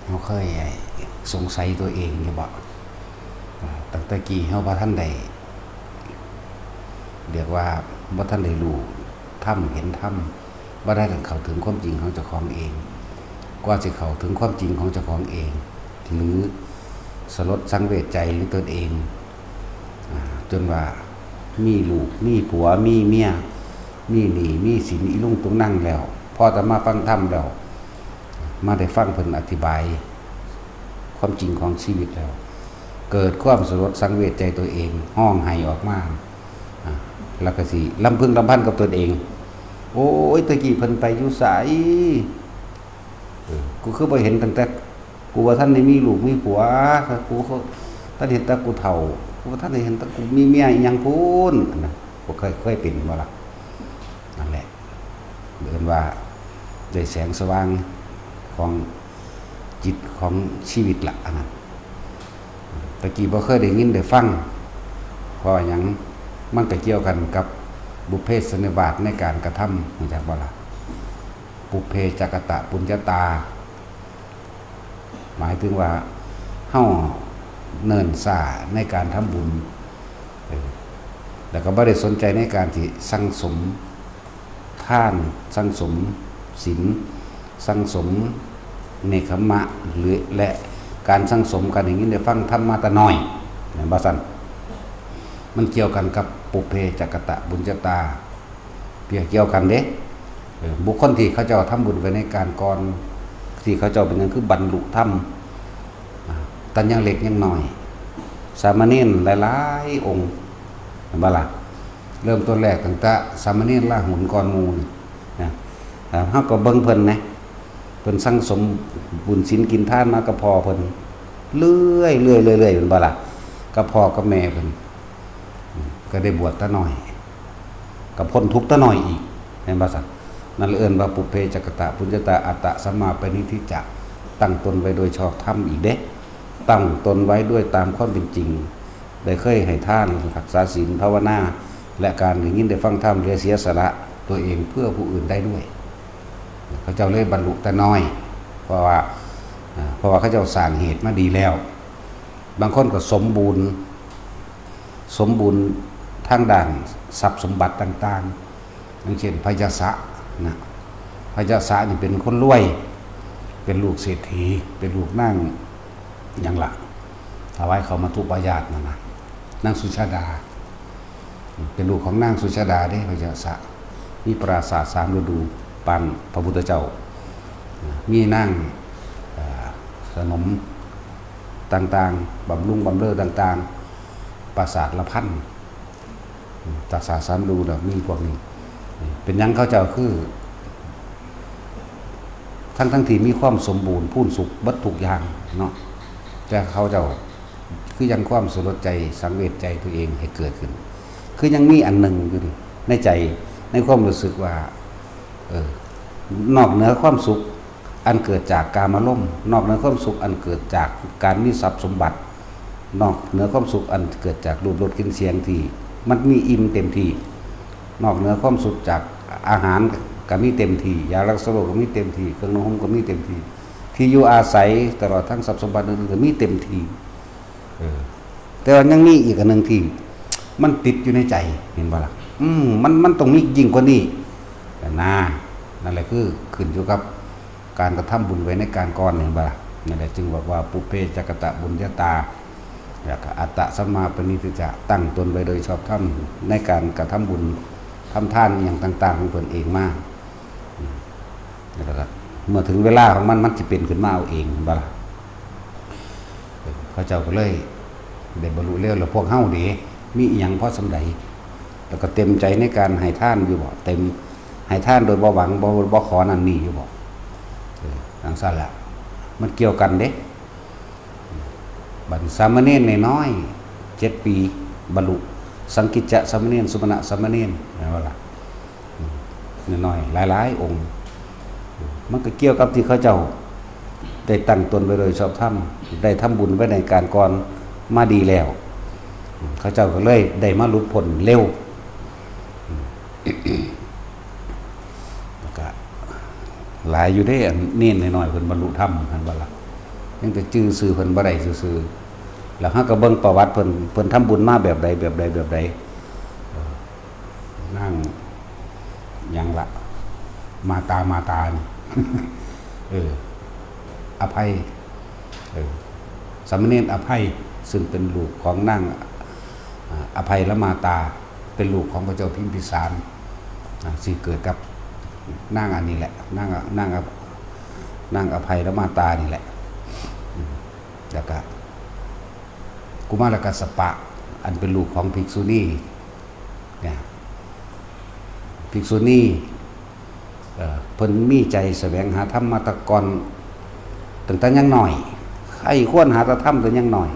ເຮົາເຄີຍສົງໄສຕົວເອງຢູ່ບໍ່? ຕັ້ງແຕ່ກີ້ເຮົາບໍ່ທັນໄດ້ ເອີ້ນວ່າບໍ່ທັນໄດ້ຮູ້ທຳເຫັນທຳ ບໍ່ໄດ້ເຂົ້າເຖິງຄວາມຈິງຂອງເຈົ້າຂອງເອງ ກວ່າຊິເຂົ້າເຖິງຄວາມຈິງຂອງເຈົ້າຂອງເອງ ຫຼືສະຫຼົດສັງເວດໃຈໃນຕົນເອງ ຈົນວ່າມີລູກມີຜົວມີເມຍ ມີໜີ້ມີສິນອີລຸງຕຸງນັງແລ້ວ ພໍແຕ່ມາຟັງທຳແລ້ວ ມາໄດ້ຟັງເພິ່ນອະທິບາຍຄວາມຈິງຂອງຊີວິດແລ້ວ ເກີດຄວາມສະຫຼົດສັງເວດໃຈຕົວເອງ ຮ້ອງໄຫ້ອອກມາ ອາ ແລ້ວກໍຊິລຳພຶງລຳພັນກັບຕົນເອງ ໂອ້ຍ ແຕ່ກີ້ເພິ່ນໄປຢູ່ໃສ? ເອີ ກູຄືບໍ່ເຫັນຕັ້ງແຕ່ ກູບໍ່ທັນໄດ້ມີລູກມີຜົວ ກູທັນເຫັນແຕ່ກູເຖົ້າ ກູບໍ່ທັນໄດ້ເຫັນແຕ່ກູມີເມຍອີ່ຫຍັງພຸ້ນ ອັນນັ້ນ ບໍ່ເຄີຍ ເຄີຍເປັນບໍ່ລະ? ນັ້ນແຫຼະ ເອີ້ນວ່າໄດ້ແສງສະຫວ່າງຂອງຈິດຂອງຊີວິດລະ ອັນນັ້ນ ແຕ່ກີ້ບໍ່ເຄີຍໄດ້ຍິນໄດ້ຟັງ ເພາະຫຍັງ? ມັນກໍກ່ຽວກັນກັບບຸບເພສັນນິວາດໃນການກະທຳ ຮູ້ຈັກບໍ່ລະ? ປຸບເພຈະກະຕະປຸນຍະຕາ ໝາຍເຖິງວ່າເຮົາເນີນຊ້າໃນການທຳບຸນ ເອີ ແລ້ວກໍບໍ່ໄດ້ສົນໃຈໃນການທີ່ສັງສົມທານ ສັງສົມສິນ ສັງສົມເນກຂະມະ ຫຼື ແລະ ການສັງສົມການໄດ້ຍິນໄດ້ຟັງທຳມາແຕ່ນ້ອຍ ແມ່ນບໍ່ຊັ້ນ? ມັນກ່ຽວກັນກັບປຸບເພຈະກະຕະບຸນຍະຕາ ກ່ຽວກັນເດ້ ເອີ ບຸກຄົນທີ່ເຂົາເຈົ້າທຳບຸນໄວ້ໃນການກ່ອນ ທີ່ເຂົາເຈົ້າເປັນຫຍັງຄືບັນລຸທຳ ອາ ຕັ້ງແຕ່ຍັງເລັກຍັງນ້ອຍ ສາມະເນນຫຼາຍໆອົງ ແມ່ນບໍ່ລະ? ເລີ່ມຕົ້ນແລກຕັ້ງແຕ່ສາມະເນນລາຫຸນກ່ອນໝູ່ນີ້ນະ ເຮົາກໍເບິ່ງເພິ່ນແນະ ເພິ່ນສັງສົມບຸນສິນກິນທານມາກັບພໍ່ເພິ່ນເລື້ອຍໆ ເລື້ອຍໆ ແມ່ນບໍ່ລະ? ກັບພໍ່ກັບແມ່ເພິ່ນ ກໍໄດ້ບວດແຕ່ນ້ອຍ ກໍພົ້ນທຸກແຕ່ນ້ອຍອີກ ແມ່ນບໍ່ຊັ້ນ? ນັ້ນເອີ້ນວ່າ ປຸບເພຈະກະຕະປຸນຍະຕາ ອາຕະສຳມາປະນິທິຈະ ຕັ້ງຕົນໄວ້ໂດຍຊອບທຳອີກເດ້ ຕັ້ງຕົນໄວ້ດ້ວຍຕາມຄວາມເປັນຈິງ ໄດ້ເຄີຍໃຫ້ທານ ຮັກສາສິນ ພາວະນາ ແລະ ການໄດ້ຍິນໄດ້ຟັງທຳ ແລະ ເສຍສະຫຼະຕົວເອງເພື່ອຜູ້ອື່ນໄດ້ດ້ວຍ ເຂົາເຈົ້າເລີຍບັນລຸແຕ່ນ້ອຍ ເພາະວ່າ ເພາະວ່າເຂົາເຈົ້າສ້າງເຫດມາດີແລ້ວ ບາງຄົນກໍສົມບູນ ສົມບູນທາງດ້ານຊັບສົມບັດຕ່າງໆ ຢ່າງເຊັ່ນ ພະຍະສະນະ ພະຍະສະນີ້ເປັນຄົນລວຍ ເປັນລູກເສດຖີ ເປັນລູກນາງຫຍັງລະ ຖວາຍເຂົ້າມັດຖຸປາຍາດນັ້ນນະ ນາງສຸຊາດາ ເປັນລູກຂອງນາງສຸຊາດາເດ້ ພະຍະສະ ມີປາສາດສາມລະດູປານພະພຸດທະເຈົ້າ ມີນາງ ເອີ ສະໜົມຕ່າງໆ ບຳລຸງບຳເລີຕ່າງໆ ປາສາດລະພັນ ປາສາດສາມລະດູ ແລ້ວມີພວກນີ້ ເປັນຫຍັງເຂົາເຈົ້າຄື ທັງໆທີ່ມີຄວາມສົມບູນພູນສຸກເບິດທຸກຢ່າງເນາະ ແຕ່ເຂົາເຈົ້າ ຄືຍັງຄວາມສະຫຼົດໃຈສັງເວດໃຈຕົວເອງໃຫ້ເກີດຂຶ້ນ ຄືຍັງມີອັນໜຶ່ງຢູ່ນີ້ໃນໃຈ ໃນຄວາມຮູ້ສຶກວ່າ ເອີ ນອກເໜືອຄວາມສຸກອັນເກີດຈາກກາມາລົມ ນອກເໜືອຄວາມສຸກອັນເກີດຈາກການມີຊັບສົມບັດ ນອກເໜືອຄວາມສຸກອັນເກີດຈາກຮູບ ລົດ ກິ່ນ ສຽງທີ່ມັນມີອີ່ມເຕັມທີ່ ນອກເໜືອຄວາມສຸກຈາກອາຫານກໍມີເຕັມທີ່ ຢາລັກສະໂລກກໍມີເຕັມທີ່ ເຄື່ອງນຸ່ງຫົ່ມກໍມີເຕັມທີ່ ທີ່ຢູ່ອາໄສ ຕະຫຼອດທັງຊັບສົມບັດອື່ນໆກໍມີເຕັມທີ່ ເອີ ແຕ່ວ່າຍັງມີອີກອັນໜຶ່ງທີ່ມັນຕິດຢູ່ໃນໃຈ ເຫັນບໍ່ລະ? ອືມ ມັນ ມັນຕ້ອງມີຍິ່ງກວ່ານີ້ນະ ນັ້ນແຫຼະ ຄືຂຶ້ນຢູ່ກັບການກະທຳບຸນໄວ້ໃນການກ່ອນ ເຫັນບໍ່ລະ? ນັ້ນແຫຼະ ຈຶ່ງບອກວ່າ ປຸບເພຈະກະຕະບຸນຍະຕາ ແລ້ວກໍ ອາຕະສຳມາປະນິທິຈະ ຕັ້ງຕົນໄວ້ໂດຍຊອບທຳໃນການກະທຳບຸນ ທຳທານອີ່ຫຍັງຕ່າງໆຂອງເພິ່ນເອງມາ ອືມ ແລ້ວກໍເມື່ອເຖິງເວລາຂອງມັນ ມັນຊິເປັນຂຶ້ນມາເອົາເອງ ເຫັນບໍ່ລະ? ເຂົາເຈົ້າກໍເລີຍໄດ້ບັນລຸແລ້ວ ແລ້ວພວກເຮົາເດ ມີອີ່ຫຍັງພໍສ່ຳໃດ? ແລ້ວກໍເຕັມໃຈໃນການໃຫ້ທານຢູ່ບໍ່? ເຕັມ ໃຫ້ທານໂດຍບໍ່ຫວັງ ບໍ່ ບໍ່ຂໍນັ້ນນີ້ຢູ່ບໍ່? ເອີ ຈັ່ງຊັ້ນລະ ມັນກ່ຽວກັນເດ້. ບັດນີ້ສາມະເນນນ້ອຍໆ ເຈັດປີ ບັນລຸ ສັງກິດຈະສາມະເນນ ສຸມະນະສາມະເນນ ແມ່ນບໍ່ລະ? ອືມ ນ້ອຍໆ ຫຼາຍໆອົງ ມັນກໍກ່ຽວກັບທີ່ເຂົາເຈົ້າໄດ້ຕັ້ງຕົນໄວ້ໂດຍຊອບທຳ ໄດ້ທຳບຸນໄວ້ໃນການກ່ອນມາດີແລ້ວ ເຂົາເຈົ້າກໍເລີຍໄດ້ມາຫຼຸດພົ້ນເລັວ ອືມ ແລ້ວກະຫຼາຍຢູ່ເດ້ ອັນເນນນ້ອຍໆເພິ່ນບັນລຸທຳ ແມ່ນບໍ່ລະ? ຍັງແຕ່ຈື່ຊື່ເພິ່ນບໍ່ໄດ້ຊື່ໆ. ແລ້ວເຮົາກໍເບິ່ງປະຫວັດເພິ່ນ ເພິ່ນທຳບຸນມາແບບໃດ ແບບໃດ ແບບໃດ. ເອີ ນາງຫຍັງລະ ມາຕາ ມາຕານີ້ ເອີ ອະໄພ ເອີ ສາມະເນນອະໄພ ຊຶ່ງເປັນລູກຂອງນາງ ອາ ອະໄພລະມາຕາ ເປັນລູກຂອງພະເຈົ້າພິມພິສານ ອາ ທີ່ເກີດກັບນາງອັນນີ້ແຫຼະ ນາງ ນາງ ນາງອະໄພລະມາຕານີ້ແຫຼະ. ອືມ ແລ້ວກະ ກຸມາລະກັດສະປະ ອັນເປັນລູກຂອງພິກສຸນີ ເນຍ ພິກສຸນີ ເອີ ເພິ່ນມີໃຈສະແຫວງຫາທຳມາແຕ່ກ່ອນ ຕັ້ງແຕ່ຍັງນ້ອຍ ໃຄ່ຄວນຫາແຕ່ທຳແຕ່ຍັງນ້ອຍ.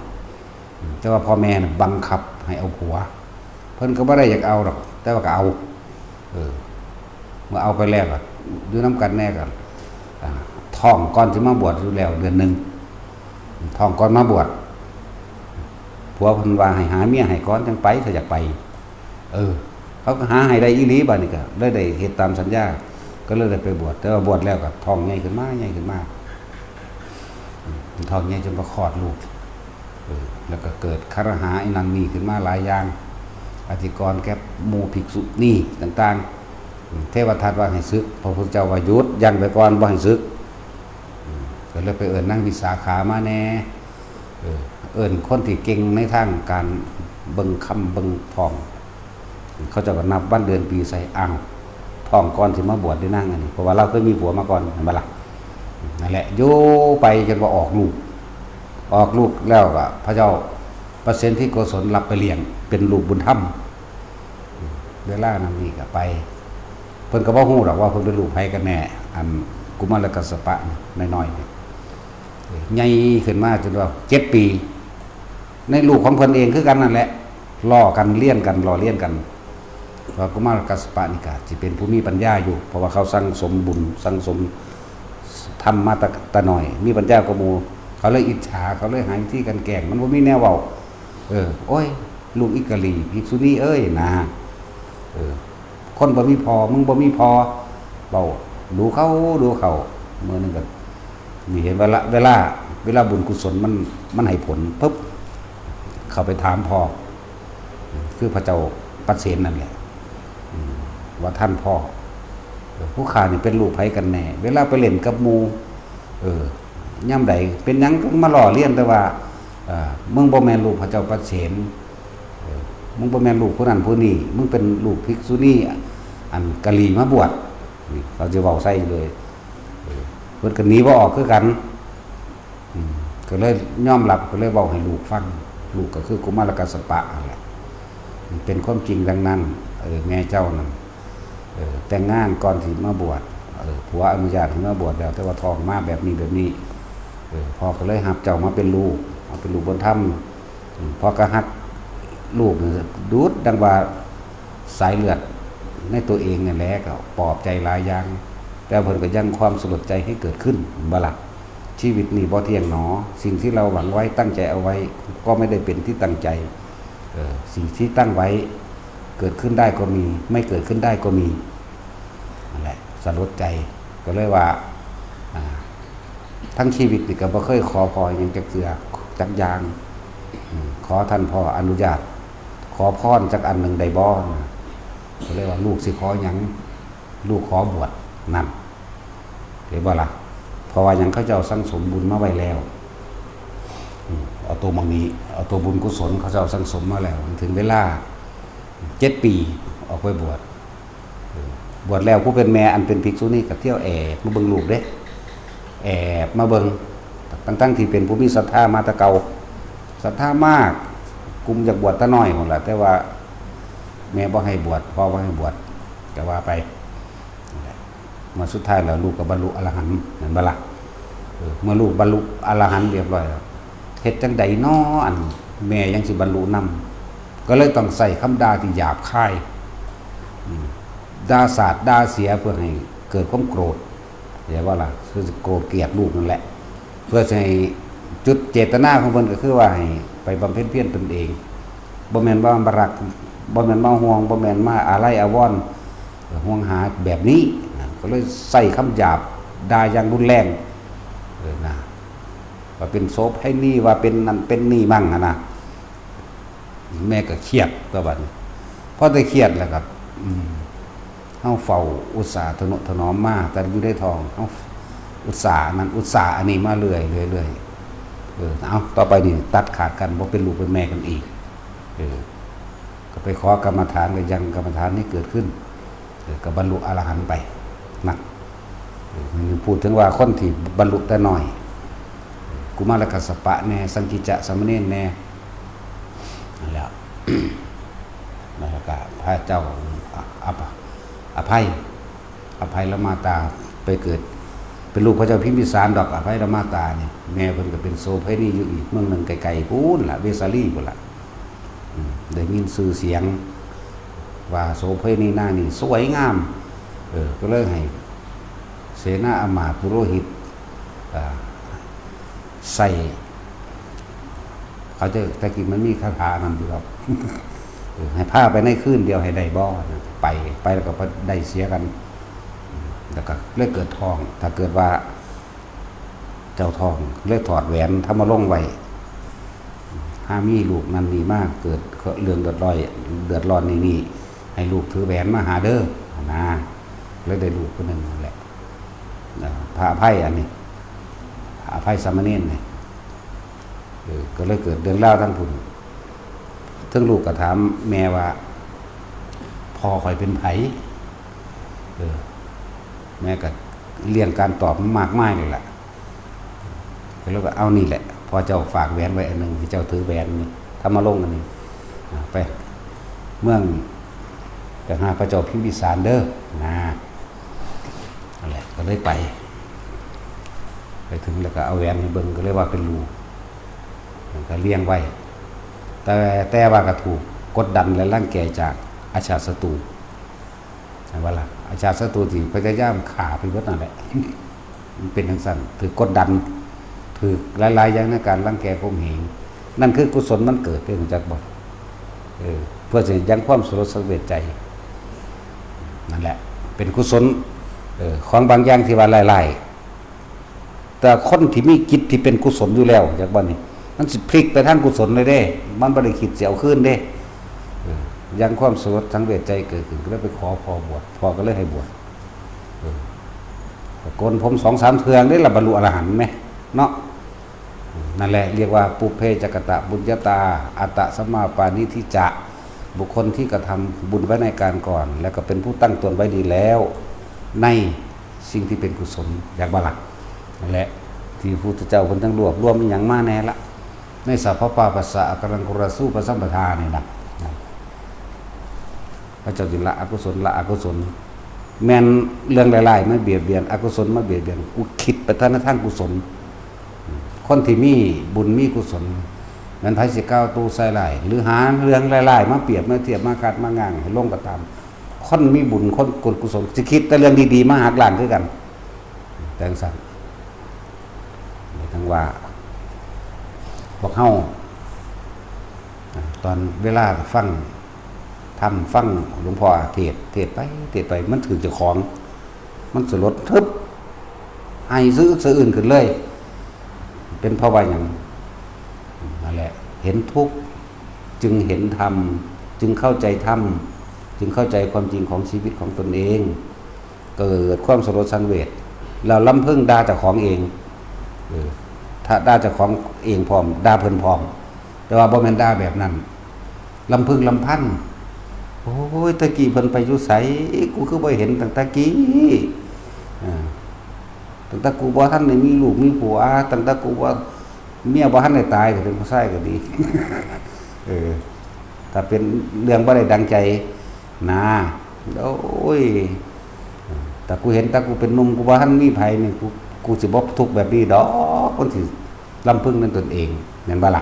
ອືມ ແຕ່ວ່າພໍ່ແມ່ນະບັງຄັບໃຫ້ເອົາຜົວ ເພິ່ນກໍບໍ່ໄດ້ຢາກເອົາດອກ ແຕ່ວ່າກໍເອົາ. ເອີ ເມື່ອເອົາໄປແລ້ວກໍຢູ່ນຳກັນແດ່ ກໍ ອາ ທ້ອງກ່ອນຊິມາບວດຢູ່ແລ້ວເດືອນໜຶ່ງ ທ້ອງກ່ອນມາບວດ. ຜົວເພິ່ນວ່າໃຫ້ຫາເມຍໃຫ້ກ່ອນຈັ່ງໄປ ຖ້າຢາກໄປ. ເອີ ເຂົາກໍຫາໃຫ້ໄດ້ອີ່ຫຼີ ບາດນີ້ກໍເລີຍໄດ້ເຮັດຕາມສັນຍາ ກໍເລີຍໄດ້ໄປບວດ. ແຕ່ວ່າບວດແລ້ວກໍທ້ອງໃຫຍ່ຂຶ້ນມາ ໃຫຍ່ຂຶ້ນມາ ອືມ ທ້ອງໃຫຍ່ຈົນວ່າຄອດລູກ ເອີ ແລ້ວກໍເກີດຄາລະຫາອີ່ນັ້ນນີ້ຂຶ້ນມາຫຼາຍຢ່າງ ອະທິກອນແກ່ໝູ່ພິກສຸນີຕ່າງໆ. ອືມ ເທວະທັດວ່າໃຫ້ສຶກ ພະພຸດທະເຈົ້າວ່າຢຸດ ຢັ້ງໄວ້ກ່ອນ ບໍ່ໃຫ້ສຶກ. ອືມ ກໍເລີຍໄປເອີ້ນນາງວິສາຂາມາແດ່ ເອີ ເອີ້ນຄົນທີ່ເກັ່ງໃນທາງການເບິ່ງຄຳເບິ່ງທ້ອງ. ເຂົາເຈົ້າກໍນັບວັນເດືອນປີໃສ່ ອ້າວ ທ້ອງກ່ອນຊິມາບວດເດ້ນາງອັນນີ້ ເພາະວ່າລາວເຄີຍມີຜົວມາກ່ອນ ແມ່ນບໍ່ລະ? ນັ້ນແຫຼະ ຢູ່ໄປຈົນວ່າອອກລູກ ອອກລູກແລ້ວກໍພະເຈົ້າປະເສນທິໂກສົນຮັບໄປລ້ຽງ ເປັນລູກບຸນທຳ. ເວລານັ້ນນີ້ກໍໄປ ເພິ່ນກໍບໍ່ຮູ້ດອກວ່າເພິ່ນເປັນລູກໃຜກັນແນ່ ອັນກຸມາລະກັດສະປະນ້ອຍໆນີ້ ໃຫຍ່ຂຶ້ນມາຈົນວ່າເຈັດປີ ໃນລູກຂອງເພິ່ນເອງຄືກັນນັ້ນແຫຼະ ລໍ້ກັນລຽນກັນ ລໍ້ລຽນກັນ. ວ່າກຸມາລະກັດສະປະນີ້ກະຊິເປັນຜູ້ມີປັນຍາຢູ່ ເພາະວ່າເຂົາສັ່ງສົມບຸນ ສັ່ງສົມທຳມາແຕ່ ແຕ່ນ້ອຍ ມີປັນຍາກວ່າໝູ່ ເຂົາເລີຍອິດສາ ເຂົາເລີຍຫາວິທີກັນແກ້ງ ມັນບໍ່ມີແນວເວົ້າ. ເອີ ໂອ້ຍ ລູກອິກກະລີ ພິກສຸນີເອີຍນາ ເອີ ຄົນບໍ່ມີພໍ່ ມຶງບໍ່ມີພໍ່ ເວົ້າດູເຂົາ ດູເຂົາ. ມື້ໜຶ່ງກໍ ນີ້ເຫັນເວລາ ເວລາ ເວລາບຸນກຸສົນມັນ ມັນໃຫ້ຜົນປຶບ ເຂົ້າໄປຖາມພໍ່ ຄືພະເຈົ້າປັດເສນນັ້ນແຫຼະ ອືມ ວ່າທ່ານພໍ່ ເອີ ຜູ້ຂ້ານີ້ເປັນລູກໃຜກັນແນ່? ເວລາໄປຫຼິ້ນກັບໝູ່ ເອີ ຍາມໃດ ເປັນຫຍັງຈຶ່ງມາລໍ້ລຽນແຕ່ວ່າ ເອີ ມຶງບໍ່ແມ່ນລູກພະເຈົ້າປັດເສນ ເອີ ມຶງບໍ່ແມ່ນລູກຜູ້ນັ້ນຜູ້ນີ້ ມຶງເປັນລູກພິກສຸນີ ອັນກະລີມາບວດ ນີ້ເຂົາຈະເວົ້າໃສ່ເລີຍ. ເອີ ເພິ່ນກໍໜີບໍ່ອອກຄືກັນ ອືມ ກໍເລີຍຍອມຮັບ ກໍເລີຍເວົ້າໃຫ້ລູກຟັງ ລູກກໍຄືກຸມາລະກັດສະປະຫັ້ນແຫຼະ. ເປັນຄວາມຈິງດັ່ງນັ້ນ ເອີ ແມ່ເຈົ້ານັ້ນ ເອີ ແຕ່ງງານກ່ອນຊິມາບວດ ເອີ ຜົວອະນຸຍາດໃຫ້ມາບວດແລ້ວ ແຕ່ວ່າທ້ອງມາແບບນີ້ ແບບນີ້ ເອີ ພໍ່ກໍເລີຍຮັບເຈົ້າມາເປັນລູກ ມາເປັນລູກບຸນທຳ. ອືມ ພໍ່ກໍຮັກລູກນີ້ດຸດດັ່ງວ່າສາຍເລືອດໃນຕົວເອງນັ້ນແຫຼະ ກໍປອບໃຈຫຼາຍຢ່າງ ແຕ່ເພິ່ນກໍຍັງຄວາມສະຫຼົດໃຈໃຫ້ເກີດຂຶ້ນ ແມ່ນບໍ່ລະ? ຊີວິດນີ້ບໍ່ທ່ຽງໜໍ? ສິ່ງທີ່ເຮົາຫວັງໄວ້ ຕັ້ງໃຈເອົາໄວ້ ກໍໄມ່ໄດ້ເປັນທີ່ຕັ້ງໃຈ. ເອີ ສິ່ງທີ່ຕັ້ງໄວ້ ເກີດຂຶ້ນໄດ້ກໍມີ ໄມ່ເກີດຂຶ້ນໄດ້ກໍມີ ນັ້ນແຫຼະ ສະຫຼົດໃຈ. ກໍເລີຍວ່າ ອ່າ ທັງຊີວິດນີ້ກໍບໍ່ເຄີຍຂໍພໍ່ຫຍັງຈັກເທື່ອ ຈັກຢ່າງ. ອືມ ຂໍທ່ານພໍ່ອະນຸຍາດ ຂໍພອນຈັກອັນໜຶ່ງໄດ້ບໍ່? ກໍເລີຍວ່າ ລູກຊິຂໍຫຍັງ? ລູກຂໍບວດ. ນັ້ນ ເຫັນບໍ່ລະ? ເພາະວ່າຫຍັງ? ເຂົາເຈົ້າສັ່ງສົມບຸນມາໄວ້ແລ້ວ. ອືມ ເອົາຕົວໝ່ອງນີ້ ເອົາຕົວບຸນກຸສົນເຂົາເຈົ້າສັ່ງສົມມາແລ້ວ ເຖິງເວລາເຈັດປີອອກໄປບວດ. ເອີ ບວດແລ້ວຜູ້ເປັນແມ່ອັນເປັນພິກສຸນີກໍທ່ຽວແອບມາເບິ່ງລູກເດ້ ແອບມາເບິ່ງ ທັງໆທີ່ເປັນຜູ້ມີສັດທາມາແຕ່ເກົ່າ ສັດທາມາ ກຸ່ມຢາກບວດແຕ່ນ້ອຍພຸ້ນລະ ແຕ່ວ່າແມ່ບໍ່ໃຫ້ບວດ ພໍ່ບໍ່ໃຫ້ບວດ ກໍວ່າໄປ. ເມື່ອສຸດທ້າຍແລ້ວລູກກໍບັນລຸອະລະຫັນ ແມ່ນບໍ່ລະ? ເອີ ເມື່ອລູກບັນລຸອະລະຫັນຮຽບຮ້ອຍແລ້ວ ເຮັດຈັ່ງໃດນໍ ອັນແມ່ຍັງຊິບັນລຸນຳ? ກໍເລີຍຕ້ອງໃຊ້ຄຳດ່າທີ່ຫຍາບຄາຍ ອືມ ດ່າສາດດ່າເສຍ ເພື່ອໃຫ້ເກີດຄວາມໂກດ ເຫັນບໍ່ລະ? ຄືໂກດກຽດລູກນັ້ນແຫຼະ ເພື່ອໃຫ້ ຈຸດເຈດຕະນາຂອງເພິ່ນກໍຄືວ່າໃຫ້ໄປບຳເພັນພຽນຕົນເອງ ບໍ່ແມ່ນວ່າມາລັກ ບໍ່ແມ່ນມາຫ່ວງ ບໍ່ແມ່ນມາອາໄລອາວອນ ຫ່ວງຫາແບບນີ້ນະ ກໍເລີຍໃຊ້ຄຳຫຍາບດ່າຢ່າງຮຸນແຮງ ເອີ ນະ. ວ່າເປັນໂສເພນີ ວ່າເປັນນັ້ນເປັນນີ້ມັ້ງຫັ້ນນະ. ແມ່ກໍຄຽດຕົວະບັດນີ້ ພໍແຕ່ຄຽດແລ້ວກໍ ອືມ ເຮົາເຝົ້າອຸດສາທະນຸຖະໜອມມາ ແຕ່ຢູ່ໃນທ້ອງ ເຮົາອຸດສາອັນນັ້ນອຸດສາອັນນີ້ມາເລື້ອຍໆ ເອີ ເອົາ ຕໍ່ໄປນີ້ຕັດຂາດກັນ ບໍ່ເປັນລູກເປັນແມ່ກັນອີກ ເອີ ກໍໄປຂໍກຳມະຖານ ກໍຍັງກຳມະຖານນີ້ເກີດຂຶ້ນ ເອີ ກໍບັນລຸອະລະຫັນໄປ ນະ ເອີ ມັນຍັງ ພູດເຖິງວ່າຄົນທີ່ບັນລຸແຕ່ນ້ອຍ ກຸມາລະກັດສະປະແດ່ ສັງກິດຈະສາມະເນນແດ່ ນັ້ນແຫຼະ ແລ້ວກໍພະເຈົ້າ ອະ ອະໄພ ອະໄພລະມາຕາ ໄປເກີດເປັນລູກພະເຈົ້າພິມພິສານດອກ ອະໄພລະມາຕານີ້ ແມ່ເພິ່ນກໍເປັນໂສເພນີຢູ່ອີກເມືອງໜຶ່ງໄກໆພຸ້ນລະ ເວສາລີພຸ້ນລະ ອືມ ໄດ້ຍິນຊື່ສຽງວ່າໂສເພນີນາງນີ້ສວຍງາມ ເອີ ກໍເລີຍໃຫ້ເສນາອາມາດ ປຸໂຣຫິດ ອ່າ ໃສ່ ເຂົາເຈົ້າ ແຕ່ກີ້ມັນມີຄາຖານັ້ນຢູ່ດອກ ເອີ ໃຫ້ພາໄປໃນຄືນດຽວໃຫ້ໄດ້ບໍ່ ໄປ ໄປແລ້ວກໍໄດ້ເສຍກັນ ແລ້ວກໍເລີຍເກີດທ້ອງ ຖ້າເກີດວ່າເຈົ້າທ້ອງ ເລີຍຖອດແຫວນທຳມະລົງໄວ້ ຫາມີລູກນັ້ນນີ້ມາ ເກີດເລື່ອງເດືອດຮ້ອຍ ເດືອດຮ້ອນນີ້ ໃຫ້ລູກຖືແຫວນມາຫາເດີ ນະ ເລີຍໄດ້ລູກຜູ້ໜຶ່ງນັ້ນແຫຼະ ພະອະໄພອັນນີ້ ພະອະໄພສາມະເນນນີ້ ເອີ ກໍເລີຍເກີດເລື່ອງລາວທາງພຸ້ນ ເຖິງລູກກໍຖາມແມ່ວ່າ ພໍ່ຂ້ອຍເປັນໃຜ? ເອີ ແມ່ກໍລຽງການຕອບມາມາກມາຍເລີຍລະ ກໍເລີຍວ່າ ເອົານີ້ແຫຼະ ພໍ່ເຈົ້າຝາກແຫວນໄວ້ອັນໜຶ່ງ ໃຫ້ເຈົ້າຖືແຫວນນີ້ ທຳມະລົງອັນນີ້ ອາ ໄປເມືອງ ໄປຫາພະເຈົ້າພິມພິສານເດີ ນະ. ນັ້ນແຫຼະ ກໍເລີຍໄປ ໄປເຖິງແລ້ວກໍເອົາແຫວນໃຫ້ເບິ່ງ ກໍເລີຍວ່າເປັນລູກ ກໍລຽງໄວ້ ແຕ່ ແຕ່ວ່າກໍຖືກກົດດັນ ແລະ ລັງແກຈາກອາຊາດສັດຕູ ເຫັນບໍ່ລະ ອາຊາດສັດຕູທີ່ພະຍາຍາມຂ້າໄປເບິດນັ້ນແຫຼະ ມັນເປັນຈັ່ງຊັ້ນ ຖືກກົດດັນ ຖືກຫຼາຍໆຢ່າງໃນການລັງແກຂົ່ມເຫງ ນັ້ນຄືກຸສົນມັນເກີດເດ້ ຮູ້ຈັກບໍ່? ເອີ ເພື່ອຊິຍັງຄວາມສະຫຼົດສັງເວດໃຈ ນັ້ນແຫຼະ ເປັນກຸສົນ ເອີ ຂອງບາງຢ່າງທີ່ວ່າຮ້າຍໆ ແຕ່ຄົນທີ່ມີຈິດທີ່ເປັນກຸສົນຢູ່ແລ້ວ ຈັກບໍ່ນີ້ ມັນຊິພລິກໄປທາງກຸສົນເລີຍເດ້ ມັນບໍ່ໄດ້ຄິດຊິເອົາຄືນເດ້ ເອີ ຢ່າງຄວາມສະຫຼົດສັງເວດໃຈເກີດຂຶ້ນ ກໍເລີຍໄປຂໍພໍ່ບວດ ພໍ່ກໍເລີຍໃຫ້ບວດ ເອີ ກໍໂກນຜົມສອງສາມເທື່ອເດ້ລະ ບັນລຸອະລະຫັນແມ ເນາະ. ນັ້ນແຫຼະ ຮຽກວ່າ ປຸບເພຈະກະຕະບຸນຍະຕາ ອາຕະສຳມາປານິທິຈະ ບຸກຄົນທີ່ກະທຳບຸນໄວ້ໃນການກ່ອນ ແລ້ວກໍເປັນຜູ້ຕັ້ງຕົນໄວ້ດີແລ້ວ ໃນສິ່ງທີ່ເປັນກຸສົນ ຢາກບໍ່ລະ? ນັ້ນແຫຼະ ທີ່ພະພຸດທະເຈົ້າເພິ່ນຈັ່ງລວບລວມອີ່ຫຍັງມາແດ່ລະ ໃນສະພະປາປັດສະອາກາລັງກຸຣາສູປະສຳປະທານີ້ນະ ພະເຈົ້າຈຶ່ງລະອະກຸສົນ ລະອະກຸສົນ ແມ່ນເລື່ອງຮ້າຍໆມາບຽດບຽນ ອະກຸສົນມາບຽດບຽນ ອຸທິດໄປທາງ ໃນທາງກຸສົນ. ຄົນທີ່ມີບຸນມີກຸສົນ ແມ່ນໃຜຊິກ່າວຕູໃສ່ຮ້າຍ ຫຼືຫາເລື່ອງຮ້າຍໆມາປຽບມາທຽບ ມາຂັດມາງ່າງໃຫ້ລົງກໍຕາມ ຄົນມີບຸນ ຄົນກຸນກຸສົນ ຊິຄິດແຕ່ເລື່ອງດີໆມາຫັກລ້າງຄືກັນ ຈັ່ງຊັ້ນ. ຈັ່ງວ່າ ພວກເຮົາ ອາ ຕອນເວລາຟັງທຳ ຟັງຫຼວງພໍ່ເທດ ເທດໄປ ເທດໄປ ມັນຖືກເຈົ້າຂອງ ມັນສະຫຼົດ ທຶບ ໄຫ້ສະອຶກສະອື້ນຂຶ້ນເລີຍ ເປັນເພາະວ່າຫຍັງ? ນັ້ນແຫຼະ ເຫັນທຸກ ຈຶ່ງເຫັນທຳ ຈຶ່ງເຂົ້າໃຈທຳ ຈຶ່ງເຂົ້າໃຈຄວາມຈິງຂອງຊີວິດຂອງຕົນເອງ ເກີດຄວາມສະຫຼົດສັງເວດ ແລ້ວລຳເພິງດ່າເຈົ້າຂອງເອງ ເອີ ດ່າເຈົ້າຂອງເອງພ້ອມ ດ່າເພິ່ນພ້ອມ ແຕ່ວ່າບໍ່ແມ່ນດ່າແບບນັ້ນ ລຳເພິງລຳພັນ ໂອ້ຍ ແຕ່ກີ້ເພິ່ນໄປຢູ່ໃສ ກູຄືບໍ່ເຫັນຕັ້ງແຕ່ກີ້ ເອີ ຕັ້ງແຕ່ກູບໍ່ທັນໄດ້ມີລູກມີຜົວ ຕັ້ງແຕ່ກູບໍ່ ເມຍບໍ່ທັນໄດ້ຕາຍ ຖ້າເປັນຜູ້ຊາຍກໍດີ ເອີ ຖ້າເປັນເລື່ອງບໍ່ໄດ້ດັ່ງໃຈນາ ໂອ້ຍ ຖ້າກູເຫັນ ແຕ່ກູເປັນໜຸ່ມ ກູບໍ່ທັນມີໃຜນີ້ ກູ ກູຊິບໍ່ທຸກແບບນີ້ດອກ ມັນຊິລຳເພິງໃນຕົນເອງ ແມ່ນບໍ່ລະ?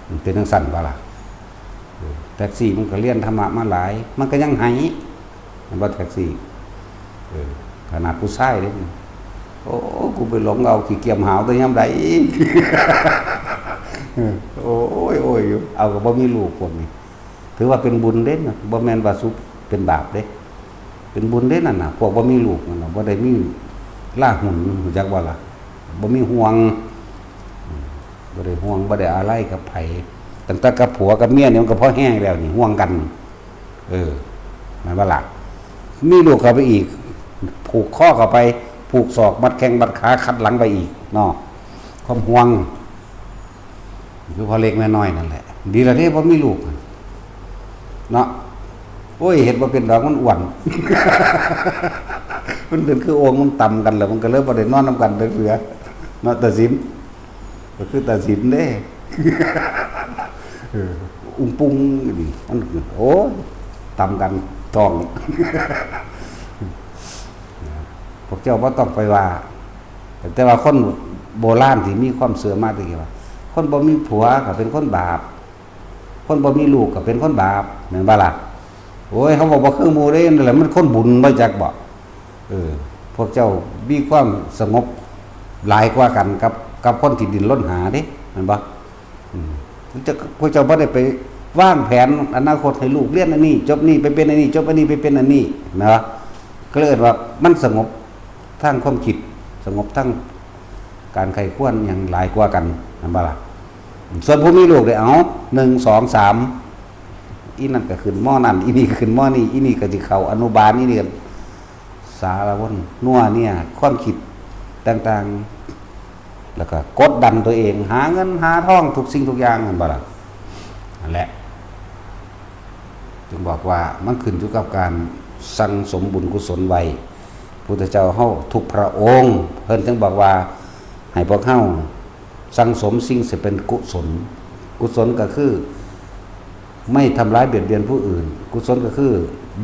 ມັນເປັນຈັ່ງຊັ້ນບໍ່ລະ? ເອີ ແທັກຊີມັນກໍຮຽນທຳມະມາຫຼາຍ ມັນກໍຍັງໄຫ້ ແມ່ນບໍ່ແທັກຊີ? ເອີ ຂະໜາດຜູ້ຊາຍເດ້ ໂອ້ ກູໄປຫຼົງເອົາຂີ້ກຽມຫາວແຕ່ຍາມໃດ ໂອ້ຍ ໂອ້ຍ ເອົາກໍບໍ່ມີລູກພວກນີ້ ຖືວ່າເປັນບຸນເດ້ ບໍ່ແມ່ນວ່າສຸເປັນບາບເດ້ ເປັນບຸນເດ້ນັ້ນນະ ພວກບໍ່ມີລູກນັ້ນນະ ບໍ່ໄດ້ມີລາຫຸນ ຮູ້ຈັກບໍ່ລະ? ບໍ່ມີຫ່ວງ ບໍ່ໄດ້ຫ່ວງ ບໍ່ໄດ້ອາໄລກັບໃຜ. ຕັ້ງແຕ່ກັບຜົວກັບເມຍນີ້ ມັນກໍພໍແຮງແລ້ວນີ້ ຫ່ວງກັນ. ເອີ ແມ່ນບໍ່ລະ? ມີລູກເຂົ້າໄປອີກ ຜູກຄໍເຂົ້າໄປ ຜູກສອກ ມັດແຂ້ງມັດຂາ ຄັດຫຼັງໄປອີກເນາະ. ຄວາມຫ່ວງ ຄືພໍ່ເລັກແມ່ນ້ອຍນັ້ນແຫຼະ. ດີແລ້ວເດ້ ບໍ່ມີລູກເນາະ. ໂອ້ຍ ເຮັດບໍ່ເປັນດອກ ມັນອ້ວນ. ມັນເປັນຄືໂອ່ງ ມັນຕຳກັນແລ້ວ ມັນກໍເລີຍບໍ່ໄດ້ນອນນຳກັນຈັກເທື່ອເນາະ. ຕາສິນ ກໍຄືຕາສິນເດ້. ເອີ ອຸງປຸງຢູ່ນີ້ ມັນ ໂອ້ຍ ຕຳກັນທ້ອງ. ພວກເຈົ້າບໍ່ຕ້ອງໄປວ່າ. ແຕ່ວ່າຄົນໂບລານທີ່ມີຄວາມເຊື່ອມາແຕ່ກີ້ວ່າ ຄົນບໍ່ມີຜົວກໍເປັນຄົນບາບ, ຄົນບໍ່ມີລູກກໍເປັນຄົນບາບ ແມ່ນບໍ່ລະ? ໂອ້ຍ ເຮົາເວົ້າບໍ່ຄືໝູ່ເດ້ ນັ້ນແຫຼະມັນຄົນບຸນ ບໍ່ຈັກບໍ? ເອີ ພວກເຈົ້າມີຄວາມສະຫງົບຫຼາຍກວ່າກັນກັບ ກັບຄົນທີ່ດີ້ນລົນຫາເດ້ ແມ່ນບໍ່? ອືມ ພວກເຈົ້າ ພວກເຈົ້າບໍ່ໄດ້ໄປວາງແຜນອະນາຄົດໃຫ້ລູກຮຽນອັນນີ້ ຈົບນີ້ໄປເປັນອັນນີ້ ຈົບອັນນີ້ໄປເປັນອັນນີ້ ແມ່ນບໍ່? ກໍເລີຍເອີ້ນວ່າມັນສະຫງົບທາງຄວາມຄິດ ສະຫງົບທາງການໃຄ່ຄວນຫຍັງຫຼາຍກວ່າກັນ ແມ່ນບໍ່ລະ? ສ່ວນຜູ້ມີລູກເດ້ ເອົາ ໜຶ່ງ ສອງ ສາມ ອີ່ນັ້ນກໍຂຶ້ນ ມໍ ນັ້ນ ອີ່ນີ້ກໍຂຶ້ນ ມໍ ນີ້ ອີ່ນີ້ກໍຊິເຂົ້າອະນຸບານ ອີ່ນີ້ກໍ ສາລະວົນນົວເນຍ ຄວາມຄິດຕ່າງໆ ແລ້ວກໍກົດດັນຕົວເອງ ຫາເງິນຫາທອງທຸກສິ່ງທຸກຢ່າງ ແມ່ນບໍ່ລະ? ນັ້ນແຫຼະ ຈຶ່ງບອກວ່າມັນຂຶ້ນຢູ່ກັບການສັ່ງສົມບຸນກຸສົນໄວ້. ພຸດທະເຈົ້າເຮົາທຸກພະອົງ ເພິ່ນຈຶ່ງບອກວ່າໃຫ້ພວກເຮົາ ສັ່ງສົມສິ່ງທີ່ເປັນກຸສົນ. ກຸສົນກໍຄືໄມ່ທຳຮ້າຍບຽດບຽນຜູ້ອື່ນ, ກຸສົນກໍຄື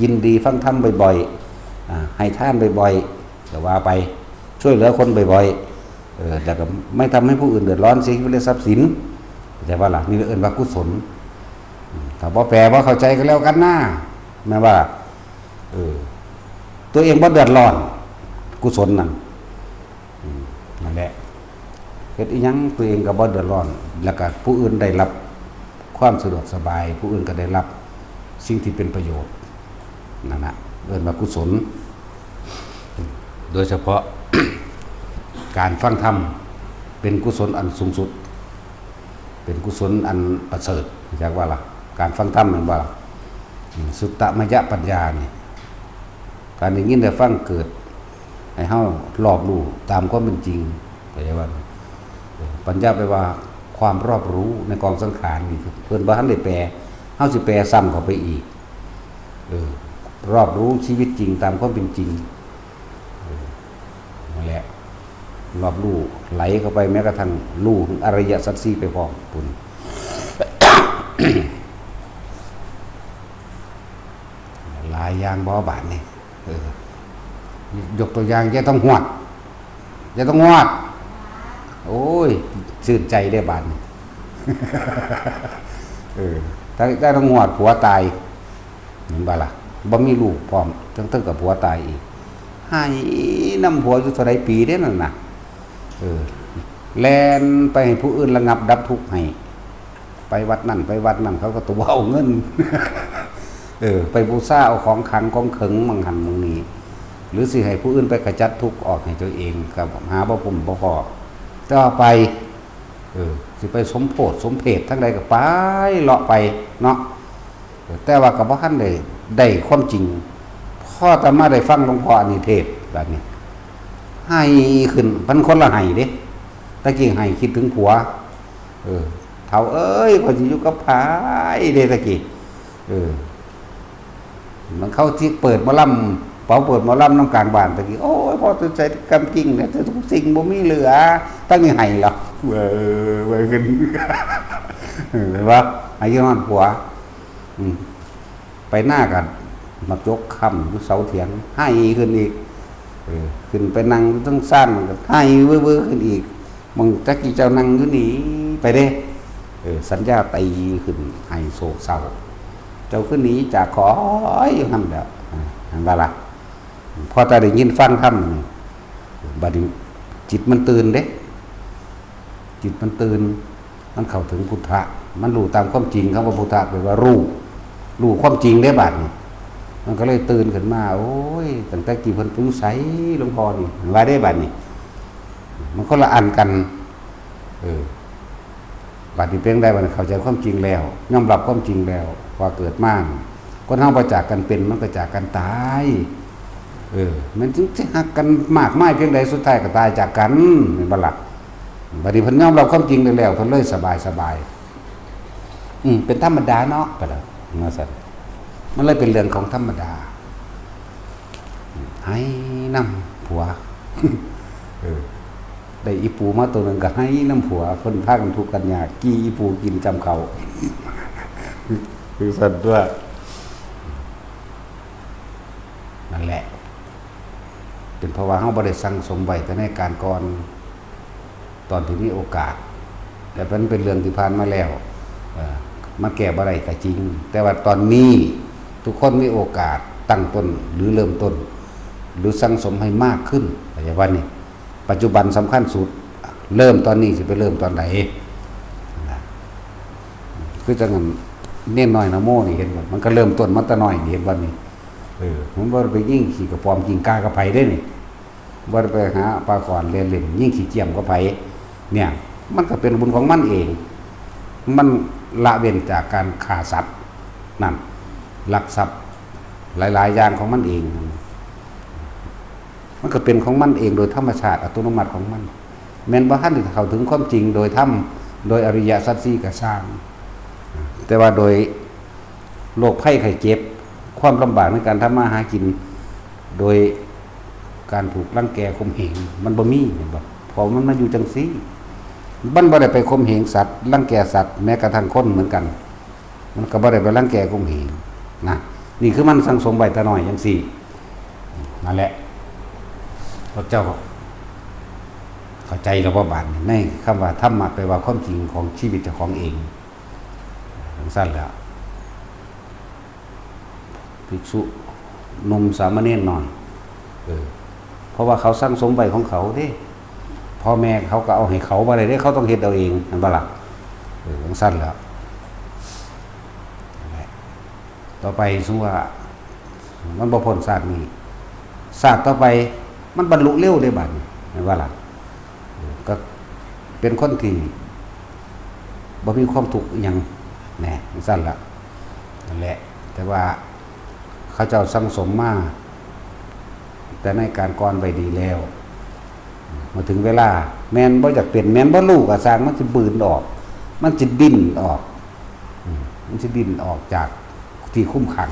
ຍິນດີຟັງທຳບ່ອຍໆ, ອາ, ໃຫ້ທານບ່ອຍໆ ກໍວ່າໄປ, ຊ່ວຍເຫຼືອຄົນບ່ອຍໆ, ເອີ, ແລ້ວກໍໄມ່ທຳໃຫ້ຜູ້ອື່ນເດືອດຮ້ອນ, ເສຍຊີວິດ ແລະ ຊັບສິນ, ເຂົ້າໃຈບໍ່ລະ? ນີ້ເອີ້ນວ່າກຸສົນ. ຖ້າບໍ່ແປ ບໍ່ເຂົ້າໃຈກໍແລ້ວກັນນາ, ແມ່ນບໍ່ລະ? ເອີ, ຕົວເອງບໍ່ເດືອດຮ້ອນ, ກຸສົນນັ້ນ. ອືມ ນັ້ນແຫຼະ ເຮັດອີ່ຫຍັງຕົວເອງກໍບໍ່ເດືອດຮ້ອນ ແລ້ວກໍຜູ້ອື່ນໄດ້ຮັບຄວາມສະດວກສະບາຍ, ຜູ້ອື່ນກໍໄດ້ຮັບສິ່ງທີ່ເປັນປະໂຫຍດ ນັ້ນນະ ເອີ້ນວ່າກຸສົນ. ໂດຍສະເພາະການຟັງທຳເປັນກຸສົນອັນສູງສຸດ. ເປັນກຸສົນອັນປະເສີດ ຮູ້ຈັກບໍ່ລະ? ການຟັງທຳແມ່ນບໍ່ລະ? ອືມ ສຸດຕະມະຍະປັນຍານີ້ ການໄດ້ຍິນໄດ້ຟັງເກີດໃຫ້ເຮົາລອບຮູ້ຕາມຄວາມເປັນຈິງ ເຂົ້າໃຈບໍ່? ເອີ ປັນຍາແປວ່າຄວາມລອບຮູ້ໃນກອງສັງຂານນີ້ ເພິ່ນບໍ່ທັນໄດ້ແປ ເຮົາຊິແປຊ້ຳເຂົ້າໄປອີກ. ເອີ ລອບຮູ້ຊີວິດຈິງຕາມຄວາມເປັນຈິງ. ເອີ ນັ້ນແຫຼະ ລອບຮູ້ໄຫຼເຂົ້າໄປ ແມ້ກະທັ່ງຮູ້ອະລິຍະສັດສີ່ໄປພ້ອມພຸ້ນ. ຫຼາຍຢ່າງບໍ່ບາດນີ້? ເອີ ຍົກຕົວຢ່າງ ຍາຍທອງຫວດ ຍາຍທອງຫວດ ໂອ້ຍ ຊື່ນໃຈເດ້ບາດນີ້. ເອີ ຍາຍທອງຫວດຜົວຕາຍ ເຫັນບໍ່ລະ? ບໍ່ມີລູກພ້ອມ ເທິງໆ ກັບຜົວຕາຍອີກ ໄຫ້ນຳຜົວຢູ່ເທົ່າໃດປີເດ້ນັ້ນນະ. ເອີ ແລ່ນໄປໃຫ້ຜູ້ອື່ນລະງັບດັບທຸກໃຫ້ ໄປວັດນັ້ນໄປວັດນັ້ນ ເຂົາກໍຕົວະເອົາເງິນ. ເອີ ໄປບູຊາເອົາຂອງຂັງຂອງເຂີງໝ່ອງຫັ້ນໝ່ອງນີ້ ຫຼືຊິໃຫ້ຜູ້ອື່ນໄປຂະຈັດທຸກອອກໃຫ້ຕົວເອງ ກໍຫາບໍ່ພົ້ນບໍ່ພໍ. ຕໍ່ໄປ ເອີ ຊິໄປສົມໂພດສົມເພດທາງໃດກໍໄປ ເລາະໄປເນາະ. ເອີ ແຕ່ວ່າກໍບໍ່ທັນໄດ້ ໄດ້ຄວາມຈິງ. ພໍຕາມາໄດ້ຟັງຫຼວງພໍ່ອັນນີ້ເທດບາດນີ້ ໄຫ້ຂຶ້ນ ມັນຄົນລະໄຫ້ເດ້. ຕະກີ້ໄຫ້ຄິດເຖິງຜົວ ເອີ ເຖົ້າເອີຍ ຂ້ອຍຊິຢູ່ກັບໃຜເດ້ຕະກີ້. ເອີ ມັນເຂົາຊິເປີດໝໍລຳ ເປົ່າເປີດໝໍລຳນຳກາງບ້ານຕະກີ້ ໂອ້ຍ ພໍຕົວໃຈກຳກິ້ງແລ້ວ ແຕ່ທຸກສິ່ງບໍ່ມີເຫຼືອ. ຕະກີ້ໄຫ້ລະ ເວີ ເວີຂຶ້ນ ເຫັນບໍ່? ໄຫ້ຢູ່ນອນຜົວ ອືມ ໄປນາກໍມາຈົກຄ້ຳຢູ່ເສົາຖຽງ ໄຫ້ຂຶ້ນອີກ. ເອີ ຂຶ້ນໄປນັ່ງຢູ່ເທິງຊານກໍໄຫ້ວືໆຂຶ້ນອີກ. ບາງຕະກີ້ເຈົ້ານັ່ງຢູ່ນີ້ ໄປເດ້. ເອີ ສັນຍາຕີຂຶ້ນ ໄຫ້ໂສກເສົ້າ ເຈົ້າຄືໜີຈາກຂ້ອຍຢູ່ຫັ້ນແຫຼ້ວ. ເຫັນບໍ່ລະ? ພໍຕາໄດ້ຍິນຟັງທຳ ບັດນີ້ຈິດມັນຕື່ນເດ້ ຈິດມັນຕື່ນ ມັນເຂົ້າເຖິງພຸດທະ ມັນຮູ້ຕາມຄວາມຈິງ. ຄຳວ່າພຸດທະແປວ່າຮູ້ ຮູ້ຄວາມຈິງເດ້ບາດນີ້. ມັນກໍເລີຍຕື່ນຂຶ້ນມາ ໂອ້ຍ ຕັ້ງແຕ່ກີ້ເພິ່ນຢູ່ໃສ ຫຼວງພໍ່ນີ້ ວ່າເດ້ບາດນີ້. ມັນຄົນລະອັນກັນ ເອີ ເປັນຈັ່ງໃດບັດນີ້? ເຂົ້າໃຈຄວາມຈິງແລ້ວ, ຍອມຮັບຄວາມຈິງແລ້ວ ວ່າເກີດມາ ຄົນເຮົາບໍ່ຈາກກັນເປັນ, ມັນກໍຈາກກັນຕາຍ. ເອີ ແມ່ນຈຶ່ງຊິຮັກກັນມາກມາຍພຽງໃດ, ສຸດທ້າຍກໍຕາຍຈາກກັນ, ແມ່ນບໍ່ລະ? ບັດນີ້ເພິ່ນຍອມຮັບຄວາມຈິງໄດ້ແລ້ວ, ເພິ່ນເລີຍສະບາຍ, ສະບາຍ. ອືມ ເປັນທຳມະດາເນາະ ປະດາ ວ່າຊັ້ນ. ມັນເລີຍເປັນເລື່ອງຂອງທຳມະດາ. ໄຫ້ນຳຜົວ. ເອີ ໄດ້ອີປູມາໂຕໜຶ່ງກໍໄຫ້ນຳຜົວ, ເພິ່ນພາກັນທຸກກັນຍາກ, ກີ່ອີປູກິນຈຳເຂົ້າ. ຄືຊັ້ນຕົວະ. ນັ້ນແຫຼະ ເປັນເພາະວ່າເຮົາບໍ່ໄດ້ສັ່ງສົມໄວ້ແຕ່ໃນການກ່ອນ ຕອນທີ່ມີໂອກາດ, ແຕ່ມັນເປັນເລື່ອງທີ່ຜ່ານມາແລ້ວ, ເອີ ມັນແກ້ບໍ່ໄດ້ກໍຈິງ, ແຕ່ວ່າຕອນນີ້ທຸກຄົນມີໂອກາດຕັ້ງຕົ້ນ ຫຼື ເລີ່ມຕົ້ນ ຫຼື ສັ່ງສົມໃຫ້ມາກຂຶ້ນ, ເຂົ້າໃຈວ່ານີ້ ປັດຈຸບັນສຳຄັນສຸດ, ເລີ່ມຕອນນີ້ຊິໄປເລີ່ມຕອນໃດ? ຄືຈັ່ງນັ້ນ ເນນນ້ອຍນະໂມນີ້ ເຫັນບໍ່? ມັນກໍເລີ່ມຕົ້ນມາແຕ່ນ້ອຍນີ້ ເຫັນບໍ່ນີ້? ເອີ ມັນບໍ່ໄດ້ໄປຍິງຂີ້ກະປອມກິງກ່າກັບໃຜເດ້ນີ້, ບໍ່ໄດ້ໄປຫາປາຂອນແລ່ນຫຼິ້ນ ຍິງຂີ້ຈຽມກັບໃຜ. ເນ່ຍ ມັນກໍເປັນບຸນຂອງມັນເອງ, ມັນລະເວັ້ນຈາກການຂ້າສັດນັ້ນ, ລັກຊັບ ຫຼາຍໆຢ່າງຂອງມັນເອງ. ມັນກໍເປັນຂອງມັນເອງໂດຍທຳມະຊາດອັດຕະໂນມັດຂອງມັນ, ແມ່ນບໍ່ທັນໄດ້ເຂົ້າເຖິງຄວາມຈິງໂດຍທຳ ໂດຍອະລິຍະສັດສີ່ກໍຊ່າງ, ແຕ່ວ່າໂດຍໂລກໄພໄຂ້ເຈັບ, ຄວາມລຳບາກໃນການທຳມາຫາກິນ ໂດຍການຖືກລັງແກຂົ່ມເຫງ ມັນບໍ່ມີ, ແມ່ນບໍ່? ເພາະມັນມາຢູ່ຈັ່ງຊີ້, ມັນບໍ່ໄດ້ໄປຂົ່ມເຫງສັດ, ລັງແກສັດ, ແມ້ກະທັ່ງຄົນເໝືອນກັນ. ມັນກໍບໍ່ໄດ້ໄປລັງແກຂົ່ມເຫງນະ. ນີ້ຄືມັນສັ່ງສົມໄວ້ແຕ່ນ້ອຍຈັ່ງຊີ້. ນັ້ນແຫຼະ ພວກເຈົ້າເຂົ້າໃຈແລ້ວບໍ່ບາດນີ້? ໃນຄຳວ່າທຳມະ ແປວ່າຄວາມຈິງຂອງຊີວິດເຈົ້າຂອງເອງ. ຈັ່ງຊັ້ນແຫຼະ ພິກສຸໜຸ່ມ ສາມະເນນນ້ອຍ, ເອີ ເພາະວ່າເຂົາສັ່ງສົມໄວ້ຂອງເຂົາເດ້, ພໍ່ແມ່ເຂົາກໍເອົາໃຫ້ເຂົາບໍ່ໄດ້ເດ້, ເຂົາຕ້ອງເຮັດເອົາເອງ, ແມ່ນບໍ່ລະ? ເອີ ຈັ່ງຊັ້ນແຫຼະ. ຕໍ່ໄປ ສົມມຸດວ່າມັນບໍ່ພົ້ນຊາດນີ້, ຊາດຕໍ່ໄປມັນບັນລຸເລັວເດ້ບາດນີ້, ແມ່ນບໍ່ລະ? ກໍເປັນຄົນທີ່ບໍ່ມີຄວາມທຸກອີ່ຫຍັງແນ່, ຈັ່ງຊັ້ນລະ. ນັ້ນແຫຼະ ແຕ່ວ່າເຂົາເຈົ້າສັ່ງສົມມາແຕ່ໃນການກ່ອນໄວ້ດີແລ້ວ, ເມື່ອເຖິງເວລາ ແມ່ນບໍ່ຢາກເປັນ, ແມ່ນບໍ່ຮູ້ກໍຊ່າງ, ມັນຊິບືນອອກ, ມັນຊິດີ້ນອອກ, ມັນຊິດີ້ນອອກຈາກທີ່ຄຸມຂັງ.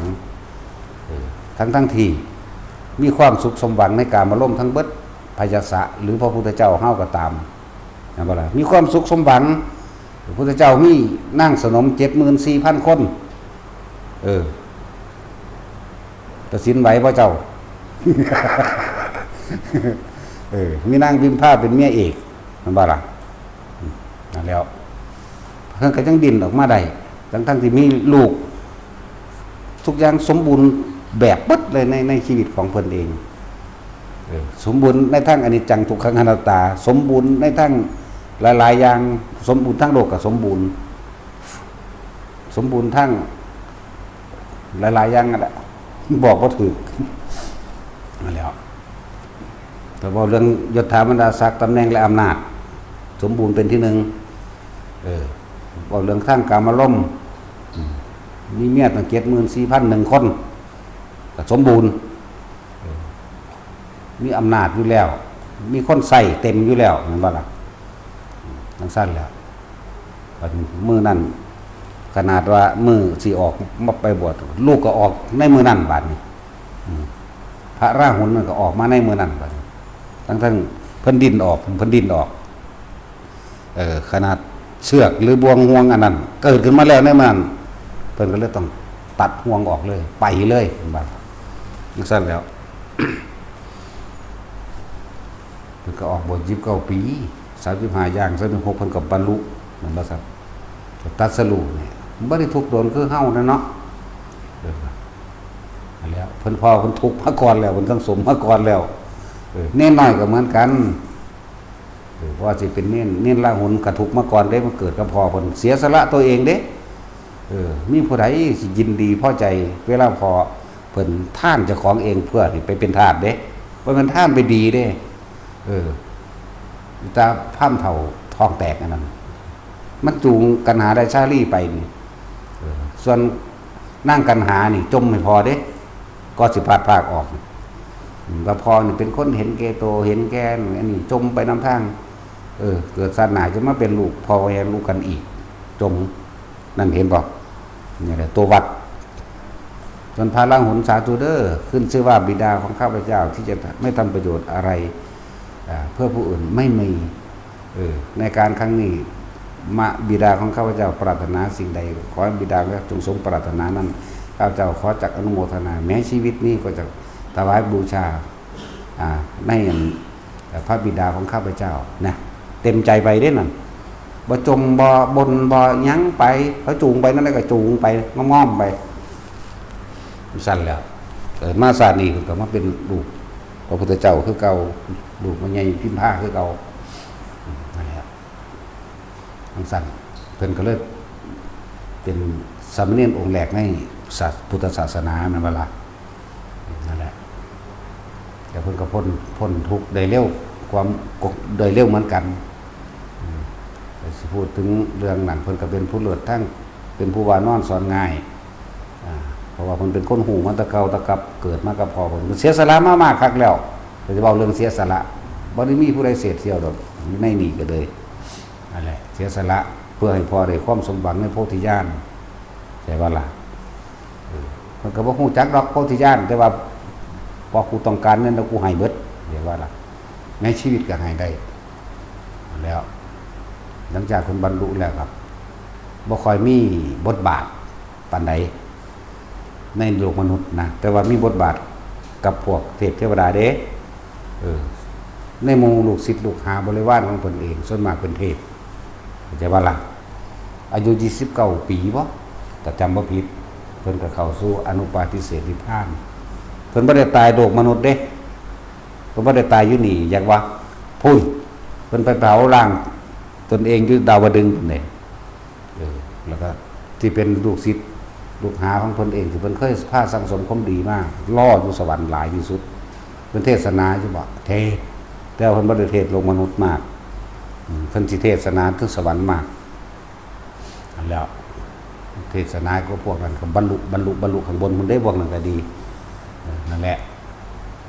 ເອີ ທັງໆທີ່ມີຄວາມສຸກສົມຫວັງໃນກາມາລົມທັງເບິດ, ພະຍະສະ ຫຼື ພະພຸດທະເຈົ້າເຮົາກໍຕາມ, ແມ່ນບໍ່ລະ? ມີຄວາມສຸກສົມຫວັງ. ພະພຸດທະເຈົ້າມີນາງສະໜົມເຈັດໝື່ນສີ່ພັນຄົນ. ເອີ ຕັດສິນໄຫວບໍ່ເຈົ້າ? ເອີ ມີນາງພິມພາເປັນເມຍເອກ, ແມ່ນບໍ່ລະ? ນັ້ນແຫຼະ ເພິ່ນກໍຍັງດີ້ນອອກມາໄດ້ ທັງໆທີ່ມີລູກ, ທຸກຢ່າງສົມບູນແບບເບິດເລີຍໃນ ໃນຊີວິດຂອງເພິ່ນເອງ. ເອີ ສົມບູນໃນທາງອະນິດຈັງ ທຸກຂັງ ອະນັດຕາ, ສົມບູນໃນທາງຫຼາຍໆຢ່າງ, ສົມບູນທາງໂລກກໍສົມບູນ, ສົມບູນທາງຫຼາຍໆຢ່າງນັ້ນແຫຼະ, ບອກບໍ່ຖືກ. ນັ້ນແຫຼະ ຖ້າເວົ້າເລື່ອງຍົດຖາບັນດາສັກ, ຕຳແໜ່ງ ແລະ ອຳນາດ, ສົມບູນເປັນທີໜຶ່ງ. ເອີ ເວົ້າເລື່ອງທາງກາມາລົມ, ມີເມຍຕັ້ງເຈັດໝື່ນສີ່ພັນໜຶ່ງຄົນ, ກໍສົມບູນ. ເອີ ມີອຳນາດຢູ່ແລ້ວ, ມີຄົນໃຊ້ເຕັມຢູ່ແລ້ວ, ແມ່ນບໍ່ລະ? ຈັ່ງຊັ້ນແຫຼະ. ບັດມື້ນັ້ນ ຂະໜາດວ່າມື້ຊິອອກມາໄປບວດ, ລູກກໍອອກໃນມື້ນັ້ນບາດນີ້. ອືມ ພະລາຫຸນມັນກໍອອກມາໃນມື້ນັ້ນບາດນີ້, ທັງໆເພິ່ນດີ້ນອອກ, ເພິ່ນດີ້ນອອກ. ເອີ ຂະໜາດເຊືອກ ຫຼື ບ່ວງຫ່ວງອັນນັ້ນເກີດຂຶ້ນມາແລ້ວໃນມື້ນັ້ນ, ເພິ່ນກໍເລີຍຕ້ອງຕັດຫ່ວງອອກເລີຍ, ໄປເລີຍ, ເພິ່ນວ່າຈັ່ງຊັ້ນແຫຼະ. ເພິ່ນກໍອອກບວດສິບເກົ້າປີ, ສາມສິບຫ້າຢ່າງສາມສິບຫົກ ເພິ່ນກໍບັນລຸ, ແມ່ນບໍ່ຊັ້ນ? ກໍຕັດສະຮູ້ນີ້ ບໍ່ໄດ້ທຸກໂດນຄືເຮົານະເນາະ. ເອີ ຫັ້ນແຫຼະ ເພິ່ນ ເພາະເພິ່ນທຸກມາກ່ອນແລ້ວ, ເພິ່ນສັງສົມມາກ່ອນແລ້ວ. ເອີ ເນນນ້ອຍກໍເໝືອນກັນ. ເອີ ບໍ່ວ່າຊິເປັນເນນ, ເນນລາຫຸນກໍທຸກມາກ່ອນເດ້, ມາເກີດກັບພໍ່ເພິ່ນ, ເສຍສະຫຼະຕົວເອງເດ້. ເອີ ມີຜູ້ໃດຊິຍິນດີພໍໃຈເວລາພໍ່ເພິ່ນທານເຈົ້າຂອງເອງເພື່ອຊິໄປເປັນທາດເດ້? ບໍ່ແມ່ນທານໄປດີເດ້. ເອີ ຕາພາມເຖົ້າທ້ອງແຕກອັນນັ້ນ, ມັນຈູງກັນຫາໄດ້ຊາລີໄປນີ້. ເອີ ສ່ວນນາງກັນຫານີ້ຈົ່ມໃຫ້ພໍ່ເດ້ ກໍຊິພັດພາກອອກ. ອືມ ວ່າພໍ່ນີ້ເປັນຄົນເຫັນແກ່ໂຕ ເຫັນແກ່ອັນນີ້ ຈົ່ມໄປນຳທາງ. ເອີ ເກີດຊາດໜ້າຈະມາເປັນລູກພໍ່ແມ່ລູກກັນອີກ ຈົ່ມ. ນັ້ນເຫັນບໍ່? ນີ້ແຫຼະຕົວວັດ. ສ່ວນພະລາຫຸນ ສາທຸເດີ້ ຂຶ້ນຊື່ວ່າບິດາຂອງຂ້າພະເຈົ້າທີ່ຈະໄມ່ທຳປະໂຫຍດອະໄລ ອາ ເພື່ອຜູ້ອື່ນໄມ່ມີ. ເອີ ໃນການຄັ້ງນີ້ ມະ ບິດາຂອງຂ້າພະເຈົ້າປາດຖະໜາສິ່ງໃດ ຂໍໃຫ້ບິດາເຈົ້າຈົ່ງຊົງປາດຖະໜານັ້ນ. ຂ້າພະເຈົ້າຂໍຈັກອະນຸໂມທະນາ ແມ້ຊີວິດນີ້ກໍຈະຖວາຍບູຊາ ອາ ໃນອັນ ເອີ ພະບິດາຂອງຂ້າພະເຈົ້ານະ. ເຕັມໃຈໄປເດ້ນັ້ນ ບໍ່ຈົ່ມ ບໍ່ບົ່ນ ບໍ່ຫຍັງໄປ ເຂົາຈູງໄປນັ້ນແຫຼະ ກໍຈູງໄປ ງອມໆໄປ ຊັ້ນແຫຼ້ວ. ເກີດມາຊາດນີ້ເພິ່ນກໍມາເປັນລູກພະພຸດທະເຈົ້າຄືເກົ່າ ລູກແມ່ໃຫຍ່ພິມພາຄືເກົ່າ. ອືມ ນັ້ນແຫຼະ ຈັ່ງຊັ້ນເພິ່ນກໍເລີຍເປັນສາມະເນນອົງແລກໃນສາ ພຸດທະສາສະໜາ ແມ່ນບໍ່ລະ? ນັ້ນແຫຼະ ແລ້ວເພິ່ນກໍພົ້ນ ພົ້ນທຸກໄດ້ເລັວ ຄວາມ ກໍໄດ້ເລັວເໝືອນກັນ. ອືມ ແຕ່ຊິພູດເຖິງເລື່ອງນັ້ນ ເພິ່ນກໍເປັນຜູ້ເລີດທາງ ເປັນຜູ້ວ່ານອນສອນງ່າຍ ອາ ເພາະວ່າເພິ່ນເປັນຄົນຮູ້ມາແຕ່ເກົ່າ ແຕ່ກັບເກີດມາກັບພໍ່ເພິ່ນ ເພິ່ນເສຍສະຫຼະມາມາກຄັກແລ້ວ. ກໍຈະເວົ້າເລື່ອງເສຍສະຫຼະ ບໍ່ໄດ້ມີຜູ້ໃດເສດສຽວດອກ ຢູ່ໃນນີ້ກໍເລີຍ ນັ້ນແຫຼະ ເສຍສະຫຼະເພື່ອໃຫ້ພໍ່ໄດ້ຄວາມສົມຫວັງໃນໂພທິຍານ ເຫັນບໍ່ລະ? ເອີ ເພິ່ນກໍບໍ່ຮູ້ຈັກດອກໂພທິຍານ ແຕ່ວ່າ ພໍ່ ກູຕ້ອງການແນວໃດ ກູໃຫ້ເບິດ ເຫັນບໍ່ລະ? ໃນຊີວິດກໍໃຫ້ໄດ້ ແລ້ວ ຫຼັງຈາກເພິ່ນບັນລຸແລ້ວກໍບໍ່ຄ່ອຍມີບົດບາດປານໃດໃນໂລກມະນຸດນະ ແຕ່ວ່າມີບົດບາດກັບພວກເທບເທວະດາເດ້. ເອີ ໃນໝູ່ລູກສິດລູກຫາບໍລິວານຂອງເພິ່ນເອງ ສ່ວນມາກເປັນເທບ ເຂົ້າໃຈບໍ່ລະ? ອາຍຸຊາວເກົ້າປີບໍ ຖ້າຈຳບໍ່ຜິດ ເພິ່ນກໍເຂົ້າສູ່ອະນຸປາທິເສດນິບພານ. ເພິ່ນບໍ່ໄດ້ຕາຍໂລກມະນຸດເດ້ ເພິ່ນບໍ່ໄດ້ຕາຍຢູ່ນີ້ ຢາກວ່າພຸ້ນ ເພິ່ນໄປເຜົາລ້າງຕົນເອງຢູ່ດາວະດຶງພຸ້ນເດ້. ເອີ ແລ້ວກໍທີ່ເປັນລູກສິດລູກຫາຂອງເພິ່ນເອງ ທີ່ເພິ່ນເຄີຍພາສັ່ງສົມຄວາມດີມາ ລໍຢູ່ສະຫວັນຫຼາຍທີ່ສຸດ ເພິ່ນເທດສະໜາຢູ່ບໍ? ເທດ ແຕ່ວ່າເພິ່ນບໍ່ໄດ້ເທດໂລກມະນຸດມາກ. ອືມ ເພິ່ນຊິເທດສະໜາເຖິງສະຫວັນມາກ ຫັ້ນແຫຼ້ວ ເທດສະໜາກໍພວກນັ້ນກໍບັນລຸ ບັນລຸ ບັນລຸຂ້າງບົນພຸ້ນເດ້ ພວກນັ້ນກໍດີ. ເອີ ນັ້ນແຫຼະ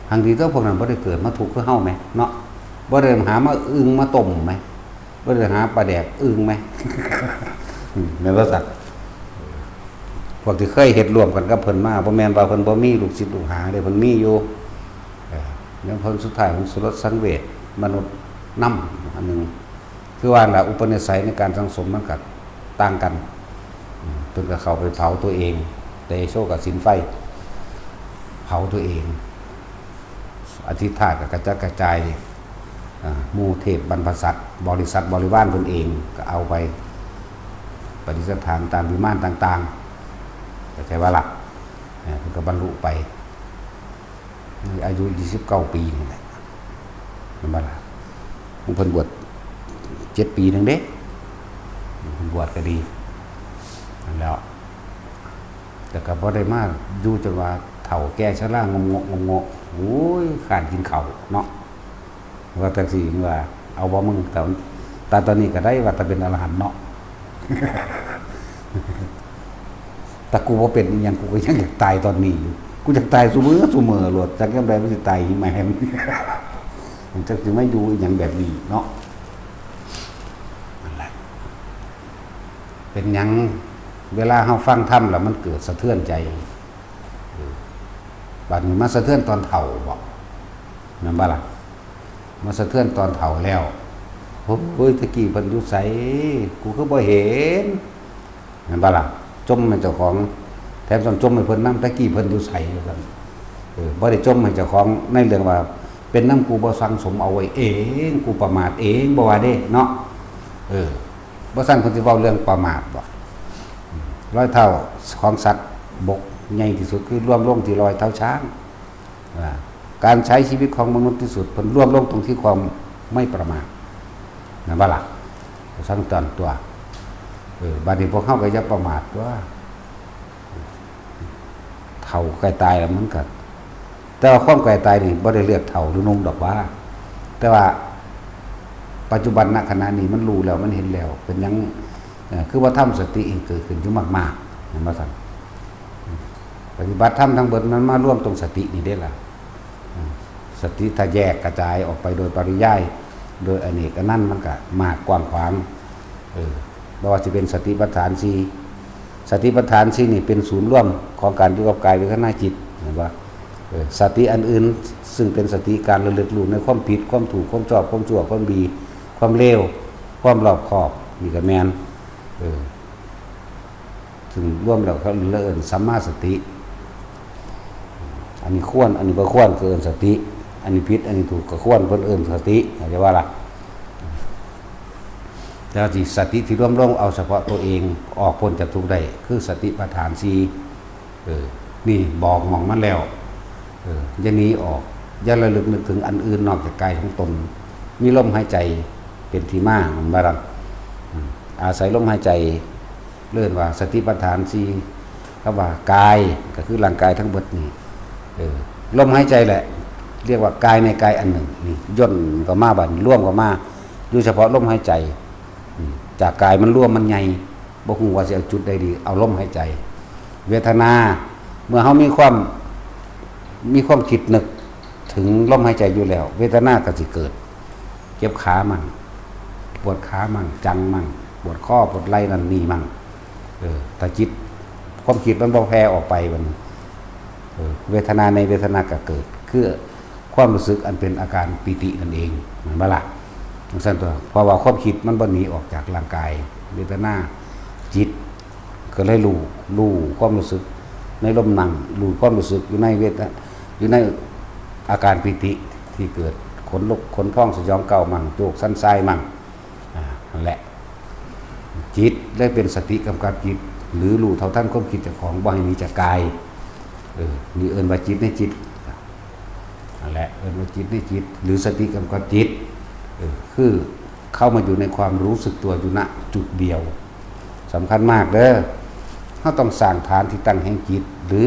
ຮັ່ງດີຕົວະ ພວກນັ້ນບໍ່ໄດ້ເກີດມາທຸກຄືເຮົາແໝ ເນາະ ບໍ່ໄດ້ຫາມາອຶ່ງມາຕົ້ມແໝ ບໍ່ໄດ້ຫາປາແດກອຶ່ງແໝ ແມ່ນບໍ່ຊັ້ນ? ພວກທີ່ເຄີຍເຮັດຮ່ວມກັນກັບເພິ່ນມາ ບໍ່ແມ່ນວ່າເພິ່ນບໍ່ມີລູກສິດລູກຫາເດ້ ເພິ່ນມີຢູ່. ເອີ ແລ້ວຜົນສຸດທ້າຍຂອງສະຫຼົດສັງເວດມະນຸດນຳອັນໜຶ່ງ ຄືວ່າລະ ອຸປະນິໄສໃນການສັງສົມມັນກໍຕ່າງກັນ. ອືມ ເພິ່ນກໍເຂົ້າໄປເຜົາຕົວເອງ ເຕໂຊກໍສິນໄຟ ເຜົາຕົວເອງ. ອະທິຖາດກໍກະຈັດກະຈາຍ ອາ ໝູ່ເທບບັນພະສັດ ບໍລິສັດບໍລິວານເພິ່ນເອງກໍເອົາໄປປະດິດສະຖານຕາມວິມານຕ່າງໆ ເຂົ້າໃຈວ່າລະ? ເອີ ເພິ່ນກໍບັນລຸໄປ ອາຍຸຊາວເກົ້າປີນີ້ແຫຼະ ແມ່ນບໍ່ລະ? ຂອງເພິ່ນບວດເຈັດປີໜຶ່ງເດ້ ເພິ່ນບວດກໍດີ ນັ້ນແຫຼ້ວ. ແຕ່ກໍບໍ່ໄດ້ມາຢູ່ຈົນວ່າເຖົ້າແກ່ຊະລາ ງົມເງາະ ງົມເງາະ ໂອ້ຍ ຄ້ານກິນເຂົ້າເນາະ ວ່າຈັ່ງຊີ້ ວ່າ ເອົາບໍ່ມຶງ ແຕ່ ແຕ່ຕອນນີ້ກໍໄດ້ວ່າແຕ່ເປັນອະລະຫັນເນາະ ແຕ່ກູບໍ່ເປັນອີ່ຫຍັງ ກູກໍຍັງຢາກຕາຍຕອນນີ້ຢູ່ ກູຢາກຕາຍຊຸມື້ ຊຸມື້ໂລດ ຈັກຍາມໃດມັນຊິຕາຍອີ່ແມ່ ມັນຈັກຊິມາຢູ່ອີ່ຫຍັງແບບນີ້ເນາະ ນັ້ນແຫຼະ. ເປັນຫຍັງເວລາເຮົາຟັງທຳແລ້ວມັນເກີດສະເທືອນໃຈ? ເອີ ບາດນີ້ມາສະເທືອນຕອນເຖົ້າບໍ? ແມ່ນບໍ່ລະ? ມາສະເທືອນຕອນເຖົ້າແລ້ວ ໂອ້ຍ ແຕ່ກີ້ເພິ່ນຢູ່ໃສ? ກູຄືບໍ່ເຫັນ ແມ່ນບໍ່ລະ? ຈົ່ມໃຫ້ເຈົ້າຂອງ ແຖມຊ້ຳຈົ່ມໃຫ້ເພິ່ນນຳ ແຕ່ກີ້ເພິ່ນຢູ່ໃສ? ວ່າຊັ້ນ. ເອີ ບໍ່ໄດ້ຈົ່ມໃຫ້ເຈົ້າຂອງໃນເລື່ອງວ່າ ເປັນນຳກູບໍ່ສັ່ງສົມເອົາໄວ້ເອງ ກູປະໝາດເອງ ບໍ່ວ່າເດ້ເນາະ ເອີ ບໍ່ຊັ້ນເພິ່ນຊິເວົ້າເລື່ອງປະໝາດບໍ? ອືມ ລອຍເທົ້າຂອງສັດບົກໃຫຍ່ທີ່ສຸດ ຄືລວມລົງທີ່ລອຍເທົ້າຊ້າງ. ວ່າການໃຊ້ຊີວິດຂອງມະນຸດທີ່ສຸດ ເພິ່ນລວມລົງຕົງທີ່ຄວາມໄມ່ປະໝາດ ແມ່ນບໍ່ລະ? ສັງຕອນຕົວະ ເອີ ບາດນີ້ພວກເຮົາກໍຢ່າປະໝາດຕົວະ ເຖົ້າໃກ້ຕາຍແລ້ວມັນກໍ ແຕ່ວ່າຄວາມໃກ້ຕາຍນີ້ບໍ່ໄດ້ເລືອກເຖົ້າຫຼືໜຸ່ມດອກຫວາ ແຕ່ວ່າປັດຈຸບັນນະຂະນະນີ້ມັນຮູ້ແລ້ວ ມັນເຫັນແລ້ວ ເປັນຫຍັງ ເອີ ຄືວ່າທຳສະຕິເອງເກີດຂຶ້ນຢູ່ມາກໆ ແມ່ນບໍ່ຊັ້ນ? ປະຕິບັດທຳທັງເບິດມັນມາລວມຕົງສະຕິນີ້ເດ້ລະ. ສະຕິຖ້າແຍກກະຈາຍອອກໄປໂດຍປະລິຍາຍ ໂດຍອະເນກອະນັນ ມັນກະມາກກວ້າງຂວາງ. ເອີ ບໍ່ວ່າຊິເປັນສະຕິປັດຖານສີ່ ສະຕິປັດຖານສີ່ນີ້ເປັນສູນລວມຂອງການຢູ່ກັບກາຍ ເວທະນາ ຈິດ ແມ່ນບໍ່? ເອີ ສະຕິອັນອື່ນ ຊຶ່ງເປັນສະຕິການລະລຶກຮູ້ໃນຄວາມຜິດ ຄວາມຖືກ ຄວາມຊອບ ຄວາມຊົ່ວ ຄວາມດີ ຄວາມເລວ ຄວາມລອບຄອບ ນີ້ກະແມ່ນ. ເອີ ຊຶ່ງລວມແລ້ວເຂົາເອີ້ນສຳມາສະຕິ. ອັນນີ້ຄວນ ອັນນີ້ບໍ່ຄວນ ກໍເອີ້ນສະຕິ. ອັນນີ້ຜິດ ອັນນີ້ຖືກ ກໍຄວນ ເພິ່ນເອີ້ນສະຕິ ເຂົ້າໃຈວ່າລະ? ແຕ່ວ່າທີ່ສະຕິທີ່ລວມລົງເອົາສະເພາະຕົວເອງອອກພົ້ນຈາກທຸກໄດ້ ຄືສະຕິປັດຖານສີ່. ເອີ ນີ້ບອກໝ່ອງມັນແລ້ວ. ເອີ ຢ່າໜີອອກ ຢ່າລະລຶກນຶກເຖິງອັນອື່ນນອກຈາກກາຍຂອງຕົນ. ມີລົມຫາຍໃຈເປັນທີ່ມາ ແມ່ນບໍ່ລະ? ອາໄສລົມຫາຍໃຈ ເອີ້ນວ່າສະຕິປັດຖານສີ່. ຄຳວ່າກາຍ ກໍຄືຮ່າງກາຍທັງເບິດນີ້ ເອີ ລົມຫາຍໃຈແຫຼະ ຮຽກວ່າກາຍໃນກາຍອັນໜຶ່ງນີ້ ຢ່ນເຂົ້າມາ ບາດລວມເຂົ້າມາ ຢູ່ສະເພາະລົມຫາຍໃຈ. ອືມ ຈາກກາຍມັນລວມ ມັນໃຫຍ່ ບໍ່ຮູ້ວ່າຊິເອົາຈຸດໃດດີ ເອົາລົມຫາຍໃຈ. ເວທະນາ ເມື່ອເຮົາມີຄວາມ ມີຄວາມຄິດນຶກເຖິງລົມຫາຍໃຈຢູ່ແລ້ວ ເວທະນາກໍຊິເກີດ. ເຈັບຂາໝັ້ງ ປວດຂາໝັ້ງ ຈັ່ງໝັ້ງ ປວດຄໍ ປວດໄຫຼ່ ນັ້ນນີ້ໝັ້ງ. ເອີ ຖ້າຈິດ ຄວາມຄິດມັນບໍ່ແຜ່ອອກໄປ ມັນ ເອີ ເວທະນາໃນເວທະນາກໍເກີດ ຄືຄວາມຮູ້ສຶກອັນເປັນອາການປີຕິນັ້ນເອງ ແມ່ນບໍ່ລະ? ຈັ່ງຊັ້ນຕົວະ ເພາະວ່າຄວາມຄິດມັນບໍ່ໜີອອກຈາກຮ່າງກາຍ ເວທະນາ ຈິດ ກໍເລີຍຮູ້ ຮູ້ຄວາມຮູ້ສຶກໃນລົມນັ່ງ ຮູ້ຄວາມຮູ້ສຶກຢູ່ໃນເວທະ ຢູ່ໃນອາການປີຕິທີ່ເກີດ ຂົນລຸກ ຂົນພອງ ສະຫຍອງກ້າວໝັ້ງ ໂຈກສັນຊາຍໝັ້ງ. ອາ ຫັ້ນແຫຼະ ຈິດເລີຍເປັນສະຕິກຳກັບຈິດ ຫຼື ຮູ້ເທົ່າທັນຄວາມຄິດເຈົ້າຂອງ ບໍ່ໃຫ້ໜີຈາກກາຍ. ເອີ ນີ້ເອີ້ນວ່າຈິດໃນຈິດ. ນັ້ນແຫຼະ ເອີ້ນວ່າຈິດໃນຈິດ ຫຼື ສະຕິກຳກັບຈິດ ເອີ ຄືເຂົ້າມາຢູ່ໃນຄວາມຮູ້ສຶກຕົວຢູ່ ນະ ຈຸດດຽວ. ສຳຄັນມາກເດີ ເຮົາຕ້ອງສ້າງຖານທີ່ຕັ້ງແຫ່ງຈິດ ຫຼື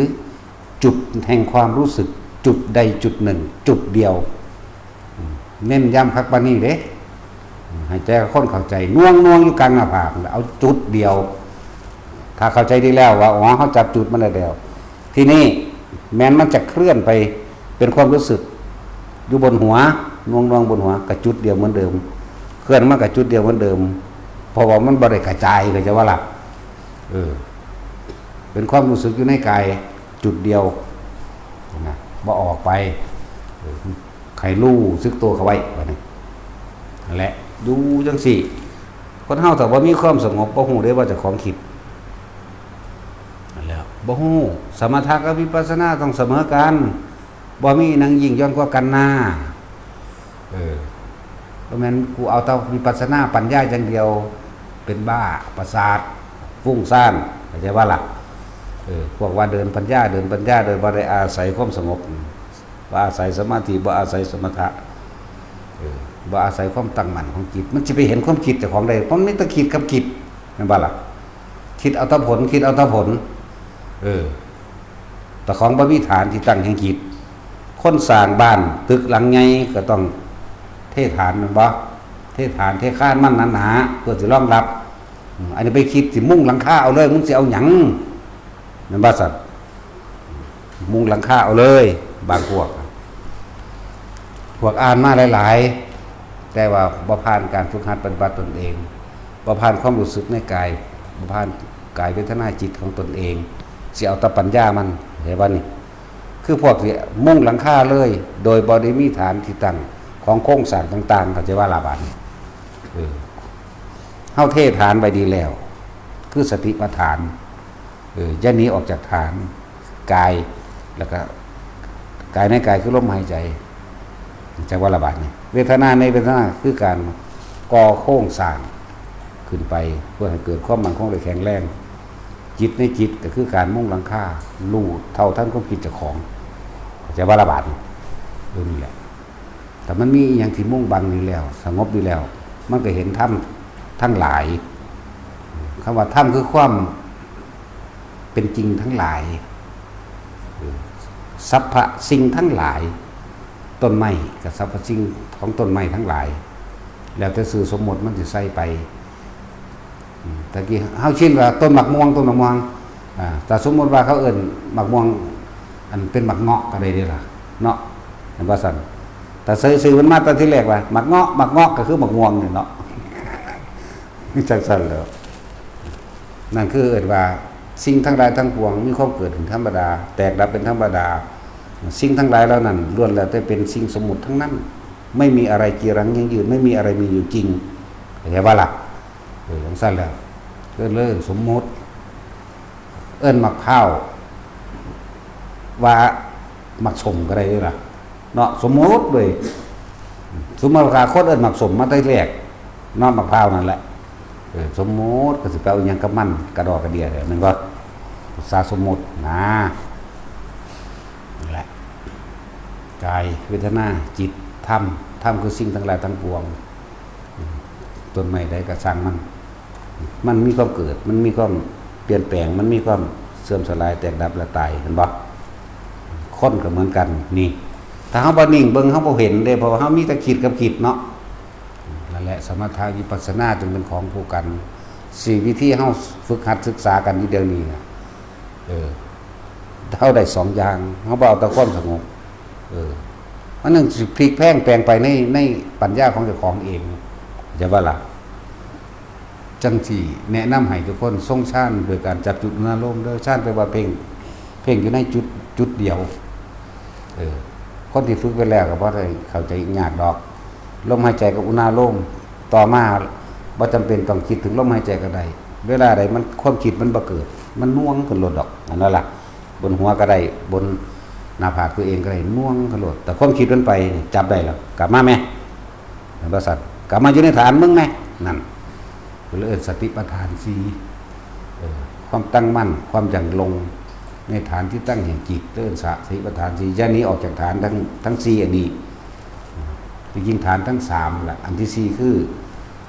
ຈຸດແຫ່ງຄວາມຮູ້ສຶກ ຈຸດໃດຈຸດໜຶ່ງ ຈຸດດຽວ. ເນັ້ນຢ້ຳຄັກປານນີ້ເດ້ ໃຫ້ແຕ່ລະຄົນເຂົ້າໃຈ ໜ່ວງໆຢູ່ກາງໜ້າຜາກ ເອົາຈຸດດຽວ. ຖ້າເຂົ້າໃຈດີແລ້ວວ່າ ອໍ ເຮົາຈັບຈຸດມັນໄດ້ແລ້ວ ທີນີ້ແມ່ນມັນຈະເຄື່ອນໄປເປັນຄວາມຮູ້ສຶກຢູ່ບົນຫົວ ໜ່ວງໆບົນຫົວ ກະຈຸດດຽວເໝືອນເດີມ ເຄື່ອນມາກະຈຸດດຽວເໝືອນເດີມ ເພາະວ່າມັນບໍ່ໄດ້ກະຈາຍ ເຂົ້າໃຈວ່າລະ? ເອີ ເປັນຄວາມຮູ້ສຶກຢູ່ໃນກາຍຈຸດດຽວນະ ບໍ່ອອກໄປ. ເອີ ໃຫ້ຮູ້ສຶກຕົວເຂົ້າໄວ້ ບາດນີ້ ນັ້ນແຫຼະ ຢູ່ຈັ່ງຊີ້. ຄົນເຮົາຖ້າບໍ່ມີຄວາມສະຫງົບ ບໍ່ຮູ້ເດ້ວ່າເຈົ້າຂອງຄິດ ນັ້ນແຫຼະ ບໍ່ຮູ້. ສະມະຖະກັບວິປັດສະນາຕ້ອງສະເໝີກັນ ບໍ່ມີອີ່ຫຍັງຍິ່ງຍ້ອນກວ່າກັນນາ. ເອີ ບໍ່ແມ່ນກູເອົາແຕ່ວິປັດສະນາປັນຍາຢ່າງດຽວ ເປັນບ້າປະສາດຟຸ້ງຊານ ເຂົ້າໃຈວ່າລະ? ເອີ ພວກວ່າເດີນປັນຍາ ເດີນປັນຍາໂດຍບໍ່ໄດ້ອາໄສຄວາມສະຫງົບ ບໍ່ອາໄສສະມາທິ ບໍ່ອາໄສສະມະຖະ ເອີ ບໍ່ອາໄສຄວາມຕັ້ງໝັ້ນຂອງຈິດ ມັນຊິໄປເຫັນຄວາມຄິດເຈົ້າຂອງໄດ້? ເພາະມັນມີແຕ່ຄິດກັບຄິດ ແມ່ນບໍ່ລະ? ຄິດເອົາແຕ່ຜົນ ຄິດເອົາແຕ່ຜົນ. ເອີ ເຈົ້າຂອງບໍ່ມີຖານທີ່ຕັ້ງແຫ່ງຈິດ. ຄົນສ້າງບ້ານຕຶກຫຼັງໃຫຍ່ກໍຕ້ອງເທຖານແມ່ນບໍ່? ເທຖານເທຄານມັນໜາໆ ເພື່ອຊິຮອງຮັບ. ອືມ ອັນນີ້ໄປຄິດຊິມຸງຫຼັງຄາເອົາເລີຍ ມຶງຊິເອົາຫຍັງ? ແມ່ນບໍ່ຊັ້ນ? ມຸງຫຼັງຄາເອົາເລີຍ. ບາງພວກ ພວກອ່ານມາຫຼາຍໆ ແຕ່ວ່າບໍ່ຜ່ານການຝຶກຫັດປະຕິບັດຕົນເອງ ບໍ່ຜ່ານຄວາມຮູ້ສຶກໃນກາຍ ບໍ່ຜ່ານກາຍເວທະນາຈິດຂອງຕົນເອງ ຊິເອົາແຕ່ປັນຍາມັນ ເຫັນບໍ່ນີ້? ຄືພວກທີ່ມຸງຫຼັງຄາເລີຍ ໂດຍບໍ່ໄດ້ມີຖານທີ່ຕັ້ງຂອງໂຄງສ້າງຕ່າງໆ ເຂົ້າໃຈວ່າລະບາດນີ້? ເອີ ເຮົາເທຖານໄວ້ດີແລ້ວ ຄືສະຕິປະຖານ. ເອີ ຢ່າໜີອອກຈາກຖານ ກາຍ ແລ້ວກະກາຍໃນກາຍຄືລົມຫາຍໃຈ ເຂົ້າໃຈວ່າລະບາດນີ້? ເວທະນາໃນເວທະນາຄືການກໍ່ໂຄງສ້າງຂຶ້ນໄປ ເພື່ອໃຫ້ເກີດຄວາມໝັ້ນຄົງ ແລະ ແຂງແຮງ. ຈິດໃນຈິດກໍຄືການມຸງຫຼັງຄາ ຮູ້ເທົ່າທັນຄວາມຄິດເຈົ້າຂອງ ເຂົ້າໃຈວ່າລະບາດນີ້? ເອີ ນີ້ແຫຼະ. ຖ້າມັນມີອີ່ຫຍັງທີ່ມຸງບັງດີແລ້ວ ສະຫງົບດີແລ້ວ ມັນກໍເຫັນທຳທັງຫຼາຍ. ຄຳວ່າທຳຄືຄວາມເປັນຈິງທັງຫຼາຍ ສັບພະສິ່ງທັງຫຼາຍ ຕົ້ນໄມ້ກໍສັບພະສິ່ງຂອງຕົ້ນໄມ້ທັງຫຼາຍ ແລ້ວແຕ່ຊື່ສົມມຸດມັນຊິໃສ່ໄປ. ອືມ ຕະກີ້ເຮົາຊິນວ່າຕົ້ນໝາກມ່ວງ ຕົ້ນໝາກມ່ວງ ອາ ຖ້າສົມມຸດວ່າເຂົາເອີ້ນໝາກມ່ວງ ອັນເປັນໝາກເງາະກໍໄດ້ເດ້ລະເນາະ ແມ່ນບໍ່ຊັ້ນ? ຖ້າໃສ່ຊື່ມັນມາແຕ່ທີແລກວ່າໝາກເງາະ ໝາກເງາະກໍຄືໝາກມ່ວງນີ້ເນາະ ຈັ່ງຊັ້ນແຫຼ້ວ. ນັ້ນຄືເອີ້ນວ່າສິ່ງທັງຫຼາຍທັງປວງມີຄວາມເກີດຂຶ້ນທຳມະດາ ແຕກດັບເປັນທຳມະດາ. ສິ່ງທັງຫຼາຍເຫຼົ່ານັ້ນລ້ວນແລ້ວແຕ່ເປັນສິ່ງສົມມຸດທັງນັ້ນ ໄມ່ມີອະໄລຈີລັງຢັ້ງຢືນ ໄມ່ມີອະໄລມີຢູ່ຈິງ ເຂົ້າໃຈບໍ່ລະ? ເອີ ຈັ່ງຊັ້ນແຫຼະ ເອີ້ນເລີຍສົມມຸດ ເອີ້ນໝາກພ້າວວ່າໝາກສົ້ມກໍໄດ້ເດ້ລະເນາະ ສົມມຸດເວີຍ. ສົມມຸດວ່າຄົນເອີ້ນໝາກສົ້ມມາແຕ່ແລກເນາະ ໝາກພ້າວນັ້ນແຫຼະ ເອີ ສົມມຸດກໍຊິໄປເອົາຫຍັງກັບມັນ ກະດໍກະເດຍແທ້ ແມ່ນບໍ່? ອຸດສາສົມມຸດນາ ນັ້ນແຫຼະ ກາຍ ເວທະນາ ຈິດ ທຳ ທຳຄືສິ່ງທັງຫຼາຍທັງປວງ ຕົ້ນໄມ້ໃດກໍຊ່າງມັນ ມັນມີຄວາມເກີດ ມັນມີຄວາມປ່ຽນແປງ ມັນມີຄວາມເສື່ອມສະຫຼາຍ ແຕກດັບ ແລະ ຕາຍ ເຫັນບໍ່? ຄົນກໍເໝືອນກັນ ນີ້ ຖ້າເຮົາບໍ່ນິ່ງເບິ່ງ ເຮົາບໍ່ເຫັນເດ້ ເພາະວ່າເຮົາມີແຕ່ຄິດກັບຄິດເນາະ. ນັ້ນແຫຼະ ສະມະຖະວິປັດສະນາຈຶ່ງເປັນຂອງຄູ່ກັນ ສີ່ວິທີເຮົາຝຶກຫັດສຶກສາກັນຢູ່ດຽວນີ້ນະ ເອີ ເຮົາໄດ້ສອງຢ່າງ ເຮົາບໍ່ເອົາແຕ່ຄວາມສະຫງົບ ເອີ ມັນຈັ່ງຊິພລິກແພງແປງໄປໃນ ໃນປັນຍາຂອງເຈົ້າຂອງເອງ ເຂົ້າໃຈບໍ່ລະ? ຈັ່ງຊິແນະນຳໃຫ້ທຸກຄົນຊົງຊານໂດຍການຈັບຈຸດອຸນາໂລມເດີ ຊານແປວ່າເພັ່ງ ເພັ່ງຢູ່ໃນຈຸດ ຈຸດດຽວ ເອີ ຄົນທີ່ຝຶກໄປແລ້ວກໍບໍ່ໄດ້ເຂົ້າໃຈຍາກດອກ ລົມຫາຍໃຈກັບອຸນາໂລມ ຕໍ່ມາບໍ່ຈຳເປັນຕ້ອງຄິດເຖິງລົມຫາຍໃຈກໍໄດ້ ເວລາໃດມັນ ຄວາມຄິດມັນບໍ່ເກີດ ມັນໜ່ວງຂຶ້ນໂລດດອກ ແມ່ນບໍ່ລະ? ບົນຫົວກໍໄດ້ ບົນໜ້າຜາກຕົວເອງກໍໄດ້ ໜ່ວງຂຶ້ນໂລດ ແຕ່ຄວາມຄິດມັນໄປ ຈັບໄດ້ແລ້ວ ກັບມາແມ ແມ່ນບໍ່ຊັ້ນ? ກັບມາຢູ່ໃນຖານມຶງແມ ນັ້ນ ເພິ່ນເອີ້ນສະຕິປະທານສີ່ ເອີ ຄວາມຕັ້ງໝັ້ນ ຄວາມຢັ້ງລົງໃນຖານທີ່ຕັ້ງແຫ່ງຈິດ ເອີ້ນສະຕິປະທານສີ່ ຢ່າໜີອອກຈາກຖານທັງ ທັງສີ່ອັນນີ້. ທີ່ຈິງຖານທັງສາມລະ ອັນທີສີ່ຄື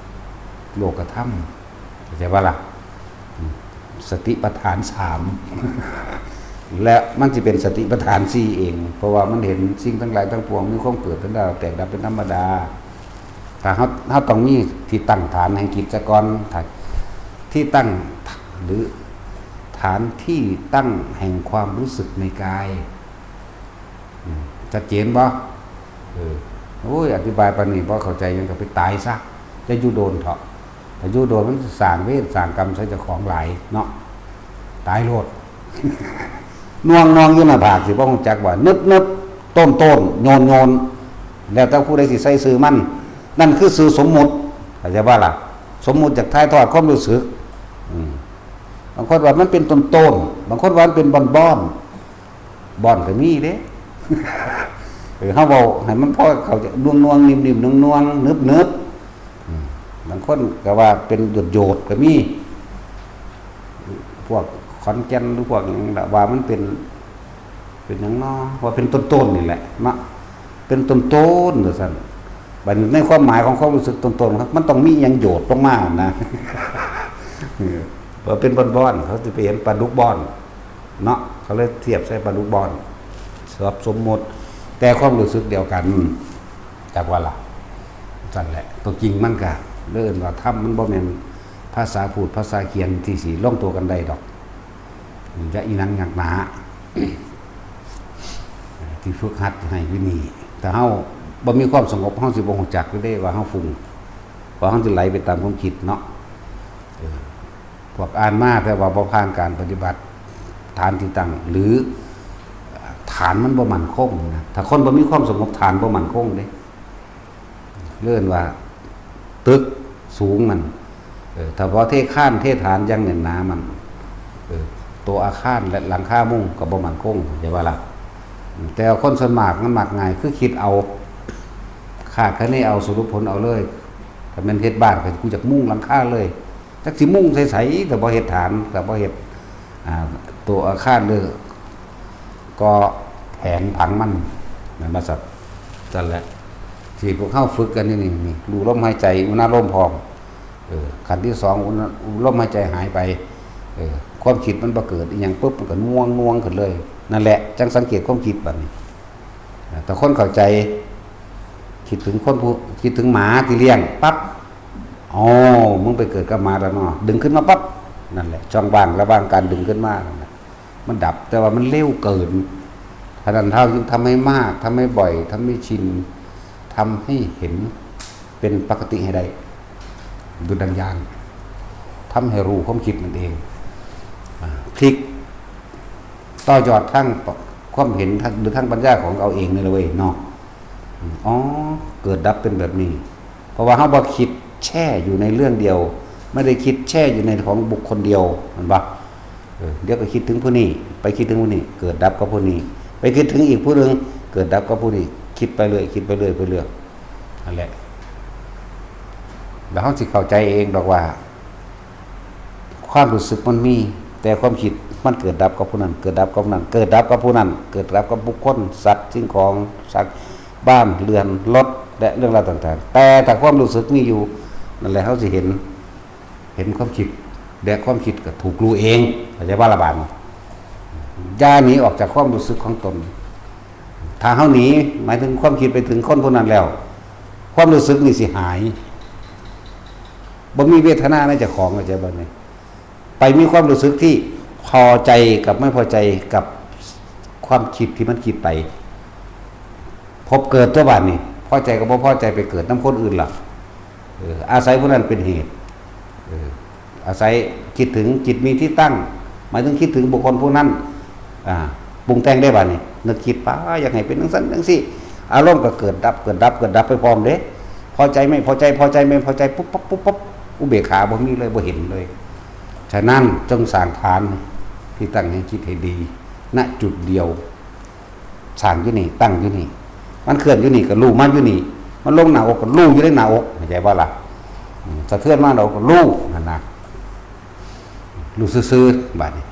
ໂລກະທຳ ເຂົ້າໃຈບໍ່ລະ? ອືມ ສະຕິປະທານສາມ ແລະ ມັນຊິເປັນສະຕິປະທານສີ່ເອງ ເພາະວ່າມັນເຫັນສິ່ງທັງຫຼາຍທັງປວງມີຄວາມເກີດເປັນດາວ ແຕກດັບເປັນທຳມະດາ. ຖ້າເຮົາ ເຮົາຕ້ອງມີທີ່ຕັ້ງຖານແຫ່ງຈິດສາກ່ອນ ຖ້າ ທີ່ຕັ້ງ ຫຼື ຖານທີ່ຕັ້ງແຫ່ງຄວາມຮູ້ສຶກໃນກາຍ. ອືມ ຊັດເຈນບໍ່? ເອີ ໂອ້ຍ ອະທິບາຍປານນີ້ບໍ່ເຂົ້າໃຈຫຍັງ ກໍໄປຕາຍຊະ ຢ່າຢູ່ໂດນເຖາະ ຖ້າຢູ່ໂດນມັນຊິສ້າງເວນສ້າງກຳໃສ່ເຈົ້າຂອງຫຼາຍເນາະ ຕາຍໂລດ. ໜ່ວງໆຢູ່ໜ້າຜາກ ຊິບໍ່ຮູ້ຈັກວ່າ ນຶບໆ ໂຕ້ນໆ ໂຍນໆ ແລ້ວແຕ່ຜູ້ໃດຊິໃສ່ຊື່ມັນ ນັ້ນຄືຊື່ສົມມຸດ ເຂົ້າໃຈບໍ່ລະ? ສົມມຸດຢາກຖ່າຍທອດຄວາມຮູ້ສຶກ ອືມ ບາງຄົນວ່າມັນເປັນໂຕ້ນໆ ບາງຄົນວ່າມັນເປັນບ່ອນໆ ບ່ອນກໍມີເດ້ ເອີ ເຮົາເວົ້າໃຫ້ມັນພໍເຂົ້າໃຈ ໜ່ວງໆ ໜິບໆ ໜ່ວງໆ ໜຶບໆ ອືມ ບາງຄົນກໍວ່າເປັນໂຍດໆ ກໍມີ ພວກຂອນແກ່ນ ຫຼື ພວກຫຍັງລະ ວ່າມັນເປັນ ເປັນຫຍັງນໍ ວ່າເປັນຕົ້ນໆ ນີ້ແຫຼະເນາະ ເປັນຕົ້ນໆ ວ່າຊັ້ນ. ບັດນີ້ໃນຄວາມໝາຍຂອງຄວາມຮູ້ສຶກຕົ້ນໆ ມັນຕ້ອງມີຫຍັງໂຍດລົງມານະ ເອີ ວ່າເປັນບ່ອນໆ ເຂົາຊິໄປເຫັນປາດຸກບ່ອນ ເນາະ ເຂົາເລີຍທຽບໃສ່ປາດຸກບ່ອນ ສັບສົມມຸດ ແຕ່ຄວາມຮູ້ສຶກດຽວກັນ ຈັກວ່າລະ ຊັ້ນແຫຼະ. ຕົວຈິງມັນກະເອີ້ນວ່າທຳ ມັນບໍ່ແມ່ນພາສາພູດພາສາຂຽນທີ່ຊິລົງຕົວກັນໄດ້ດອກ ຢ່າອີ່ໜັງໜັກໜາ ທີ່ຝຶກຫັດໃຫ້ຢູ່ນີ້ ຖ້າເຮົາບໍ່ມີຄວາມສະຫງົບ ເຮົາຊິບໍ່ຮູ້ຈັກເດ້ວ່າເຮົາຟຸ້ງ ວ່າເຮົາຊິໄຫຼໄປຕາມຄວາມຄິດເນາະ ເອີ. ພວກອ່ານມາແຕ່ວ່າບໍ່ຜ່ານການປະຕິບັດ ຖານທີ່ຕັ້ງ ຫຼື ຖານມັນບໍ່ໝັ້ນຄົງນະ. ຖ້າຄົນບໍ່ມີຄວາມສະຫງົບ ຖານບໍ່ໝັ້ນຄົງເດ້. ເອີ້ນວ່າຕຶກສູງມັນ ເອີ ຖ້າບໍ່ເທຄານເທຖານຢ່າງແໜ້ນໜາມັນ ເອີ ຕົວອາຄານ ແລະ ຫຼັງຄາມຸງກໍບໍ່ໝັ້ນຄົງ ເຫັນວ່າລະ? ແຕ່ວ່າຄົນສ່ວນມາກມັນມັກງ່າຍ ຄືຄິດເອົາ ຄາດຄະເນເອົາ ສະຫຼຸບຜົນເອົາເລີຍ. ຖ້າແມ່ນເຮັດບ້ານ ກໍຄືຢາກມຸງຫຼັງຄາເລີຍ. ຈັກຊິມຸງໃສ່ໃສ ຖ້າບໍ່ເຮັດຖານ ຖ້າບໍ່ເຮັດ ອ່າ ຕົວອາຄານ ຫຼື ກໍແຜນຜັງມັນ ແມ່ນບໍ່? ຊັ້ນ ຊັ້ນແຫຼະ ທີ່ພວກເຮົາຝຶກກັນຢູ່ນີ້ ນີ້ ຮູ້ລົມຫາຍໃຈ ອຸນາໂລມພ້ອມ ເອີ ຂັ້ນທີສອງ ອຸນາ ລົມຫາຍໃຈຫາຍໄປ ເອີ ຄວາມຄິດມັນບໍ່ເກີດອີ່ຫຍັງປຶບ ມັນກໍໜ່ວງໆຂຶ້ນເລີຍ. ນັ້ນແຫຼະ ຈັ່ງສັງເກດຄວາມຄິດບັດນີ້ ຖ້າຄົນເຂົ້າໃຈ ຄິດເຖິງຄົນຜູ້ ຄິດເຖິງໝາທີ່ລ້ຽງປັບ ເອົ ອໍ ມຶງໄປເກີດກັບໝາແລ້ວເນາະ ດຶງຂຶ້ນມາປັບ ນັ້ນແຫຼະ ຊ່ອງວ່າງລະຫວ່າງການດຶງຂຶ້ນມານັ້ນນະ ມັນດັບ ແຕ່ວ່າມັນເລັວເກີນ. ສະນັ້ນ ເຮົາຈຶ່ງທຳໃຫ້ມາກ ທຳໃຫ້ບ່ອຍ ທຳໃຫ້ຊິນ ທຳໃຫ້ເຫັນເປັນປະກະຕິໃຫ້ໄດ້ ດຸດດັ່ງຍານ ທຳໃຫ້ຮູ້ຄວາມຄິດນັ້ນເອງ. ອາ ພລິກຕໍ່ຍອດທາງຄວາມເຫັນ ຫຼື ທາງປັນຍາຂອງເຮົາເອງນີ້ລະເວີຍເນາະ. ອໍ ເກີດດັບເປັນແບບນີ້ ເພາະວ່າເຮົາບໍ່ຄິດແຊ່ຢູ່ໃນເລື່ອງດຽວ ບໍ່ໄດ້ຄິດແຊ່ຢູ່ໃນຂອງບຸກຄົນດຽວ ແມ່ນບໍ່? ເອີ ດຽວກໍຄິດເຖິງຜູ້ນີ້ ໄປຄິດເຖິງຜູ້ນີ້ ເກີດດັບກັບຜູ້ນີ້ ໄປຄິດເຖິງອີກຜູ້ໜຶ່ງ ເກີດດັບກັບຜູ້ນີ້ ຄິດໄປເລື້ອຍ ຄິດໄປເລື້ອຍ ໄປເລື້ອຍ ນັ້ນແຫຼະ. ແລ້ວເຮົາຊິເຂົ້າໃຈເອງດອກວ່າ ຄວາມຮູ້ສຶກມັນມີ ແຕ່ຄວາມຄິດມັນເກີດດັບກັບຜູ້ນັ້ນ ເກີດດັບກັບຜູ້ນັ້ນ ເກີດດັບກັບຜູ້ນັ້ນ ເກີດດັບກັບບຸກຄົນ ສັດ ສິ່ງຂອງ ສັດ ບ້ານເຮືອນ ລົດ ແລະ ເລື່ອງລາວຕ່າງໆ. ແຕ່ຖ້າຄວາມຮູ້ສຶກມີຢູ່ ນັ້ນແຫຼະ ເຮົາຊິເຫັນ ເຫັນຄວາມຄິດ ແລະ ຄວາມຄິດກໍຖືກຮູ້ເອງ ເຂົ້າໃຈບໍ່ລະບາດນີ້? ຢ່າໜີອອກຈາກຄວາມຮູ້ສຶກຂອງຕົນ. ຖ້າເຮົາໜີ ໝາຍເຖິງຄວາມຄິດໄປເຖິງຄົນຜູ້ນັ້ນແລ້ວ ຄວາມຮູ້ສຶກນີ້ຊິຫາຍ ບໍ່ມີເວທະນາໃນເຈົ້າຂອງ ເຂົ້າໃຈບໍ່ນີ້? ໄປມີຄວາມຮູ້ສຶກທີ່ພໍໃຈກັບໄມ່ພໍໃຈກັບຄວາມຄິດທີ່ມັນຄິດໄປ ພົບເກີດຕົວະບາດນີ້ ພໍໃຈກັບບໍ່ພໍໃຈໄປເກີດນຳຄົນອື່ນລະ ເອີ ອາໄສຜູ້ນັ້ນເປັນເຫດ ເອີ ອາໄສຄິດເຖິງ ຈິດມີທີ່ຕັ້ງ ໝາຍເຖິງຄິດເຖິງບຸກຄົນຜູ້ນັ້ນ ອາ ປຸງແຕ່ງໄດ້ບາດນີ້ ນຶກຄິດໄປ ຢາກໃຫ້ເປັນຈັ່ງຊັ້ນຈັ່ງຊີ້ ອາລົມກໍເກີດດັບ ເກີດດັບ ເກີດດັບໄປພ້ອມເດ້ ພໍໃຈໄມ່ພໍໃຈ ພໍໃຈໄມ່ພໍໃຈ ປຸບປັບ ປຸບປັບ ອຸເບກຂາບໍ່ມີເລີຍ ບໍ່ເຫັນເລີຍ. ສະນັ້ນ ຈົ່ງສ້າງຖານທີ່ຕັ້ງແຫ່ງຈິດໃຫ້ດີ ນະຈຸດດຽວ ສ້າງຢູ່ນີ້ ຕັ້ງຢູ່ນີ້ ມັນເຄື່ອນຢູ່ນີ້ກໍຮູ້ມາຢູ່ນີ້ ມັນລົງໜ້າອົກກໍຮູ້ຢູ່ໃນໜ້າອົກ ເຂົ້າໃຈບໍ່ລະ? ອືມ ສະເທືອນມາແລ້ວກໍຮູ້ຫັ້ນນະ ຮູ້ຊື່ໆ ບາດນີ້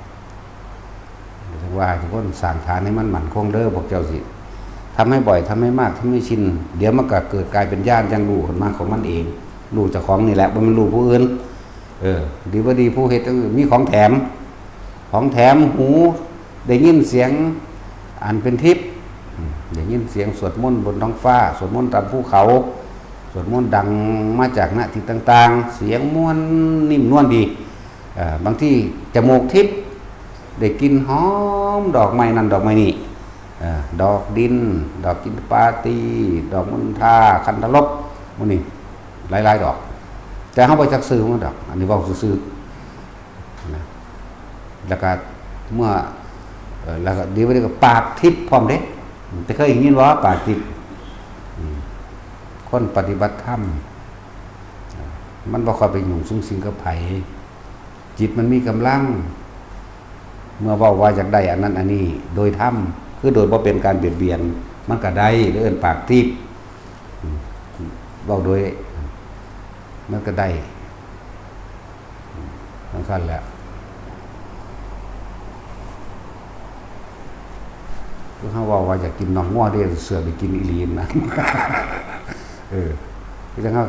ຈັ່ງວ່າທຸກຄົນສ້າງຖານໃຫ້ມັນໝັ້ນຄົງເດີ ພວກເຈົ້າຊິທຳໃຫ້ບ່ອຍ ທຳໃຫ້ມາກ ທຳໃຫ້ຊິນ ດຽວມັນກໍເກີດກາຍເປັນຍານ ຈັ່ງຮູ້ຂຶ້ນມາຂອງມັນເອງ ຮູ້ເຈົ້າຂອງນີ້ແຫຼະ ບໍ່ແມ່ນຮູ້ຜູ້ອື່ນ. ເອີ ດີບໍ່ດີ ຜູ້ເຮັດ ເອີ ມີຂອງແຖມ ຂອງແຖມຫູ ໄດ້ຍິນສຽງອັນເປັນທິບ ອືມ ໄດ້ຍິນສຽງສວດມົນບົນທ້ອງຟ້າ ສວດມົນຕາມພູເຂົາ ສວດມົນດັງມາຈາກນະທີ່ຕ່າງໆ ສຽງມ່ວນນິ້ມນວນດີ ເອີ ບາງທີຈະມູກທິບ ໄດ້ກິ່ນຫອມດອກໄມ້ນັ້ນດອກໄມ້ນີ້ ເອີ ດອກດິນ ດອກກິນປາຕີ ດອກມົນທາ ຄັນທະລົບ ໝູ່ນີ້ຫຼາຍໆດອກ ແຕ່ເຮົາບໍ່ຈັກຊື່ຂອງມັນດອກ ອັນນີ້ເວົ້າຊື່ໆ ນະ ແລ້ວກະເມື່ອ ເອີ ແລ້ວກະດີບໍ່ດີກະປາກທິບພ້ອມເດ້ ເຈົ້າເຄີຍໄດ້ຍິນບໍ່ ປາກທິບ? ອືມ ຄົນປະຕິບັດທຳ ມັນບໍ່ຄ່ອຍໄປຫຍຸ້ງສຸງສິງກັບໃຜ ຈິດມັນມີກຳລັງ ເມື່ອເວົ້າວ່າຢາກໄດ້ອັນນັ້ນອັນນີ້ໂດຍທຳ ຄືໂດຍບໍ່ເປັນການບຽດບຽນ ມັນກະໄດ້ ເອີ້ນປາກທິບ ອືມ ເວົ້າໂດຍ ມັນກະໄດ້ ຈັ່ງຊັ້ນແຫຼະ ຄືເຮົາເວົ້າວ່າຢາກກິນໜອງງົວເດ້ ເສືອໄປກິນອີ່ຫຼີນະ ເອີ ຄືຈັ່ງເຮົາ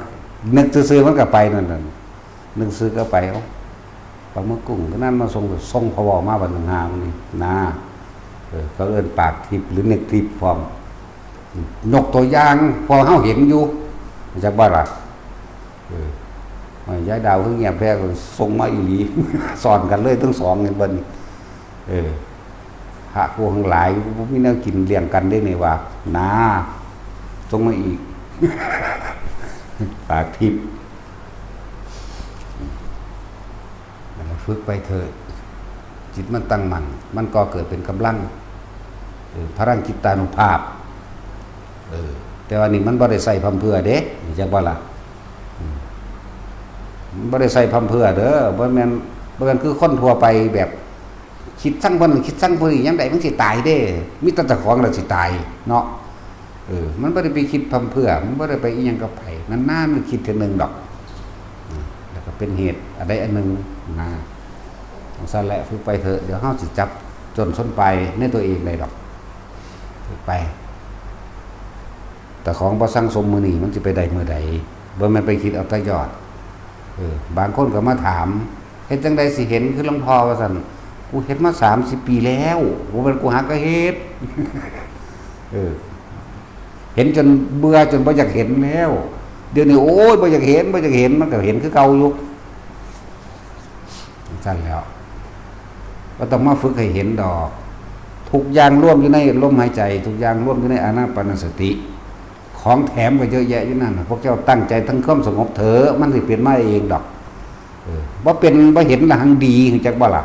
ນຶກຊື່ໆ ມັນກະໄປນັ້ນນະ ນຶກຊື່ກະໄປ ເອົາປາໝຶກກຸ້ງ ກະນັ້ນມາສົ່ງ ສົ່ງພະວໍມາບັດໜຶ່ງຫາມື້ນີ້ນາ ເອີ ເຂົາເອີ້ນປາກທິບ ຫຼື ນຶກທິບພ້ອມ ຍົກຕົວຢ່າງ ເພາະເຮົາເຫັນຢູ່ ຮູ້ຈັກບໍ່ລະ? ເອີ ຍາຍດາວຄືງຽບແທ້ ສົ່ງມາອີ່ຫຼີ ສອນກັນເລີຍທັງສອງ ເຫັນບໍ່ນີ້? ເອີ ພະຜູ້ທັງຫຼາຍ ບໍ່ມີແນວກິນລ້ຽງກັນເດ້ນີ້ວ່າ ນາ ສົ່ງມາອີກ ປາກທິບ. ນັ້ນແຫຼະ ຝຶກໄປເທີ້ ຈິດມັນຕັ້ງໝັ້ນ ມັນກໍເກີດເປັນກຳລັງ ເອີ ພະລັງຈິດຕານຸພາບ ເອີ ແຕ່ວ່ານີ້ມັນບໍ່ໄດ້ໃສ່ພ່ຳເພື່ອເດ້ ຮູ້ຈັກບໍ່ລະ? ອືມ ມັນບໍ່ໄດ້ໃສ່ພ່ຳເພື່ອເດີ ບໍ່ແມ່ນ ບໍ່ແມ່ນຄືຄົນທົ່ວໄປແບບ ຄິດຊັງຜູ້ນັ້ນ ຄິດຊັງຜູ້ນີ້ ຍາມໃດມັນຊິຕາຍເດ້ ມີແຕ່ເຈົ້າຂອງລະຊິຕາຍເນາະ ເອີ ມັນບໍ່ໄດ້ໄປຄິດພ່ຳເພື່ອ ມັນບໍ່ໄດ້ໄປອີ່ຫຍັງກັບໃຜ ນານໆມັນຄິດເທື່ອໜຶ່ງດອກ ອືມ ແລ້ວກໍເປັນເຫດອັນໃດອັນໜຶ່ງນະ ຈັ່ງຊັ້ນແຫຼະ ຝຶກໄປເຖາະ ດຽວເຮົາຊິຈັບຕົ້ນຊົນປາຍໃນຕົວເອງໄດ້ດອກ ຝຶກໄປ ແຕ່ຂອງບໍ່ສັ່ງສົມມື້ນີ້ ມັນຊິໄປໄດ້ມື້ໃດ ບໍ່ແມ່ນໄປຄິດເອົາແຕ່ຍອດ ເອີ ບາງຄົນກໍມາຖາມ ເຮັດຈັ່ງໃດຊິເຫັນຄືຫຼວງພໍ່ວ່າຊັ້ນ ກູເຮັດມາສາມສິບປີແລ້ວ ບໍ່ແມ່ນກູຫາກະເຮັດ ເອີ ເຫັນຈົນເບື່ອ ຈົນບໍ່ຢາກເຫັນແລ້ວ ດຽວນີ້ ໂອ້ຍ ບໍ່ຢາກເຫັນ ບໍ່ຢາກເຫັນ ມັນກໍເຫັນຄືເກົ່າຢູ່. ຊັ້ນແລ້ວ ບໍ່ຕ້ອງມາຝຶກໃຫ້ເຫັນດອກ. ທຸກຢ່າງລວມຢູ່ໃນລົມຫາຍໃຈ, ທຸກຢ່າງລວມຢູ່ໃນອານາປານະສະຕິ. ຂອງແຖມກໍເຍອະແຍະຢູ່ນັ້ນ. ພວກເຈົ້າຕັ້ງໃຈທຳຄວາມສະຫງົບເຖາະ, ມັນຊິເປັນມາເອງດອກ. ເອີ ບໍ່ເປັນ ບໍ່ເຫັນລະຫັງດີ ຮູ້ຈັກບໍ່ລະ?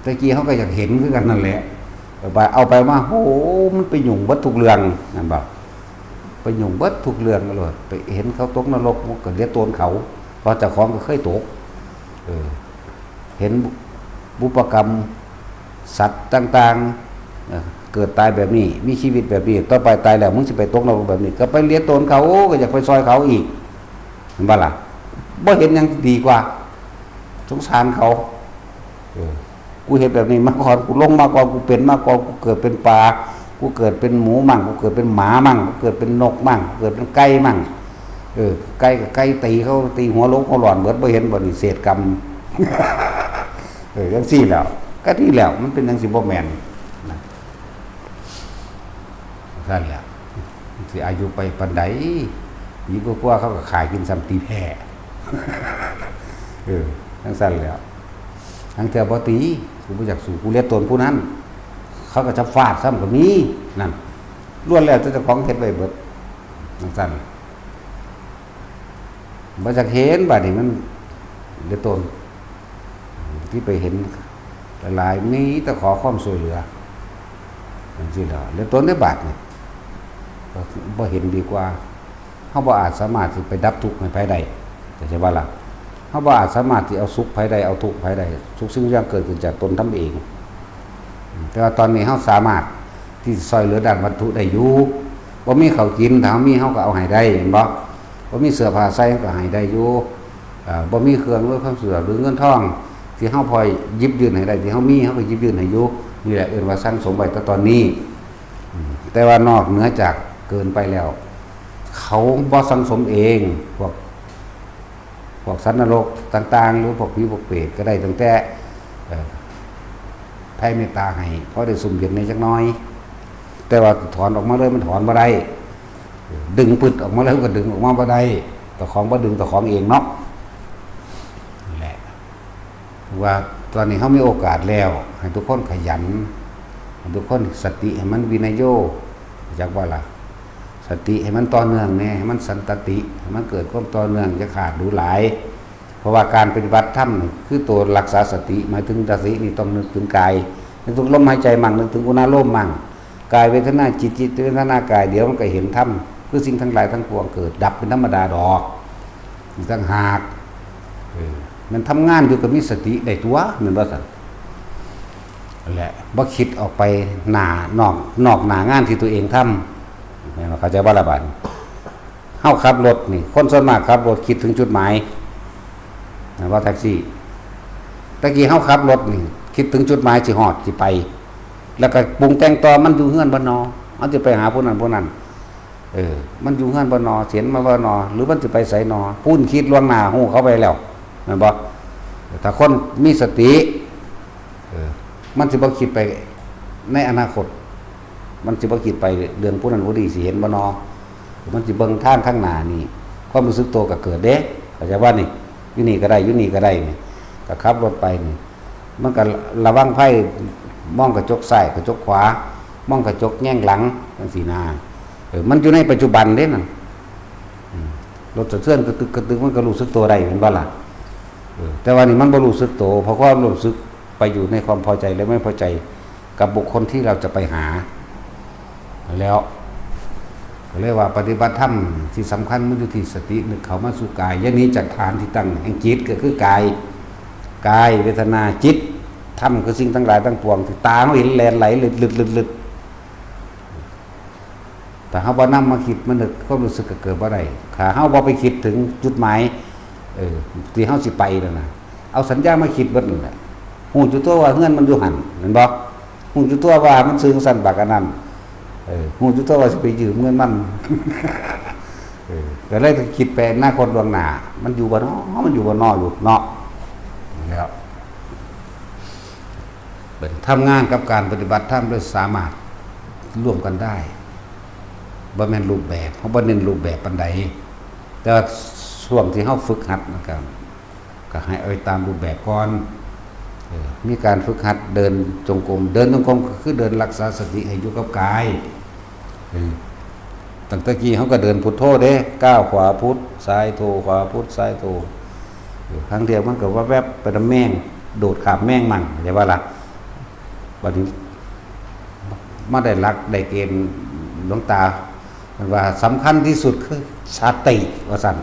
ແຕ່ກີ້ເຮົາກໍຢາກເຫັນຄືກັນນັ້ນແຫຼະ. ເອົາໄປ ເອົາໄປມາ ໂອ້ ມັນໄປຫຍຸ້ງເບິດທຸກເລື່ອງ ແມ່ນບໍ່? ໄປຫຍຸ້ງເບິດທຸກເລື່ອງໂລດ. ໄປເຫັນເຂົາຕົກນະລົກ ມັນກໍເຫຼືອໂຕນເຂົາ, ເພາະເຈົ້າຂອງກໍເຄີຍຕົກ. ເອີ ເຫັນບຸ ບຸບປະກຳສັດຕ່າງໆ ເອີ ເກີດຕາຍແບບນີ້ ມີຊີວິດແບບນີ້, ຕໍ່ໄປຕາຍແລ້ວ ມຶງຊິໄປຕົກນະລົກແບບນີ້ ກໍໄປເຫຼືອໂຕນເຂົາ, ໂອ້ ກໍຢາກໄປຊ່ອຍເຂົາອີກ. ເຫັນບໍ່ລະ? ບໍ່ເຫັນຫຍັງດີກວ່າ. ສົງສານເຂົາ. ເອີ ກູເຮັດແບບນີ້ມາກ່ອນ, ກູລົງມາກ່ອນ, ກູເປັນມາກ່ອນ, ກູເກີດເປັນປາ, ກູເກີດເປັນໝູມັ້ງ, ກູເກີດເປັນໝາມັ້ງ, ກູເກີດເປັນນົກມັ້ງ, ກູເກີດເປັນໄກ່ມັ້ງ. ເອີ ໄກ່ກໍໄກ່ຕີເຂົາ, ຕີຫົວໂລກຫົວຫຼອນເບິດ, ບໍ່ເຫັນບໍ່ນີ້ ເສດກຳ. ເອີ ຈັ່ງຊີ້ແຫຼ້ວ. ກໍດີແລ້ວ, ມັນເປັນຫຍັງຊິບໍ່ແມ່ນນະ? ຊັ້ນແຫຼະ. ຊິອາຍຸໄປປານໃດ? ປີກວ່າໆ ເຂົາກໍຂາຍກິນຊ້ຳຕີແພ້. ເອີ ຈັ່ງຊັ້ນແຫຼະ. ລາງເທື່ອບໍ່ຕີ, ກູບໍ່ຢາກສູ້, ກູເລັດຕົນຜູ້ນັ້ນ. ເຂົາກໍຈະຟາດຊ້ຳກໍມີ. ນັ້ນ ລ້ວນແລ້ວແຕ່ເຈົ້າຂອງເຮັດໄວ້ເບິດ. ຈັ່ງຊັ້ນ ບໍ່ຢາກເຫັນ, ບາດນີ້ມັນເລັດຕົນ. ທີ່ໄປເຫັນຫຼາຍໆ ມີແຕ່ຂໍຄວາມຊ່ວຍເຫຼືອ ຈັ່ງຊີ້ແຫຼະ. ເລີຍຕົນໃນບາດນີ້ ກໍບໍ່ເຫັນດີກວ່າ. ເຮົາບໍ່ອາດສາມາດຊິໄປດັບທຸກໃຫ້ໃຜໄດ້ ເຂົ້າໃຈບໍ່ລະ? ເຮົາບໍ່ອາດສາມາດຊິເອົາສຸກໃຜໄດ້ ເອົາທຸກໃຜໄດ້. ທຸກສິ່ງທຸກຢ່າງເກີດຂຶ້ນຈາກຕົນທຳເອງ. ແຕ່ວ່າຕອນນີ້ເຮົາສາມາດທີ່ຈະຊ່ອຍເຫຼືອດ້ານວັດຖຸໄດ້ຢູ່. ບໍ່ມີເຂົ້າກິນ, ຖ້າເຮົາມີ ເຮົາກໍເອົາໃຫ້ໄດ້, ແມ່ນບໍ່? ບໍ່ມີເສື້ອຜ້າໃສ່ ເຮົາກໍໃຫ້ໄດ້ຢູ່. ເອີ ບໍ່ມີເຄື່ອງອຳນວຍຄວາມສະດວກ ຫຼື ເງິນທອງທີ່ເຮົາພໍຫຍິບຍື່ນໃຫ້ໄດ້, ທີ່ເຮົາມີ ເຮົາກໍຫຍິບຍື່ນໃຫ້ຢູ່. ນີ້ແຫຼະເອີ້ນວ່າສັງສົມໄວ້ແຕ່ຕອນນີ້. ອືມ ແຕ່ວ່ານອກເໜືອຈາກເກີນໄປແລ້ວ ເຂົາບໍ່ສັງສົມເອງ. ພວກ ພວກສັດນະລົກຕ່າງໆ ຫຼື ພວກຜີພວກເປດ ກໍໄດ້ຕັ້ງແຕ່ ເອີ ແຜ່ເມດຕາໃຫ້ ພໍໄດ້ຊຸ່ມເຢັນແດ່ຈັກໜ້ອຍ. ແຕ່ວ່າຖອນອອກມາເລີຍ ມັນຖອນບໍ່ໄດ້. ດຶງປຶດອອກມາເລີຍ ມັນກໍດຶງອອກມາບໍ່ໄດ້. ເຈົ້າຂອງບໍ່ດຶງເຈົ້າຂອງເອງເນາະ. ນັ້ນແຫຼະ ວ່າຕອນນີ້ເຮົາມີໂອກາດແລ້ວ ໃຫ້ທຸກຄົນຂະຫຍັນ, ໃຫ້ທຸກຄົນສະຕິໃຫ້ມັນວິໄນໂຍ ຮູ້ຈັກບໍ່ລະ? ສະຕິໃຫ້ມັນຕໍ່ເນື່ອງແດ່, ໃຫ້ມັນສັນຕະຕິ, ໃຫ້ມັນເກີດຄວາມຕໍ່ເນື່ອງ, ຢ່າຂາດຫຼູຫຼາຍ. ເພາະວ່າການປະຕິບັດທຳນີ້ ຄືໂຕລັກສາສະຕິ, ໝາຍເຖິງສະຕິນີ້ຕ້ອງນຶກເຖິງກາຍ, ນຶກເຖິງລົມຫາຍໃຈໝັ້ງ, ນຶກເຖິງອຸນາໂລມໝັ້ງ, ກາຍເວທະນາຈິດ, ຈິດເວທະນາກາຍ, ດຽວມັນກໍເຫັນທຳ ຄືສິ່ງທັງຫຼາຍທັງປວງເກີດດັບເປັນທຳມະດາດອກ. ອີກຕ່າງຫາກ ເອີ ແມ່ນທຳງານຢູ່ກໍມີສະຕິໄດ້ຕົວະ ແມ່ນບໍ່ຊັ້ນ? ແຫຼະ ບໍ່ຄິດອອກໄປໜ້າ ນອກ ນອກໜ້າງານທີ່ຕົວເອງທຳ ແມ່ນບໍ່? ເຂົ້າໃຈບໍ່ລະບາດນີ້? ເຮົາຂັບລົດນີ້ ຄົນສ່ວນມາກຂັບລົດຄິດເຖິງຈຸດໝາຍ ແມ່ນບໍ່? ແທັກຊີ ແຕ່ກີ້ເຮົາຂັບລົດນີ້ ຄິດເຖິງຈຸດໝາຍ ຊິຮອດ ຊິໄປ ແລ້ວກໍປຸງແຕ່ງຕໍ່ ມັນຢູ່ເຮືອນບໍ່ນໍ? ເຮົາຊິໄປຫາຜູ້ນັ້ນຜູ້ນັ້ນ ເອີ ມັນຢູ່ເຮືອນບໍ່ນໍ? ຊິເຫັນມາບໍ່ນໍ? ຫຼືມັນຊິໄປໃສນໍ? ພຸ້ນ ຄິດລ່ວງໜ້າ ຮູ້ເຂົາໄປແລ້ວ ແມ່ນບໍ່? ຖ້າຄົນມີສະຕິ ເອີ ມັນຊິບໍ່ຄິດໄປໃນອະນາຄົດ, ມັນຊິບໍ່ຄິດໄປເລື່ອງຜູ້ນັ້ນຜູ້ນີ້ຊິເຫັນບໍ່ນໍ? ມັນຊິເບິ່ງທາງຂ້າງໜ້ານີ້ ຄວາມຮູ້ສຶກໂຕກໍເກີດເດ້ ເຂົ້າໃຈບໍ່ນີ້? ຢູ່ນີ້ກໍໄດ້ ຢູ່ນີ້ກໍໄດ້ນີ້ ກໍຂັບລົດໄປນີ້ ມັນກໍລະວັງໄພ ມອງກະຈົກຊ້າຍ ກະຈົກຂວາ ມອງກະຈົກແຍງຫຼັງ ຈັ່ງຊີ້ນາ. ເອີ ມັນຢູ່ໃນປັດຈຸບັນເດ້ນັ້ນ. ອືມ ລົດສະເທືອນກະຕຶກກະຕຶກ ມັນກໍຮູ້ສຶກໂຕໄດ້ ແມ່ນບໍ່ລະ? ເອີ ແຕ່ວ່ານີ້ມັນບໍ່ຮູ້ສຶກໂຕ ເພາະຄວາມຮູ້ສຶກໄປຢູ່ໃນຄວາມພໍໃຈ ແລະ ໄມ່ພໍໃຈກັບບຸກຄົນທີ່ເຮົາຈະໄປຫາ. ແລ້ວກໍເລີຍວ່າປະຕິບັດທຳທີ່ສຳຄັນມັນຢູ່ທີ່ສະຕິນຶກເຂົ້າມາສູ່ກາຍ ຢ່າໜີຈາກຖານທີ່ຕັ້ງແຫ່ງຈິດ ກໍຄືກາຍ, ກາຍ ເວທະນາ ຈິດ, ທຳ ຄືສິ່ງທັງຫຼາຍທັງປວງທີ່ຕາເຮົາເຫັນແລ່ນໄຫຼລຶດໆໆໆ. ຖ້າເຮົາບໍ່ນຳມາຄິດມານຶກ ຄວາມຮູ້ສຶກກໍເກີດບໍ່ໄດ້. ຖ້າເຮົາບໍ່ໄປຄິດເຖິງຈຸດໝາຍ ເອີ ທີ່ເຮົາຊິໄປນັ້ນນະ ເອົາສັນຍາມາຄິດເບິດນັ້ນແຫຼະ. ຮູ້ຢູ່ຕົວວ່າເຮືອນມັນຢູ່ຫັ້ນ ແມ່ນບໍ່? ຮູ້ຢູ່ຕົວວ່າມັນຊື້ຈັ່ງຊັ້ນບັກອັນນັ້ນ ເອີ ຮູ້ຢູ່ຕົວວ່າຊິໄປຢືມເງິນມັນ ເອີ ກໍເລີຍຄິດໄປອະນາຄົດລ່ວງໜ້າ ມັນຢູ່ບໍ່ນໍ? ມັນຢູ່ບໍ່ນໍ? ຢູ່ເນາະ ແລ້ວ ເປັນທຳງານກັບການປະຕິບັດທຳໂດຍສາມາດລວມກັນໄດ້ ບໍ່ແມ່ນຮູບແບບ ເຮົາບໍ່ເນັ້ນຮູບແບບປານໃດ. ແຕ່ວ່າຊ່ວງທີ່ເຮົາຝຶກຫັດມັນກໍ ກໍໃຫ້ເອົາໄປຕາມຮູບແບບກ່ອນ. ເອີ ມີການຝຶກຫັດເດີນຈົງກົມ, ເດີນຈົງກົມກໍຄືເດີນລັກສາສະຕິໃຫ້ຢູ່ກັບກາຍ. ເອີ ຕັ້ງແຕ່ກີ້ເຮົາກໍເດີນພຸດໂທເດ້, ກ້າວຂວາພຸດ ຊ້າຍໂທ, ຂວາພຸດ ຊ້າຍໂທ. ເອີ ຄັ້ງດຽວມັນກໍແວບໆໄປນຳແມງ, ໂດດຂ້າມແມງມັນ, ເຂົ້າໃຈບໍ່ລະ? ບັດນີ້ມາໄດ້ຫຼັກໄດ້ເກນ ຫຼວງຕາເພິ່ນວ່າສຳຄັນທີ່ສຸດຄືສະຕິວ່າຊັ້ນ.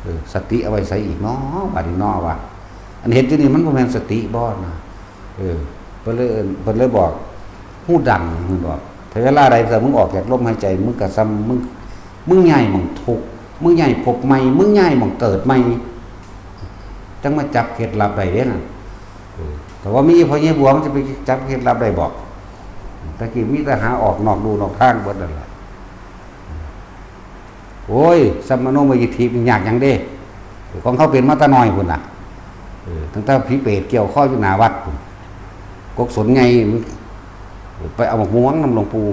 ເອີ ສະຕິເອົາໄວ້ໃສອີກເນາະ ບັດນີ້ເນາະວ່າ ອັນເຮັດຢູ່ນີ້ມັນບໍ່ແມ່ນສະຕິບໍ່ນະ? ເອີ ເພິ່ນເລີຍເອີ້ນ ເພິ່ນເລີຍບອກ ຮູ້ດັງ ເພິ່ນບອກ ຖ້າເວລາໃດຖ້າມຶງອອກຈາກລົມຫາຍໃຈ ມຶງກໍສ່ຳ ມຶງ ມຶງຍ້າຍໝ່ອງທຸກ ມຶງຍ້າຍພົບໃໝ່ ມຶງຍ້າຍໝ່ອງເກີດໃໝ່ ຈັ່ງມາຈັບເຄັດລັບໄດ້ເດ້ນັ້ນ. ເອີ ແຕ່ວ່າມີພໍ່ໃຫຍ່ບົວ ມັນຈະໄປຈັບເຄັດລັບໄດ້ບໍ? ແຕ່ກີ້ມີແຕ່ຫາອອກນອກลู่ນອກທາງເບິດນັ້ນແຫຼະ. ໂອ້ຍ ສຳມະໂນມະຍິດຖິ ມັນຍາກຫຍັງເດ້? ຂອງເຮົາເປັນມາແຕ່ນ້ອຍພຸ້ນນະ. ເອີ ຕັ້ງແຕ່ຜີເປດກ່ຽວຄໍຢູ່ໜ້າວັດພຸ້ນ ກົກສົນໃຫຍ່ ໄປເອົາໝາກມ່ວງນຳຫຼວງປູ່.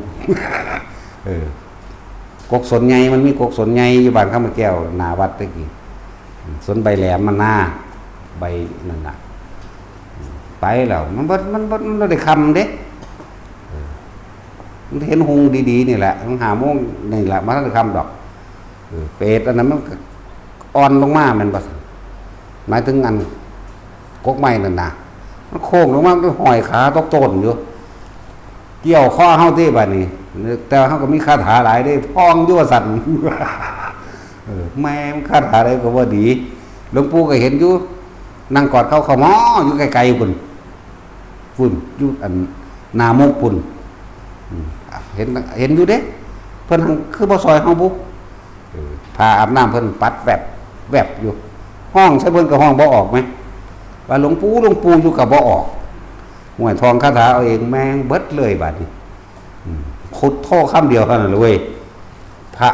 ເອີ ກົກສົນໃຫຍ່ ມັນມີກົກສົນໃຫຍ່ຢູ່ບ້ານຄຳແກ້ວ ໜ້າວັດແຕ່ກີ້ ສົນໃບແຫຼມມັນນາ ໃບນັ້ນນະ ໄປແລ້ວ ມັນບໍ່ ມັນບໍ່ ມັນບໍ່ໄດ້ຄ່ຳເດ້. ເອີ ມັນເຫັນຮຸ່ງດີໆນີ້ແຫຼະ ມັນຫ້າໂມງນີ້ແຫຼະ ບໍ່ທັນໄດ້ຄ່ຳດອກ. ເອີ ເປດອັນນັ້ນມັນກໍອ່ອນລົງມາແມ່ນບໍ່? ໝາຍເຖິງອັນກົກໄມ້ນັ້ນນະ ມັນໂຄ້ງລົງມາ ມັນໄປຫ້ອຍຂາຕົກໂຕນຢູ່ ກ່ຽວຄໍເຮົາຕິບາດນີ້. ແຕ່ວ່າເຮົາກໍມີຄາຖາຫຼາຍເດ້ ພອງຢູ່ວ່າຊັ້ນ. ເອີ ແມ່ນຄາຖາໃດກໍບໍ່ດີ ຫຼວງປູ່ກໍເຫັນຢູ່ ນັ່ງກອດເຂົ່າເຂົ້າໝໍຢູ່ໄກໆພຸ້ນ. ພຸ້ນ ຢູ່ອັນໜ້າມຸກພຸ້ນ ອືມ ເຫັນ ເຫັນຢູ່ເດ້ ເພິ່ນຫັ້ນຄືບໍ່ຊ່ອຍເຮົາບຸ? ເອີ ຜ້າອາບນ້ຳເພິ່ນປັດແວບແວບຢູ່ ຮ້ອງໃສ່ເພິ່ນກໍຮ້ອງບໍ່ອອກແມ ວ່າ ຫຼວງປູ່ ຫຼວງປູ່ ຢູ່ກໍບໍ່ອອກ. ຫ້ວຍ ທ່ອງຄາຖາເອົາເອງແມ່ງເບິດເລີຍບາດນີ້. ອືມ ພຸດໂທຄຳດຽວເທົ່ານັ້ນເລີຍເວີຍ ພະ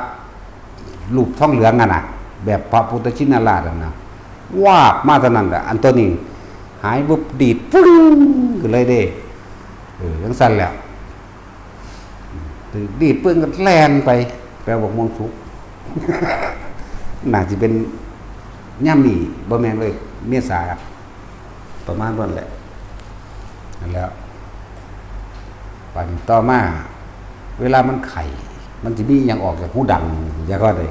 ຮູບທອງເຫຼືອງຫັ້ນນະ ແບບພະພຸດທະຊິນນະລາດຫັ້ນນະ ວາບມາເທົ່ານັ້ນລະ ອັນໂຕນີ້ຫາຍວຶບ ດີດປຶ້ງຂຶ້ນເລີຍເດ້. ເອີ ຈັ່ງຊັ້ນແຫຼະ ດີດປຶ້ງກໍແລ່ນໄປ ໄປເອົາບັກມ່ວງສຸກ. ໜ້າຊິເປັນຍາມນີ້ ບໍ່ແມ່ນເວີຍ ເມສາ ປະມານນັ້ນແຫຼະ. ນັ້ນແຫຼະ ບາດນີ້ຕໍ່ມາ ເວລາມັນໄຂ້ ມັນຊິມີອີ່ຫຍັງອອກຈາກຮູດັງ ຈັ່ງຊີ້ເດ້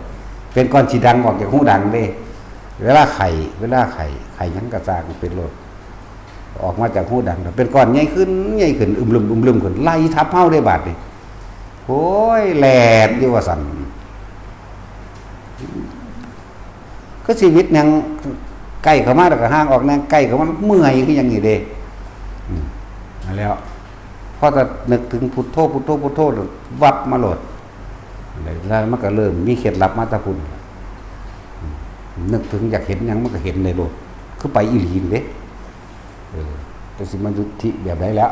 ເປັນກ້ອນສີດັງອອກຈາກຮູດັງເດ້. ເວລາໄຂ້ ເວລາໄຂ້ ໄຂ້ຫຍັງກໍຊ່າງເປັນໂລດ ອອກມາຈາກຮູດັງ ເປັນກ້ອນໃຫຍ່ຂຶ້ນ ໃຫຍ່ຂຶ້ນ ອຶມລຶມ ອຶມລຶມຂຶ້ນ ໄລ່ທັບເຮົາເດ້ບາດນີ້. ໂອ້ຍ ແລ່ນຢູ່ວ່າຊັ້ນ. ຄືຊີວິດຫຍັງ ໃກ້ເຂົ້າມາແລ້ວກໍຫ່າງອອກແດ່ ໃກ້ເຂົ້າມາເມື່ອຍຄືຫຍັງນີ້ເດ້. ອືມ ນັ້ນແຫຼະ ພໍແຕ່ນຶກເຖິງພຸດໂທ ພຸດໂທ ພຸດໂທ ວັບມາໂລດ. ແລ້ວມັນກໍເລີ່ມມີເຄັດລັບມາແຕ່ພຸ້ນ. ອືມ ນຶກເຖິງຢາກເຫັນຫຍັງມັນກໍເຫັນໄດ້ໂລດ ຄືໄປອີ່ຫຼີນີ້ເດ້. ເອີ ແຕ່ຊິມາຍຸດທິແບບໃດແລ້ວ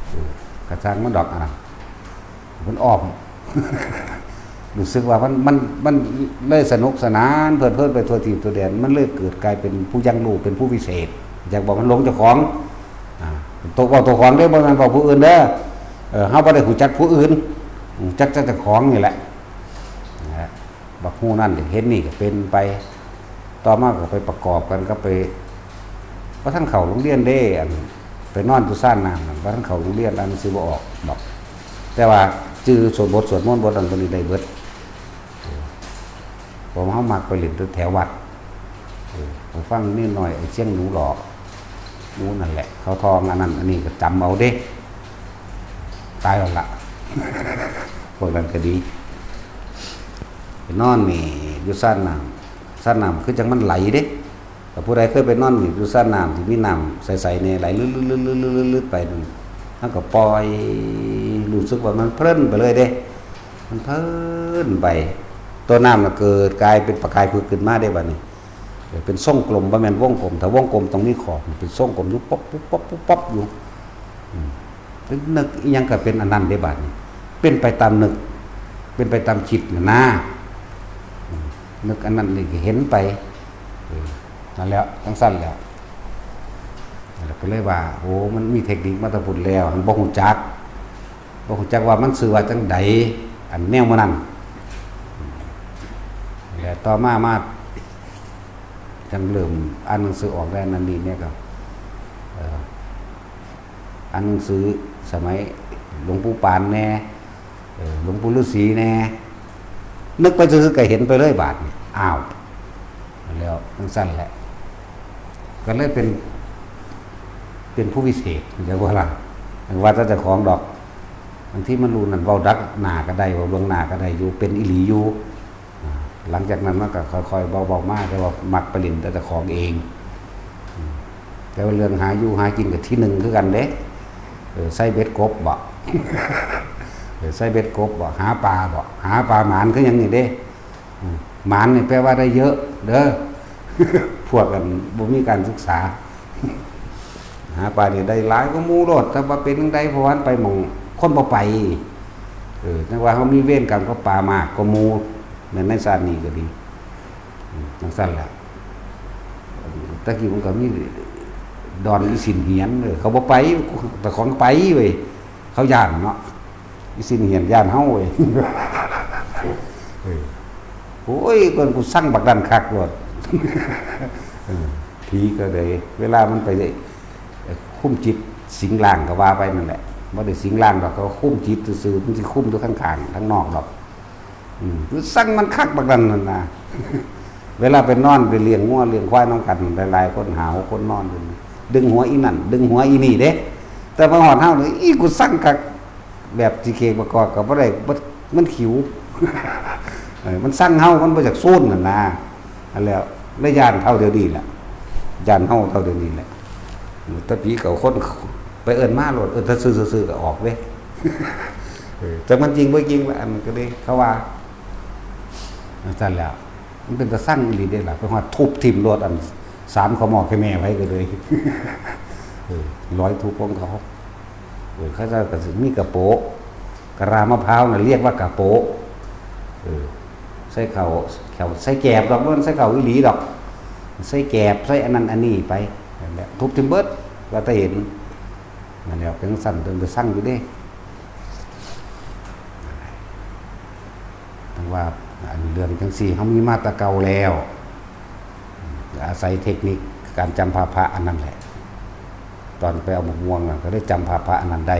ເອີ ກະຊ່າງມັນດອກ ອັນນັ້ນ ມັນອ້ອມ ຮູ້ສຶກວ່າມັນ ມັນ ມັນເລີຍສະໜຸກສະໜານ ເພີດເພີນໄປທົ່ວທີບທົ່ວແດນ ມັນເລີຍເກີດກາຍເປັນຜູ້ຍັງຮູ້ ເປັນຜູ້ວິເສດ. ຢາກບອກມັນຫຼົງເຈົ້າຂອງ ອາ ໂຕ ເວົ້າໂຕຂອງເດ້ ບໍ່ແມ່ນເວົ້າຜູ້ອື່ນເດີ. ເອີ ເຮົາບໍ່ໄດ້ຮູ້ຈັກຜູ້ອື່ນ ຮູ້ຈັກແຕ່ເຈົ້າຂອງນີ້ແຫຼະ ນະ. ບັກຮູ້ນັ້ນເຫັນນີ້ກໍເປັນໄປ ຕໍ່ມາກໍໄປປະກອບກັນກັບໄປ ບໍ່ທັນເຂົ້າໂຮງຮຽນເດ້ ອັນ ໄປນອນຢູ່ຊານນ້ຳນັ້ນ ບໍ່ທັນເຂົ້າໂຮງຮຽນ ອ່ານໜັງສືບໍ່ອອກດອກ ແຕ່ວ່າຈື່ສວດບົດສວດມົນບົດນັ້ນບົດນີ້ໄດ້ເບິດ. ເອີ ເພາະເຮົາມັກໄປຫຼິ້ນແຖວວັດ ເອີ ໄປຟັງເນນນ້ອຍ ໄອ້ຊຽງໜູຫຼໍ່ ໝູ່ນັ້ນແຫຼະ ເຂົາທ່ອງອັນນັ້ນອັນນີ້ກໍຈຳເອົາເດ້. ຕາຍແລ້ວລະ ພວກນັ້ນກໍດີ ໄປນອນນີ້ຢູ່ຊານນ້ຳ ຊານນ້ຳຄືຈັ່ງມັນໄຫຼເດ້. ຖ້າຜູ້ໃດເຄີຍໄປນອນນີ້ຢູ່ຊານນ້ຳທີ່ມີນ້ຳໃສໆແດ່ໄຫຼລຶດໆໆໆໄປນັ້ນ ເຮົາກໍປ່ອຍ ຮູ້ສຶກວ່າມັນເພີນໄປເລີຍເດ້ ມັນເພີນໄປ ຕົວນ້ຳນະເກີດກາຍເປັນປະກາຍຜຶກຂຶ້ນມາເດ້ບາດນີ້. ເປັນຊົງກົມ ບໍ່ແມ່ນວົງກົມ ຖ້າວົງກົມຕ້ອງມີຂອບ ເປັນຊົງກົມຢູ່ ປັບ ປຸບ ປັບ ປຸບ ປັບ ຢູ່. ອືມ ເປັນນຶກອີ່ຫຍັງກໍເປັນອັນນັ້ນເດ້ບາດນີ້ ເປັນໄປຕາມນຶກ ເປັນໄປຕາມຄິດຫັ້ນນາ. ອືມ ນຶກອັນນັ້ນນີ້ກໍເຫັນໄປ ເອີ ນັ້ນແຫຼະ ຈັ່ງຊັ້ນແຫຼະ. ແລ້ວກໍເລີຍວ່າ ໂອ້ ມັນມີເທັກນິກມາແຕ່ພຸ້ນແລ້ວ ຫັ້ນບໍ່ຮູ້ຈັກ ບໍ່ຮູ້ຈັກວ່າມັນຊື່ວ່າຈັ່ງໃດ ອັນແນວໝູ່ນັ້ນ. ແລ້ວ ຕໍ່ມາ ມາຈັ່ງເລີ່ມອ່ານໜັງສືອອກໄດ້ນັ້ນນີ້ແດ່ ກໍ ເອີ ອ່ານໜັງສືສະໄໝຫຼວງປູ່ປານແດ່ ເອີ ຫຼວງປູ່ລືສີແດ່ ນຶກໄປຊື່ໆ ກໍເຫັນໄປເລີຍບາດນີ້. ອ້າວ ແລ້ວຈັ່ງຊັ້ນແຫຼະ ກໍເລີຍເປັນ ເປັນຜູ້ວິເສດ ເຈົ້າວ່າລະ ວ່າແຕ່ເຈົ້າຂອງດອກ. ບາງທີມັນຮູ້ນັ້ນ ເວົ້າດັກໜ້າກໍໄດ້ ເວົ້າເບື້ອງໜ້າກໍໄດ້ຢູ່ ເປັນອີ່ຫຼີຢູ່. ອາ ຫຼັງຈາກນັ້ນມັນກໍຄ່ອຍໆເວົ້າໆມາ ແຕ່ວ່າມັກໄປຫຼິ້ນແຕ່ເຈົ້າຂອງເອງ. ອາ ແຕ່ວ່າເລື່ອງຫາຢູ່ຫາກິນກໍທີໜຶ່ງຄືກັນເດ້. ເອີ ໃສ່ເບັດກົບບໍ? ເອີ ໃສ່ເບັດກົບບໍ? ຫາປາບໍ? ຫາປາໝານຄືຫຍັງນີ້ເດ້. ອາ ໝານນີ້ແປວ່າໄດ້ເຍອະເດີ ພວກອັນບໍ່ມີການສຶກສາ. ຫາປານີ້ໄດ້ຫຼາຍກວ່າໝູ່ໂລດ ແຕ່ວ່າເປັນຈັ່ງໃດ ເພາະວ່າມັນໄປໝ່ອງຄົນບໍ່ໄປ. ເອີ ຈັ່ງວ່າເຮົາມີເວນກຳກັບປາມາກກວ່າໝູ່ ແມ່ນໃນຊາດນີ້ກໍດີ. ອາ ຈັ່ງຊັ້ນແຫຼະ. ແຕ່ກີ້ມັນກໍມີດອນອີ່ສິນຫຽນ ເອີ ເຂົາບໍ່ໄປ ແຕ່ຂອງໄປເວີຍ ເຂົາຢ້ານເນາະ. ອີ່ສິນຫຽນຢ້ານເຮົາເວີຍ. ເອີ ໂອ້ຍ ເພິ່ນ ກູຊັງບັກນັ້ນຄັກໂລດ. ເອີ ຜີກໍໄດ້ ເວລາມັນໄປ ເອີ ຄຸມຈິດສິງຮ່າງກໍວ່າໄປນັ້ນແຫຼະ ບໍ່ໄດ້ສິງຮ່າງດອກ ເຂົາຄຸມຈິດຊື່ໆ ມັນຊິຄຸມຢູ່ຂ້າງໆ ທາງນອກດອກ. ອືມ ຄືຊັງມັນຄັກບັກນັ້ນຫັ້ນນະ. ເວລາໄປນອນໄປລ້ຽງງົວລ້ຽງຄວາຍນຳກັນ ຫຼາຍໆຄົນ ຫ້າຫົກຄົນນອນຢູ່ ດຶງຫົວອີ່ນັ້ນ ດຶງຫົວອີ່ນີ້ເດ້. ແຕ່ມາຮອດເຮົານີ້ ອີ ກູຊັງຄັກ ແບບຊິເຄກປະກອບກໍບໍ່ໄດ້ ມັນຂິວ. ເອີ ມັນຊັງເຮົາ ມັນບໍ່ຢາກຊູນຫັ້ນນະ. ອັນແລ້ວ ລະຢ້ານເທົ່າດຽວນີ້ແຫຼະ ຢ້ານເຮົາເທົ່າດຽວນີ້ແຫຼະ. ແຕ່ປີເກົ່າຄົນໄປເອີ້ນມາໂລດ ເອີ້ນແຕ່ຊື່ໆ ກໍອອກເດ້. ເອີ ຈັກມັນຈິງບໍ່ຈິງລະ ອັນນັ້ນກໍເດ້ ເຂົາວ່າ. ຈັ່ງຊັ້ນແຫຼະ ມັນເປັນຕາຊັງອີ່ຫຼີເດ້ລະ ໄປຮອດທຸບຖິ້ມໂລດ ອັນສາມຂະໝໍ້ຂະແໝ້ໄວ້ກໍເລີຍ. ເອີ ລອຍທຸບຂອງເຂົາ. ເອີ ເຂົາເຈົ້າກໍຊິມີກະໂປະ ກະລາມະພ້າວນະ ລຽກວ່າກະໂປະ. ເອີ ໃສ່ເຂົ້າ ເຂົ້າ ໃສ່ແກບດອກ ບໍ່ແມ່ນໃສ່ເຂົ້າອີ່ຫຼີດອກ ໃສ່ແກບ ໃສ່ອັນນັ້ນອັນນີ້ໄປ ນັ້ນແຫຼະ ທຸບຖິ້ມເບິດ ວ່າແຕ່ເຫັນ. ນັ້ນແຫຼະ ເປັນຈັ່ງຊັ້ນ ເປັນຕາຊັງຢູ່ເດ້. ຈັ່ງວ່າ ອັນເລື່ອງຈັ່ງຊີ້ເຮົາມີມາແຕ່ເກົ່າແລ້ວ ອາໄສເທັກນິກການຈຳພາພະອັນນັ້ນແຫຼະ. ຕອນໄປເອົາໝາກມ່ວງນັ້ນ ກໍໄດ້ຈຳພາພະອັນນັ້ນໄດ້.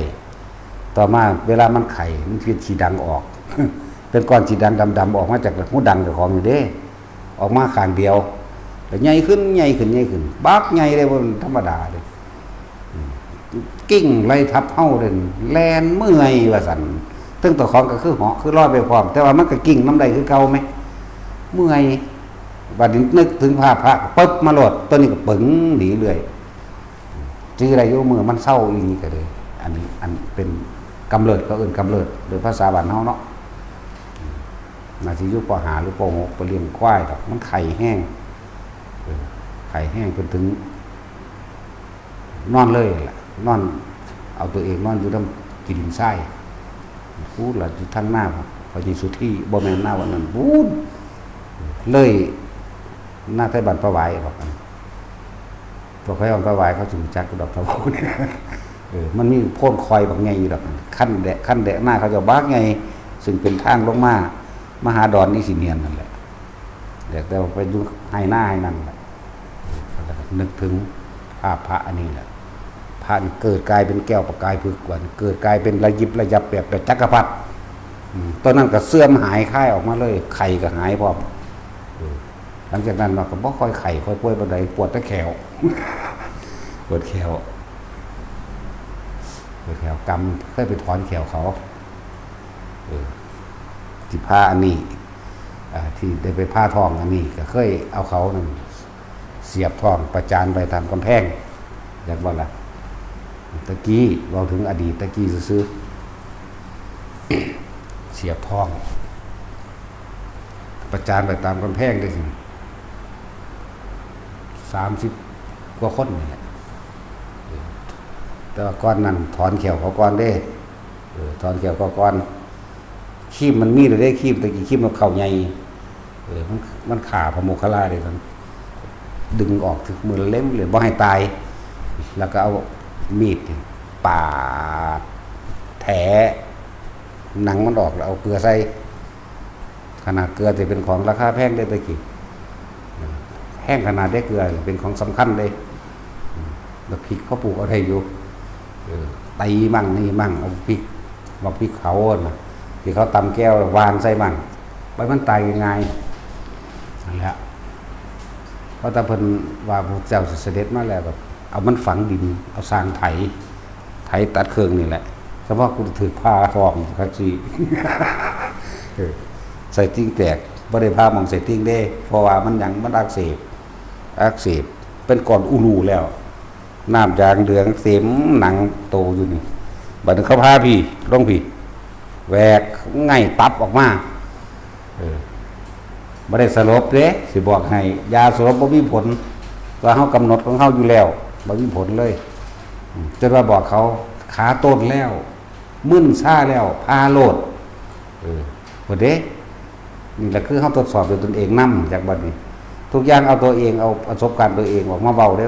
ຕໍ່ມາເວລາມັນໄຂ້ ມັນເປັນສີດັງອອກ ເປັນກ້ອນສີດັງດຳໆ ອອກມາຈາກຮູດັງເຈົ້າຂອງນີ້ເດ້ ອອກມາຂ້າງດຽວ ແລ້ວໃຫຍ່ຂຶ້ນ ໃຫຍ່ຂຶ້ນ ໃຫຍ່ຂຶ້ນ ບັກໃຫຍ່ເດ້ ບໍ່ທຳມະດາເດ້. ອືມ ກິ້ງໄລ່ທັບເຮົາເດ້ ແລ່ນເມື່ອຍວ່າຊັ້ນ. ເທິງເຈົ້າຂອງກໍຄືເຫາະຄືລອຍໄປພ້ອມ ແຕ່ວ່າມັນກໍກິ້ງນຳໄດ້ຄືເກົ່າແມະ ເມື່ອຍ. ບັດນີ້ນຶກເຖິງພາພະປຶບມາໂລດ ໂຕນີ້ກໍປຶງໜີເລື້ອຍ. ຈື່ໄດ້ຢູ່ມື້ມັນເຊົາອີ່ຫຼີກໍເລີຍ ອັນນີ້ ອັນເປັນກຳເລີດ ເຂົາເອີ້ນກຳເລີດໂດຍພາສາບ້ານເຮົາເນາະ. ອືມ ໜ້າຊິຢູ່ ປໍຫ້າ ຫຼື ປໍຫົກ ໄປລ້ຽງຄວາຍດອກ ມັນໄຂ້ແຮງ. ເອີ ໄຂ້ແຮງຈົນເຖິງ ນອນເລີຍແຫຼະ ນອນ ເອົາຕົວເອງນອນຢູ່ນຳຂີ້ດິນຊາຍ ພຸ້ນລະ ຢູ່ທາງນາພໍ່ໃຫຍ່ສຸທີ ບໍ່ແມ່ນນາວັນນັ້ນ ພຸ້ນ ເລີຍນາໄທບ້ານປາຫວາຍດອກ. ພວກໄທບ້ານປາຫວາຍເຂົາຊິຮູ້ຈັກດອກ ເຂົາເວົ້ານີ້. ເອີ ມັນມີໂພນຄອຍບັກໃຫຍ່ຢູ່ດອກ ຄັນແດະ ຄັນແດະນາເຂົາເຈົ້າບັກໃຫຍ່ ຊຶ່ງເປັນທາງລົງມາ ມາຫາດອນອີ່ສິນຫຽນນັ້ນແຫຼະ. ແລ້ວແຕ່ວ່າໄປຢູ່ໄຮ່ນາໄຮ່ນັ້ນແຫຼະ ແລ້ວກໍນຶກເຖິງພາບພະອັນນີ້ແຫຼະ ພະນີ້ເກີດກາຍເປັນແກ້ວປະກາຍພຶກ ບາດນີ້ເກີດກາຍເປັນລະຢິບລະຍັບແບບ ແບບຈັກກະພັດ. ອືມ ຕອນນັ້ນກໍເສື່ອມຫາຍຄາຍອອກມາເລີຍ ໄຂ້ກໍຫາຍພ້ອມ. ເອີ ຫຼັງຈາກນັ້ນມາກໍບໍ່ຄ່ອຍໄຂ້ຄ່ອຍປ່ວຍປານໃດ ປວດແຕ່ແຂ້ວ ປວດແຂ້ວ ປວດແຂ້ວກຳ ເຄີຍໄປຖອນແຂ້ວເຂົາ. ເອີ ທີ່ຜ່າອັນນີ້ ອ່າ ທີ່ໄດ້ໄປຜ່າທ້ອງອັນນີ້ ກໍເຄີຍເອົາເຂົານັ້ນສຽບທ້ອງປະຈານໄວ້ຕາມກຳແພງ ຈັກບໍ່ລະ? ແຕ່ກີ້ ເວົ້າເຖິງອະດີດແຕ່ກີ້ຊື່ໆ ສຽບທ້ອງປະຈານໄວ້ຕາມກຳແພງໄດ້ ສາມສິບກວ່າຄົນນີ້ແຫຼະ. ເອີ ແຕ່ວ່າກ່ອນນັ້ນຖອນແຂ້ວເຂົາກ່ອນເດ້. ເອີ ຖອນແຂ້ວເຂົາກ່ອນ. ຄີມມັນມີແລ້ວເດ້ ຄີມ ແຕ່ກີ້ຄີມນຳເຂົ້າໃຫຍ່ ເອີ ມັນ ມັນຂ້າພະໂມກຄະລາເດ້ ມັນດຶງອອກຖືກມືເລັມເລີຍ ບໍ່ໃຫ້ຕາຍ ແລ້ວກໍເອົາມີດປາດແຖໜັງມັນອອກ ແລ້ວເອົາເກືອໃສ່. ຂະໜາດເກືອທີ່ເປັນຂອງລາຄາແພງເດ້ແຕ່ກີ້ ແພງຂະໜາດເດ້ ເກືອເປັນຂອງສຳຄັນເດ້. ບັກພິກເຂົາປູກເອົາໄດ້ຢູ່ ເອີ ຕີໝັ້ງນີ້ໝັ້ງ ເອົາພິກ ບັກພິກເຜົາຫັ້ນນະ ທີ່ເຂົາຕຳແຈ່ວແລ້ວຫວ່ານໃສ່ໝັ້ງ ໄວ້ມັນຕາຍງ່າຍໆ ນັ້ນແຫຼະ. ເພາະແຕ່ເພິ່ນວ່າພະພຸດທະເຈົ້າຊິສະເດັດມາແລ້ວ ກໍເອົາມັນຝັງດິນ ເອົາຊ່າງໄຖ ໄຖຕັດເຄິ່ງນີ້ແຫຼະ. ສະເພາະກູຖືກຜ່າທ້ອງຄັກຊີ້ ເອີ ໄສ້ຕິ່ງແຕກ ບໍ່ໄດ້ຜ່າໝ່ອງໄສ້ຕິ່ງເດ້ ເພາະວ່າມັນຫຍັງ ມັນອັກເສບ ອັກເສບ ເປັນກ້ອນອູລູແລ້ວ ນ້ຳຢາງເຫຼືອງເຕັມໜັງໂຕຢູ່ນີ້. ບັດນີ້ເຂົາຜ່າພີ້ ລົງພີ້ ແຫວກໄງ່ຕັບອອກມາ ເອີ ບໍ່ໄດ້ສະຫຼົບເດ້ ຊິບອກໃຫ້ ຢາສະຫຼົບບໍ່ມີຜົນ ວ່າເຮົາກຳນົດຂອງເຮົາຢູ່ແລ້ວ ບໍ່ມີຜົນເລີຍ. ອືມ ຈົນວ່າບອກເຂົາ ຂາໂຕນແລ້ວ ມຶນຊາແລ້ວ ຜ່າໂລດ ເອີ ພຸ້ນເດ້. ນີ້ລະຄືເຮົາທົດສອບດ້ວຍຕົນເອງນຳ ຈັກບັດນີ້ ທຸກຢ່າງເອົາຕົວເອງ ເອົາປະສົບການຕົວເອງອອກມາເວົ້າເດ້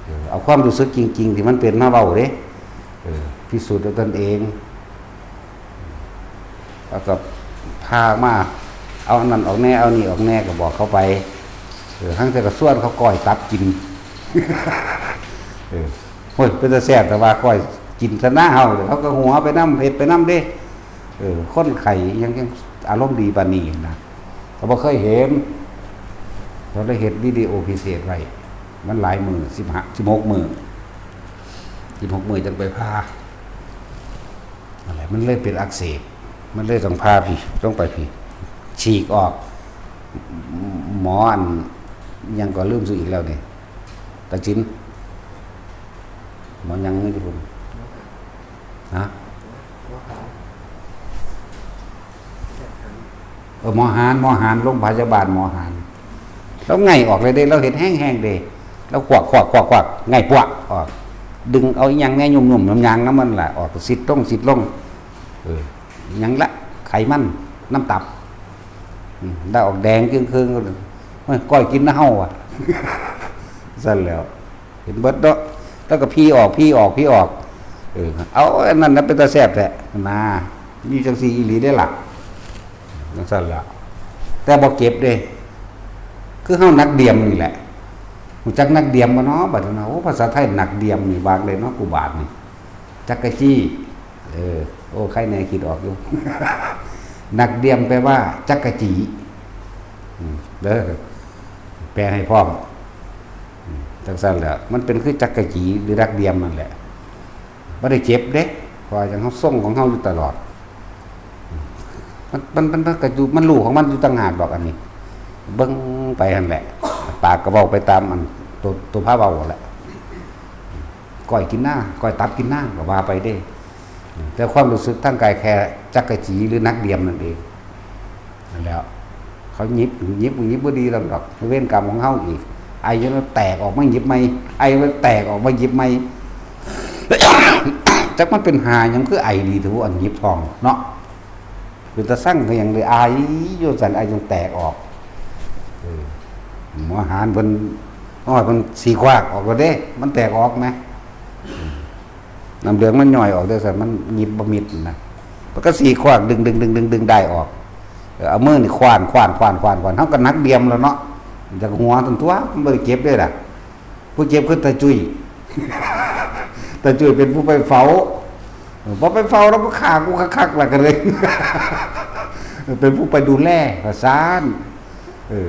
ເອີ ເອົາຄວາມຮູ້ສຶກຈິງໆທີ່ມັນເປັນມາເວົ້າເດ້ ເອີ ພິສູດດ້ວຍຕົນເອງ. ແລ້ວກໍພາອອກມາ ເອົາອັນນັ້ນອອກແດ່ ເອົານີ້ອອກແດ່ ກໍບອກເຂົາໄປ ເອີ ຫາງເທື່ອກໍຊວນເຂົາກ້ອຍຕັບກິນ ເອີ ໂອ້ຍ ເປັນຕາແຊບແຕ່ວ່າກ້ອຍກິນຊະນະເຮົາ ເຂົາກໍຫົວໄປນຳ ເຮັດໄປນຳເດ້. ເອີ ຄົນໄຂ້ຫຍັງ ຍັງອາລົມດີປານນີ້ນະ ກໍບໍ່ເຄີຍເຫັນ ເຂົາໄດ້ເຮັດວິດີໂອພິເສດໄວ້ ມັນຫຼາຍມື້ ສິບຫ້າ ສິບຫົກມື້ ສິບຫົກມື້ຈັ່ງໄປຜ່າ. ນັ້ນແຫຼະ ມັນເລີຍເປັນອັກເສບ ມັນເລີຍຕ້ອງຜ່າພີ້ ລົງໄປພີ້ ສີກອອກ. ໝໍອັນຫຍັງກໍລືມຊື່ອີກແລ້ວນີ້ ຕາຈິນ ໝໍຫຍັງຢູ່ພຸ້ນ ຮະ? ເອີ ໝໍຫານ ໝໍຫານ ໂລງພະຍາບານໝໍຫານ ລາວໄງ່ອອກເລີຍເດ້ ລາວເຮັດແຮງໆເດ້ ລາວຄວັກໆໆໆ ໄງ່ປວກອອກ ດຶງເອົາອີ່ຫຍັງແດ່ຫຍຸ່ມໆຫຍາງໆນຳມັນລະ ອອກ ຊິດລົງ ຊິດລົງ ເອີ ຫຍັງລະ ໄຂມັນ ນ້ຳຕັບ ອືມ ລາວອອກແດງເຄິ່ງໆ ໂອ້ຍ ກ້ອຍກິນນະເຮົາວ່າ ຊັ້ນແລ້ວ. ເຫັນເບິດເນາະ ແລ້ວກໍພີ້ອອກ ພີ້ອອກ ພີ້ອອກ ເອີ ເອົາ ອັນນັ້ນນະເປັນຕາແຊບແທ້ນາ ມີຈັ່ງຊີ້ອີ່ຫຼີເດ້ລະ ຈັ່ງຊັ້ນລະ ແຕ່ບໍ່ເຈັບເດ້ ຄືເຮົາໜັກດ່ຽມນີ້ແຫຼະ ຮູ້ຈັກໜັກດ່ຽມບໍ່ເນາະ ບັດນີ້ເນາະ ໂອ້ ພາສາໄທໜັກດ່ຽມນີ້ວ່າຈັ່ງໃດເນາະ ກູບາດນີ້ ຈັກກະຈີ້ ເອີ ໂອ້ ໃຄແນ່ຄິດອອກຢູ່ ໜັກດ່ຽມແປວ່າຈັກກະຈີ້ ອືມ ເດີ ແປໃຫ້ພ້ອມ ອືມ ຈັ່ງຊັ້ນແຫຼະ ມັນເປັນຄືຈັກກະຈີ ຫຼື ໜັກດ່ຽມນັ້ນແຫຼະ ບໍ່ໄດ້ເຈັບເດ້ ເພາະວ່າຫຍັງ ເຮົາຊົງຂອງເຮົາຢູ່ຕະຫຼອດ ອືມ ມັນ ມັນ ມັນ ມັນກໍຢູ່ ມັນຮູ້ຂອງມັນຢູ່ຕ່າງຫາກດອກ ອັນນີ້ ເບິ່ງໄປຫັ້ນແຫຼະ ປາກກໍເວົ້າໄປຕາມອັນ ໂຕ ໂຕພາເວົ້າຫັ້ນແຫຼະ ກ້ອຍກິນນາ ກ້ອຍຕັບກິນນາ ກໍວ່າໄປເດ້ ແຕ່ຄວາມຮູ້ສຶກທາງກາຍແຄ່ຈັກກະຈີ ຫຼື ໜັກດ່ຽມນັ້ນເອງ ນັ້ນແຫຼະ ເຂົາຫຍິບ ຫຍິບ ຫຍິບບໍ່ດີນຳດອກ ເວນກຳຂອງເຮົາອີກ ໄອຈົນແຕກອອກມາຫຍິບໃໝ່ ໄອຈົນແຕກອອກມາຫຍິບໃໝ່ ຈັກມັນເປັນຫາຫຍັງຄືໄອດີແທ້ ອັນຫຍິບທ້ອງເນາະ ເປັນຕາຊັງຄືຫຍັງເດ ອາຍຢູ່ຊັ້ນ ອາຍຈົນແຕກອອກ ເອີ ໝໍຫານເພິ່ນ ເອົາໃຫ້ເພິ່ນສີຄວາກອອກແລ້ວເດ້ ມັນແຕກອອກແມ ອືມ ນ້ຳເຫຼືອງມັນຍ້ອຍອອກເດ້ຊັ້ນ ມັນຫຍິບບໍ່ມິດນະ ເພິ່ນກໍສີຄວາກດຶງໆໆໆໄດ້ອອກ ເອີ ເອົາມືນີ້ຄວ້ານໆໆໆ ເຮົາກໍໜັກດ່ຽມແລ້ວເນາະ ຢາກຫົວຊັ້ນຕົວະ ມັນບໍ່ໄດ້ເຈັບເດ້ລະ. ຜູ້ເຈັບຄືຕາຈຸ້ຍ ຕາຈຸ້ຍເປັນຜູ້ໄປເຝົ້າ ເອີ ບໍ່ໄປເຝົ້າແລ້ວ ບໍ່ຂ້າກູຄັກໆ ລະກະເລີຍ ເປັນຜູ້ໄປດູແລວ່າຊັ້ນ ເອີ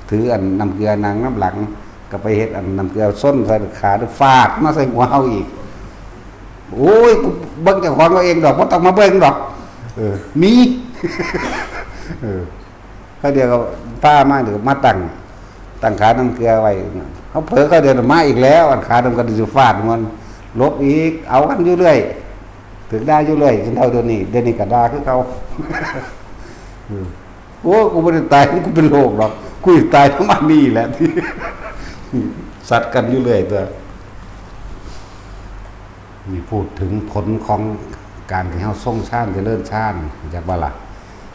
ຖືອັນນ້ຳເກືອນັ່ງນຳຫຼັງ ກໍໄປເຮັດອັນນ້ຳເກືອຊົນໃສ່ຂາ ຟາດມາໃສ່ຫົວເຮົາອີກ ໂອ້ຍ ກູເບິ່ງເຈົ້າຂອງເອົາເອງດອກ ບໍ່ຕ້ອງມາເບິ່ງດອກ ເອີ ໜີ ເອີ ຂ້າວດຽວກໍພາມາ ດຽວກໍມາຕັ້ງ ຕັ້ງຂານ້ຳເກືອໄວ້ ເຮົາເຜີຂ້າວດຽວມາອີກແລ້ວ ອັນຂານ້ຳເກືອຊິຟາດມັນ ຫຼົບອີກ ເອົາກັນຢູ່ເລື້ອຍ ຖືກດ່າຢູ່ເລື້ອຍ ຈົນເທົ່າດຽວນີ້ ດຽວນີ້ກໍດ່າຄືເກົ່າ ເອີ ໂອ້ ກູບໍ່ໄດ້ຕາຍ ກູເປັນໂລກດອກ ກູຕາຍປະມານນີ້ແຫຼະ ສັດກັນຢູ່ເລື້ອຍຕົວະ. ນີ້ ພູດເຖິງຜົນຂອງການທີ່ເຮົາຊົງຊານ ຈະເລີນຊານ ຮູ້ຈັກບໍ່ລະ?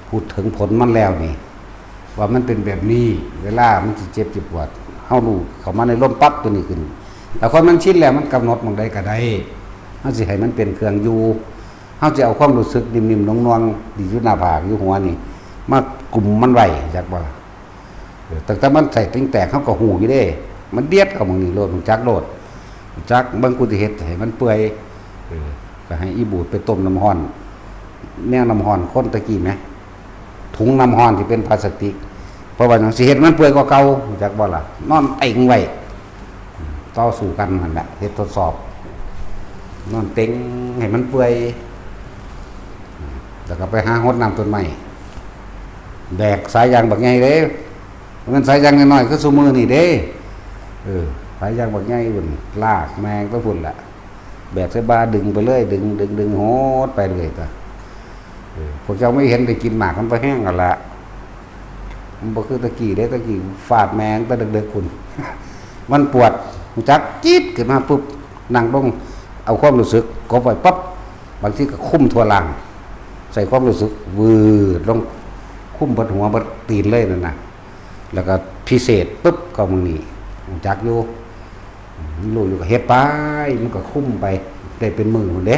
ພູດເຖິງຜົນມັນແລ້ວນີ້ ວ່າມັນເປັນແບບນີ້ ເວລາມັນຊິເຈັບຊິປວດ ເຮົາຮູ້ເຂົ້າມາໃນລົມປັບໂຕນີ້ຂຶ້ນ ແລ້ວຄົນມັນຊິນແລ້ວ ມັນກຳນົດໝ່ອງໃດກໍໄດ້ ເຮົາຊິໃຫ້ມັນເປັນເຄື່ອງຢູ່ ເຮົາຊິເອົາຄວາມຮູ້ສຶກນິ້ມໆ ນວງໆ ທີ່ຢູ່ໜ້າຜາກ ຢູ່ຫົວນີ້ ມາ ກຸມມັນໄວ້ ຈັກບໍ່ລະ? ເອີ ຕັ້ງແຕ່ມັນໃສ່ຕິ່ງແຕກ ເຮົາກໍຮູ້ຢູ່ເດ້ ມັນດຽດເຂົ້າໝ່ອງນີ້ໂລດ ຮູ້ຈັກໂລດ ຮູ້ຈັກ ເບິ່ງກູຊິເຮັດໃຫ້ມັນເປື່ອຍ ເອີ ກໍໃຫ້ອີບູດໄປຕົ້ມນ້ຳຮ້ອນ ແນວນ້ຳຮ້ອນຄົນແຕ່ກີ້ແໝ ຖົງນ້ຳຮ້ອນທີ່ເປັນພລາສຕິກ ເພາະວ່າຫຍັງ ຊິເຮັດມັນເປື່ອຍກວ່າເກົ່າ ຮູ້ຈັກບໍ່ລະ? ນອນເຕັງໄວ້ ຕໍ່ສູ້ກັນຫັ້ນແຫຼະ ເຮັດທົດສອບ ນອນເຕັງໃຫ້ມັນເປື່ອຍ ແລ້ວກໍໄປຫາຫົດນ້ຳຕົ້ນໄມ້ ແບກສາຍຢາງບັກໃຫຍ່ເດ້ ບໍ່ແມ່ນສາຍຢາງນ້ອຍໆ ຄືຊຸມື້ນີ້ເດ້ ເອີ ສາຍຢາງບັກໃຫຍ່ພຸ້ນ ລາກແມ່ງໄປພຸ້ນລະ ແບກໃສ່ບ່າດຶງໄປເລີຍ ດຶງໆໆ ຫົດໄປເລີຍຕະ ເອີ ພວກເຈົ້າໄມ່ເຫັນໄດ້ກິນໝາກມັນບໍ່ແຮງຫັ້ນລະ ມັນບໍ່ຄືແຕ່ກີ້ເດ້ ແຕ່ກີ້ຟາດແມ່ງແຕ່ເດິກໆພຸ້ນ ມັນປວດ ຮູ້ຈັກ ຈີດຂຶ້ນມາປຶບ ນັ່ງລົງ ເອົາຄວາມຮູ້ສຶກກົບໄວ້ປັບ ບາງທີກໍຄຸມທົ່ວຮ່າງ ໃສ່ຄວາມຮູ້ສຶກວືດລົງ ຄຸມເບິດຫົວເບິດຕີນເລີຍນັ້ນນະ ແລ້ວກໍພິເສດປຶບເຂົ້າມື້ນີ້ ຮູ້ຈັກຢູ່ ຮູ້ຢູ່ກໍເຮັດໄປ ມັນກໍຄຸມໄປ ໄດ້ເປັນມື້ພຸ້ນເດ້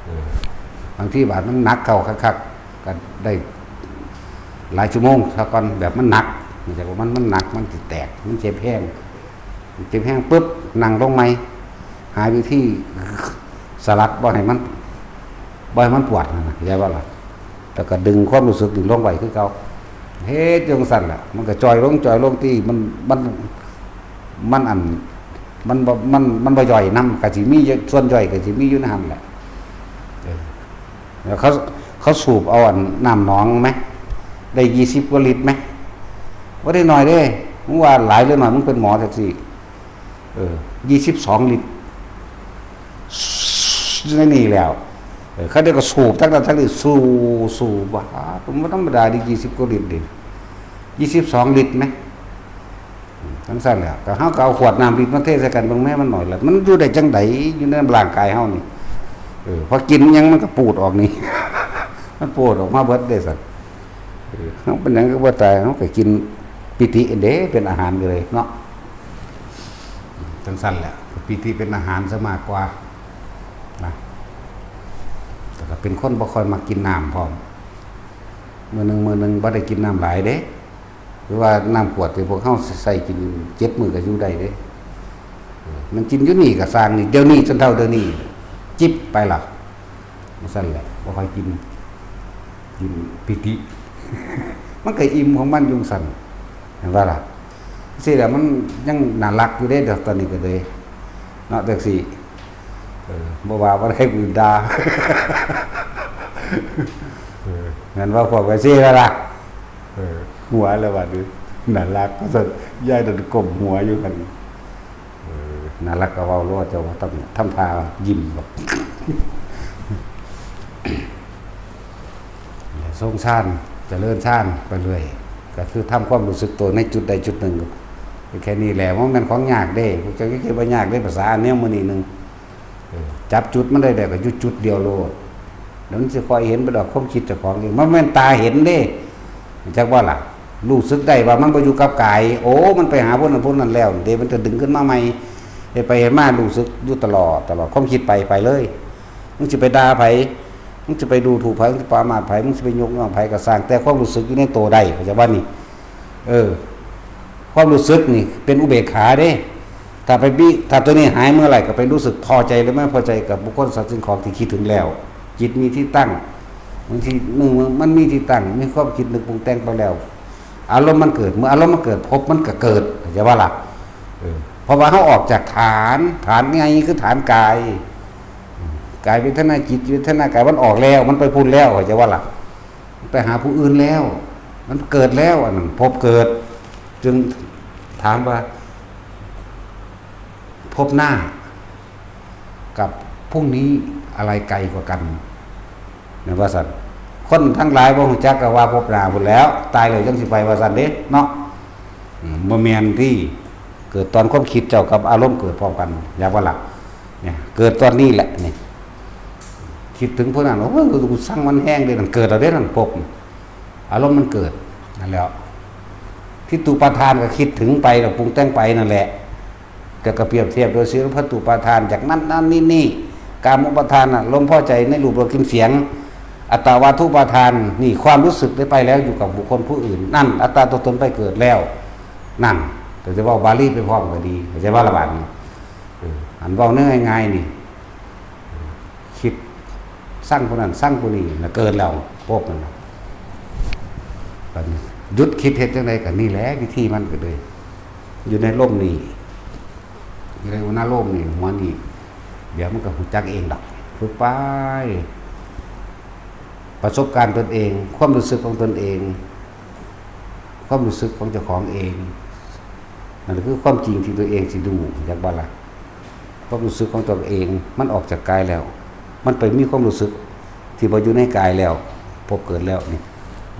ເອີ ບາງທີບາດມັນໜັກເຂົ້າຄັກໆ ກໍໄດ້ຫຼາຍຊົ່ວໂມງຊະກ່ອນ ແບບມັນໜັກ ເນື່ອງຈາກວ່າມັນ ມັນໜັກ ມັນຊິແຕກ ມັນເຈັບແຮງ ເຈັບແຮງປຶບ ນັ່ງລົງໃໝ່ ຫາວິທີສະຫຼັດບໍ່ໃຫ້ມັນ ບໍ່ໃຫ້ມັນປວດຫັ້ນນະ ເຂົ້າໃຈບໍ່ລະ? ແລ້ວກໍດຶງຄວາມຮູ້ສຶກນີ້ລົງໄວ້ຄືເກົ່າ ເຮັດຢູ່ຈັ່ງຊັ້ນແຫຼະ ມັນກໍຈ່ອຍລົງ ຈ່ອຍລົງ ທີ່ມັນ ມັນ ມັນອັນ ມັນບໍ່ ມັນ ມັນບໍ່ຍ່ອຍນຳ ກໍຊິມີ ສ່ວນຍ່ອຍກໍຊິມີຢູ່ໃນຫັ້ນແຫຼະ ເອີ ແລ້ວເຂົາ ເຂົາສູບເອົາອັນນ້ຳໜອງແມ ໄດ້ຊາວກວ່າລິດແມ ບໍ່ໄດ້ໜ້ອຍເດ້ ມຶງວ່າຫຼາຍຫຼືໜ້ອຍ ມຶງເປັນໝໍແທັກຊີ ເອີ ຊາວສອງລິດ ໃນນີ້ແລ້ວ ເອີ ເຂົາເຈົ້າກໍສູບທັງນັ້ນທັງນີ້ ສູບ ສູບ ບາດ ບໍ່ທຳມະດາເດ້ ຊາວກວ່າລິດເດ້ ຊາວສອງລິດແມ ຈັ່ງຊັ້ນແຫຼະ ກໍເຮົາກໍເອົາຂວດນ້ຳລິດມາເທໃສ່ກັນເບິ່ງແມ້ ມັນໜ້ອຍລະ ມັນຢູ່ໄດ້ຈັ່ງໃດ ຢູ່ໃນຮ່າງກາຍເຮົານີ້ ເອີ ພໍກິນຫຍັງມັນກໍປູດອອກນີ້ ມັນປູດອອກມາເບິດເດ້ຊັ້ນ ເອີ ເຮົາເປັນຫຍັງກໍບໍ່ຕາຍ ເຮົາກໍກິນປີຕິເດ້ ເປັນອາຫານເລີຍເນາະ ຈັ່ງຊັ້ນແຫຼະ ປີຕິເປັນອາຫານຊະມາກກວ່ານະ ແລ້ວກໍເປັນຄົນບໍ່ຄ່ອຍມັກກິນນ້ຳພ້ອມ ມື້ໜຶ່ງ ມື້ໜຶ່ງບໍ່ໄດ້ກິນນ້ຳຫຼາຍເດ້ ຫຼືວ່ານ້ຳຂວດທີ່ພວກເຮົາໃຊ້ກິນເຈັດມື້ກໍຢູ່ໄດ້ເດ້ ເອີ ມັນກິນຢູ່ນີ້ກໍຊ່າງນີ້ ດຽວນີ້ຈົນເທົ່າດຽວນີ້ ຈິບໄປລະ ຈັ່ງຊັ້ນແຫຼະ ບໍ່ຄ່ອຍກິນ ກິນປີຕິ ມັນກໍອີ່ມຂອງມັນຢູ່ຈັ່ງຊັ້ນ ເຫັນບໍ່ລະ? ຊີ້ແຫຼະ ມັນຍັງໜ້າລັກຢູ່ເດ້ ດອກຕອນນີ້ກໍເລີຍເນາະ ແທັກຊີ ເອີ ບໍ່ວ່າບໍ່ໄດ້ ຜູ້ອື່ນດ່າ ເອີ ແມ່ນບໍ່? ພວກໄວຊີລະລະ ເອີ ຫົວແລ້ວບາດນີ້ ໜ້າລັກ ວ່າຊັ້ນ ຍາຍນັ້ນກົ້ມຫົວຢູ່ຫັ້ນ ເອີ ໜ້າລັກກໍເວົ້າໂລດ ເຈົ້າບໍ່ຕ້ອງທຳທ່າຍິ້ມດອກ ຊົງຊານ ຈະເລີນຊານໄປເລື້ອຍ ກໍຄືທຳຄວາມຮູ້ສຶກໂຕໃນຈຸດໃດຈຸດໜຶ່ງ ແຄ່ນີ້ແຫຼະ ບໍ່ແມ່ນຂອງຍາກເດ້ ພວກເຈົ້າຢ່າຄິດວ່າຍາກເດ້ ພາສາອັນແນວມື້ນີ້ໜຶ່ງ ເອີ ຈັບຈຸດມັນໄດ້ແລ້ວກໍຢູ່ຈຸດດຽວໂລດ ແລ້ວມັນຊິຄ່ອຍເຫັນໄປດອກຄວາມຄິດເຈົ້າຂອງເອງ ມັນແມ່ນຕາເຫັນເດ້ ຮູ້ຈັກບໍ່ລະ? ຮູ້ສຶກໄດ້ວ່າມັນບໍ່ຢູ່ກັບກາຍ ໂອ້ ມັນໄປຫາຜູ້ນັ້ນຜູ້ນັ້ນແລ້ວເດ້ ມັນຈະດຶງຂຶ້ນມາໃໝ່ ເຮັດໄປເຮັດມາຮູ້ສຶກຢູ່ຕະຫຼອດ ຕະຫຼອດ ຄວາມຄິດໄປ ໄປເລີຍ ມຶງຊິໄປດ່າໃຜ ມຶງຊິໄປດູຖູກໃຜ ມຶງຊິປະໝາດໃຜ ມຶງຊິໄປຍົກຍ້ອງໃຜກໍຊ່າງ ແຕ່ຄວາມຮູ້ສຶກຢູ່ໃນໂຕໄດ້ ເຂົ້າໃຈບໍ່ນີ້? ເອີ ຄວາມຮູ້ສຶກນີ້ເປັນອຸເບກຂາເດ້ ຖ້າໄປບິ ຖ້າຕົວນີ້ຫາຍເມື່ອໄຫຼ ກໍໄປຮູ້ສຶກພໍໃຈ ຫຼື ບໍ່ພໍໃຈກັບບຸກຄົນ ສັດ ສິ່ງຂອງທີ່ຄິດເຖິງແລ້ວ ຈິດມີທີ່ຕັ້ງ ບາງທີໜຶ່ງ ມັນມີທີ່ຕັ້ງ ມີຄວາມຄິດນຶກປຸງແຕ່ງໄປແລ້ວ ອາລົມມັນເກີດ ເມື່ອອາລົມມັນເກີດ ພົບມັນກໍເກີດ ເຂົ້າໃຈບໍ່ລະ? ເອີ ເພາະວ່າເຮົາອອກຈາກຖານ ຖານໃຫຍ່ຄືຖານກາຍ ກາຍເວທະນາ ຈິດເວທະນາ ກາຍ ມັນອອກແລ້ວ ມັນໄປພຸ້ນແລ້ວ ເຂົ້າໃຈບໍ່ລະ? ໄປຫາຜູ້ອື່ນແລ້ວ ມັນເກີດແລ້ວ ອັນນັ້ນພົບເກີດ ຈຶ່ງຖາມວ່າ ພົບໜ້າກັບພຸ່ງນີ້ ອະໄລໄກກວ່າກັນ ແມ່ນວ່າຊັ້ນ? ຄົນທັງຫຼາຍບໍ່ຮູ້ຈັກກໍວ່າພົບໜ້າພຸ້ນແລ້ວ ຕາຍແລ້ວຈັ່ງຊິໄປ ວ່າຊັ້ນເດ້ເນາະ ອືມ ບໍ່ແມ່ນຕິ ເກີດຕອນຄວາມຄິດເຈົ້າກັບອາລົມເກີດພ້ອມກັນ ຢາກວ່າລະ ນີ້ ເກີດຕອນນີ້ແຫຼະ ນີ້ ຄິດເຖິງຜູ້ນັ້ນ ໂອ້ຍ ກູຊັງມັນແຮງເດ້ ນັ້ນເກີດແລ້ວເດ້ ນັ້ນພົບ ອາລົມມັນເກີດ ນັ້ນແຫຼະ ທິດຕູປາທານກໍຄິດເຖິງໄປ ແລ້ວປຸງແຕ່ງໄປນັ້ນແຫຼະ ແຕ່ກໍປຽບທຽບໂດຍສີລະພັດຕູປາທານ ຈາກນັ້ນນັ້ນນີ້ນີ້ ກາມະອຸປາທານ ອາລົມພໍໃຈໃນຮູບ ລົດ ກິ່ນ ສຽງ ອັດຕະວາທຸປາທານ ນີ້ຄວາມຮູ້ສຶກໄດ້ໄປແລ້ວ ຢູ່ກັບບຸກຄົນຜູ້ອື່ນ ນັ້ນອັດຕະຕົວຕົນໄປເກີດແລ້ວ ນັ້ນ ແຕ່ຈະເວົ້າບາລີໄປພ້ອມກໍດີ ເຂົ້າໃຈບໍ່ລະບາດນີ້? ເອີ ອັນເວົ້າແນວງ່າຍໆນີ້ ຄິດຊັງຜູ້ນັ້ນຊັງຜູ້ນີ້ນະ ເກີດແລ້ວ ພວກນັ້ນນະ ບັດນີ້ຢຸດຄິດເຮັດຈັ່ງໃດ? ກໍນີ້ແຫຼະວິທີມັນ ກໍເລີຍຢູ່ໃນລົມນີ້ ຢູ່ໃນອຸນາໂລມນີ້ ຫົວນີ້ ດຽວມັນກໍຮູ້ຈັກເອງດອກ ຝຶກໄປ ປະສົບການຕົນເອງ ຄວາມຮູ້ສຶກຂອງຕົນເອງ ຄວາມຮູ້ສຶກຂອງເຈົ້າຂອງເອງ ນັ້ນຄືຄວາມຈິງທີ່ຕົວເອງຊິຮູ້ ຮູ້ຈັກບໍ່ລະ? ຄວາມຮູ້ສຶກຂອງຕົວເອງ ມັນອອກຈາກກາຍແລ້ວ ມັນໄປມີຄວາມຮູ້ສຶກທີ່ບໍ່ຢູ່ໃນກາຍແລ້ວ ພົບເກີດແລ້ວນີ້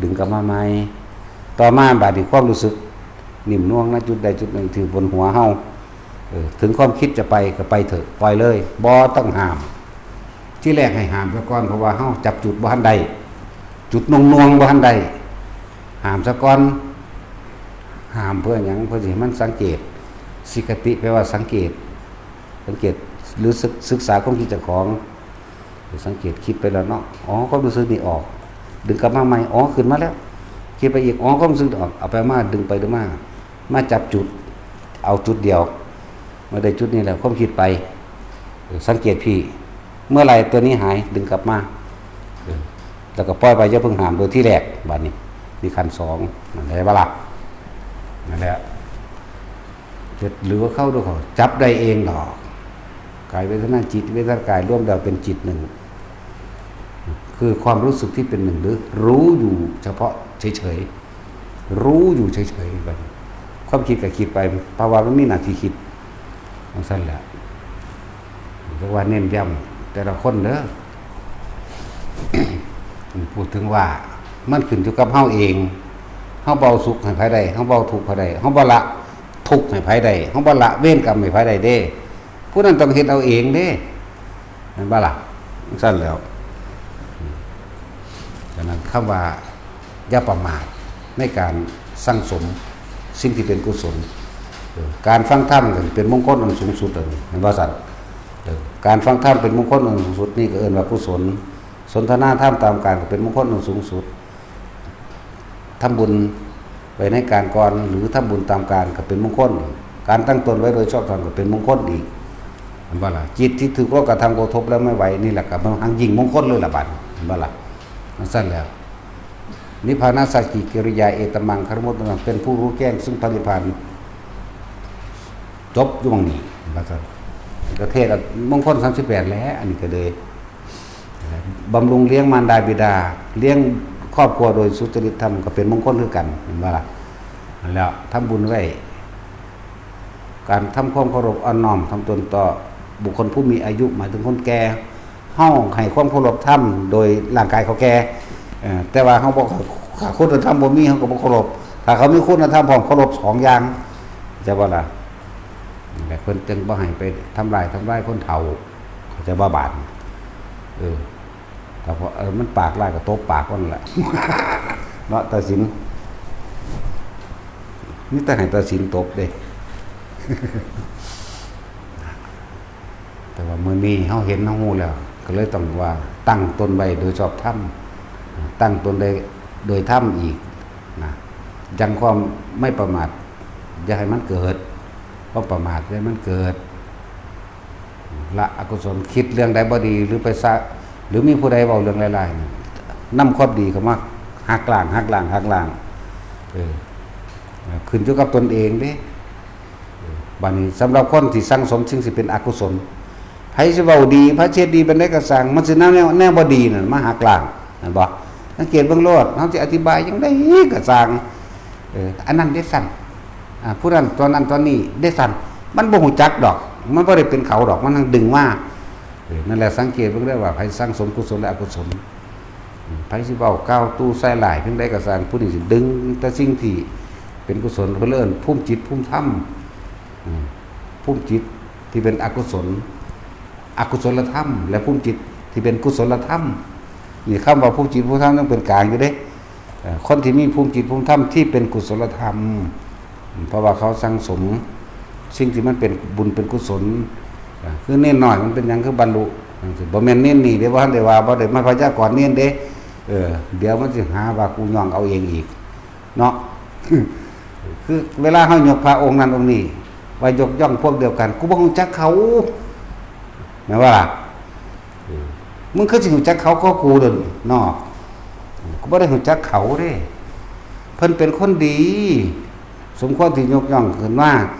ດຶງກັບມາໃໝ່ ຕໍ່ມາບາດນີ້ຄວາມຮູ້ສຶກ ໜິ້ມນວງນະຈຸດໃດຈຸດໜຶ່ງທີ່ບົນຫົວເຮົາ ເອີ ເຖິງຄວາມຄິດຈະໄປກໍໄປເຖາະ ປ່ອຍເລີຍ ບໍ່ຕ້ອງຫ້າມ. ທີແລກໃຫ້ຫ້າມຊະກ່ອນ ເພາະວ່າເຮົາຈັບຈຸດບໍ່ທັນໄດ້ ຈຸດໜ່ວງໆບໍ່ທັນໄດ້ ຫ້າມຊະກ່ອນ. ຫ້າມເພື່ອຫຍັງ? ເພື່ອຊິໃຫ້ມັນສັງເກດ ສິກຂະຕິແປວ່າສັງເກດ ສັງເກດ ຫຼື ສຶກ ສຶກສາຄວາມຄິດເຈົ້າຂອງ. ໄປສັງເກດ ຄິດໄປແລ້ວເນາະ ອໍ ຄວາມຮູ້ສຶກນີ້ອອກ ດຶງກັບມາໃໝ່ ອໍ ຂຶ້ນມາແລ້ວ ຄິດໄປອີກ ອໍ ຄວາມຮູ້ສຶກນີ້ອອກ ເອົາໄປມາ ດຶງໄປດຶງມາ ມາຈັບຈຸດ ເອົາຈຸດດຽວ ເມື່ອໄດ້ຈຸດນີ້ແລ້ວ ຄວາມຄິດໄປ ເອີ ສັງເກດພີ້ ເມື່ອໃດຕົວນີ້ຫາຍ ດຶງກັບມາ ເອີ ແລ້ວກໍປ່ອຍໄປ ຢ່າເພິ່ງຫ້າມໂດຍທີແລກ ບາດນີ້ ນີ້ຂັ້ນສອງ ເຂົ້າໃຈບໍ່ລະ? ນັ້ນແຫຼະ ເຮັດ ຫຼືວ່າເຂົ້າ ຫຼືເຂົ້າ ຈັບໄດ້ເອງດອກ ກາຍເວທະນາ ຈິດເວທະນາ ກາຍ ລວມແລ້ວເປັນຈິດໜຶ່ງ ຄືຄວາມຮູ້ສຶກທີ່ເປັນໜຶ່ງ ຫຼື ຮູ້ຢູ່ສະເພາະເສີຍໆ ຮູ້ຢູ່ເສີຍໆ ບັດນີ້ຄວາມຄິດກໍຄິດໄປ ເພາະວ່າມັນມີໜ້າທີ່ຄິດ ຈັ່ງຊັ້ນແຫຼະ ເລີຍວ່າເນັ້ນຢ້ຳແຕ່ລະຄົນເດີ ເພິ່ນເວົ້າເຖິງວ່າ ມັນຂຶ້ນຢູ່ກັບເຮົາເອງ ເຮົາບໍ່ເອົາສຸກໃຫ້ໃຜໄດ້ ເຮົາບໍ່ເອົາທຸກໃຫ້ໃຜໄດ້ ເຮົາບໍ່ລະທຸກໃຫ້ໃຜໄດ້ ເຮົາບໍ່ລະເວນກຳໃຫ້ໃຜໄດ້ເດ້ ຜູ້ນັ້ນຕ້ອງເຮັດເອົາເອງເດ້ ແມ່ນບໍ່ລະ? ຈັ່ງຊັ້ນແລ້ວ ສະນັ້ນຄຳວ່າ ຢ່າປະໝາດໃນການສັ່ງສົມສິ່ງທີ່ເປັນກຸສົນ ເອີ ການຟັງທຳກໍເປັນມົງຄົນອັນສູງສຸດ ເອີ ແມ່ນບໍ່ຊັ້ນ? ເອີ ການຟັງທຳເປັນມົງຄົນອັນສູງສຸດ ນີ້ກໍເອີ້ນວ່າກຸສົນ ສົນທະນາທຳຕາມການກໍເປັນມົງຄົນອັນສູງສຸດ ທຳບຸນໄວ້ໃນການກ່ອນ ຫຼື ທຳບຸນຕາມການກໍເປັນມົງຄົນ ການຕັ້ງຕົນໄວ້ໂດຍຊອບທຳກໍເປັນມົງຄົນອີກ ແມ່ນບໍ່ລະ? ຈິດທີ່ຖືກໂລກະທຳກະທົບແລ້ວໄມ່ໄຫວ ນີ້ແຫຼະກໍເປັນຫາງຍິ່ງມົງຄົນເລີຍລະ ບາດນີ້ ແມ່ນບໍ່ລະ? ຈັ່ງຊັ້ນແລ້ວ ນິບພານະສັກກິກິລິຍາ ເອຕະມັງຄາຣະມຸດຕະນັງ ເປັນຜູ້ຮູ້ແຈ້ງຊຶ່ງພະນິບພານ ຈົບຢູ່ໝ່ອງນີ້ ວ່າຊັ້ນ ກະເທດມົງຄົນສາມສິບແປດແຫຼະ ອັນນີ້ກະເລີຍ ບຳລຸງລ້ຽງມານດາບິດາ ລ້ຽງຄອບຄົວໂດຍສຸຈະລິດທຳ ກະເປັນມົງຄົນຄືກັນ ແມ່ນບໍ່ລະ? ຫັ້ນແຫຼະ ທຳບຸນໄວ້ ການທຳຄວາມເຄົາລົບອ່ອນນ້ອມຖ່ອມຕົນຕໍ່ບຸກຄົນຜູ້ມີອາຍຸ ໝາຍເຖິງຄົນແກ່ ເຮົາໃຫ້ຄວາມເຄົາລົບທຳໂດຍຮ່າງກາຍເຂົາແກ່ ເອີ ແຕ່ວ່າເຮົາບໍ່ ຖ້າຄຸນນະທຳບໍ່ມີ ເຮົາກໍບໍ່ເຄົາລົບ ຖ້າເຂົາມີຄຸນນະທຳພ້ອມ ເຄົາລົບສອງຢ່າງ ເຂົ້າໃຈບໍ່ລະ? ແລະ ເພິ່ນຈຶ່ງບໍ່ໃຫ້ໄປທຳລາຍ ທຳລາຍຄົນເຖົ້າ ເຂົ້າໃຈບໍ່ບາດນີ້? ເອີ ຖ້າ ເອີ ມັນປາກຫຼາຍກໍຕົບປາກມັນແຫຼະ ເນາະ ຕາສິນ ມີແຕ່ໃຫ້ຕາສິນຕົບເດ້. ແຕ່ວ່າມື້ນີ້ເຮົາເຫັນເຮົາຮູ້ແລ້ວ ກໍເລີຍຕ້ອງວ່າຕັ້ງຕົນໄວ້ໂດຍຊອບທຳ ຕັ້ງຕົນໄດ້ໂດຍທຳອີກນະ ຍັງຄວາມໄມ່ປະໝາດຢ່າໃຫ້ມັນເກີດ ຄວາມປະໝາດຢ່າໃຫ້ມັນເກີດ ລະອະກຸສົນ ຄິດເລື່ອງໃດບໍ່ດີ ຫຼືໄປສະ ຫຼືມີຜູ້ໃດເວົ້າເລື່ອງຫຼາຍໆ ນຳຄວາມດີເຂົ້າມາຫັກລ້າງ ຫັກລ້າງ ຫັກລ້າງ ເອີ ຂຶ້ນຢູ່ກັບຕົນເອງເດ້. ເອີ ບາດນີ້ສຳລັບຄົນທີ່ສັ່ງສົມສິ່ງທີ່ເປັນອະກຸສົນ ໃຜຊິເວົ້າດີ ໃຜຊິເຮັດດີປານໃດກໍຊ່າງ ມັນຊິນຳແນວ ແນວບໍ່ດີນັ້ນມາຫັກລ້າງ ແມ່ນບໍ່? ສັງເກດເບິ່ງໂລດ ເຮົາຊິອະທິບາຍຈັ່ງໃດກໍຊ່າງ ເອີ ອັນນັ້ນເດ້ຊັ້ນ ອາ ຜູ້ນັ້ນຕົວນັ້ນຕົວນີ້ເດ້ຊັ້ນ ມັນບໍ່ຮູ້ຈັກດອກ ມັນບໍ່ໄດ້ເປັນເຂົາດອກ ມັນຍັງດຶງມາ ເອີ ນັ້ນແຫຼະ ສັງເກດເບິ່ງເດີວ່າໃຜສັ່ງສົມກຸສົນ ແລະ ອະກຸສົນ ໃຜຊິເວົ້າກ່າວຕູ່ໃສ່ຮ້າຍຈັ່ງໃດກໍຊ່າງ ຜູ້ນີ້ຊິດຶງແຕ່ສິ່ງທີ່ເປັນກຸສົນ ເພິ່ນເອີ້ນພູມຈິດພູມທຳ ອືມ ພູມຈິດທີ່ເປັນອະກຸສົນ ອະກຸສົນລະທຳ ແລະ ພູມຈິດທີ່ເປັນກຸສົນລະທຳ ນີ້ ຄຳວ່າພູມຈິດພູມທຳຍັງເປັນກາງຢູ່ເດ້ ເອີ ຄົນທີ່ມີພູມຈິດພູມທຳທີ່ເປັນກຸສົນລະທຳ ເພາະວ່າເຂົາສັ່ງສົມສິ່ງທີ່ມັນເປັນບຸນເປັນກຸສົນ ຄືເນນນ້ອຍມັນເປັນຫຍັງຄືບັນລຸ ບໍ່ແມ່ນເນນນີ້ເດ້ ບໍ່ທັນໄດ້ວ່າ ບໍ່ໄດ້ມາພະຍາກອນເນນເດ້ ເອີ ດຽວມັນຊິຫາວ່າກູຍ້ອງເອົາເອງອີກເນາະ. ຄືເວລາເຮົາຍົກພະອົງນັ້ນອົງນີ້ ວ່າຍົກຍ້ອງພວກດຽວກັນ ກູບໍ່ຮູ້ຈັກເຂົາ ແມ່ນບໍ່ລະ? ເອີ ມຶງຄືຊິຮູ້ຈັກເຂົາກວ່າກູເດີເນາະ. ກູບໍ່ໄດ້ຮູ້ຈັກເຂົາເດ້. ເພິ່ນເປັນຄົນດີ ສົມຄວນທີ່ຍົກຍ້ອງຂຶ້ນມາ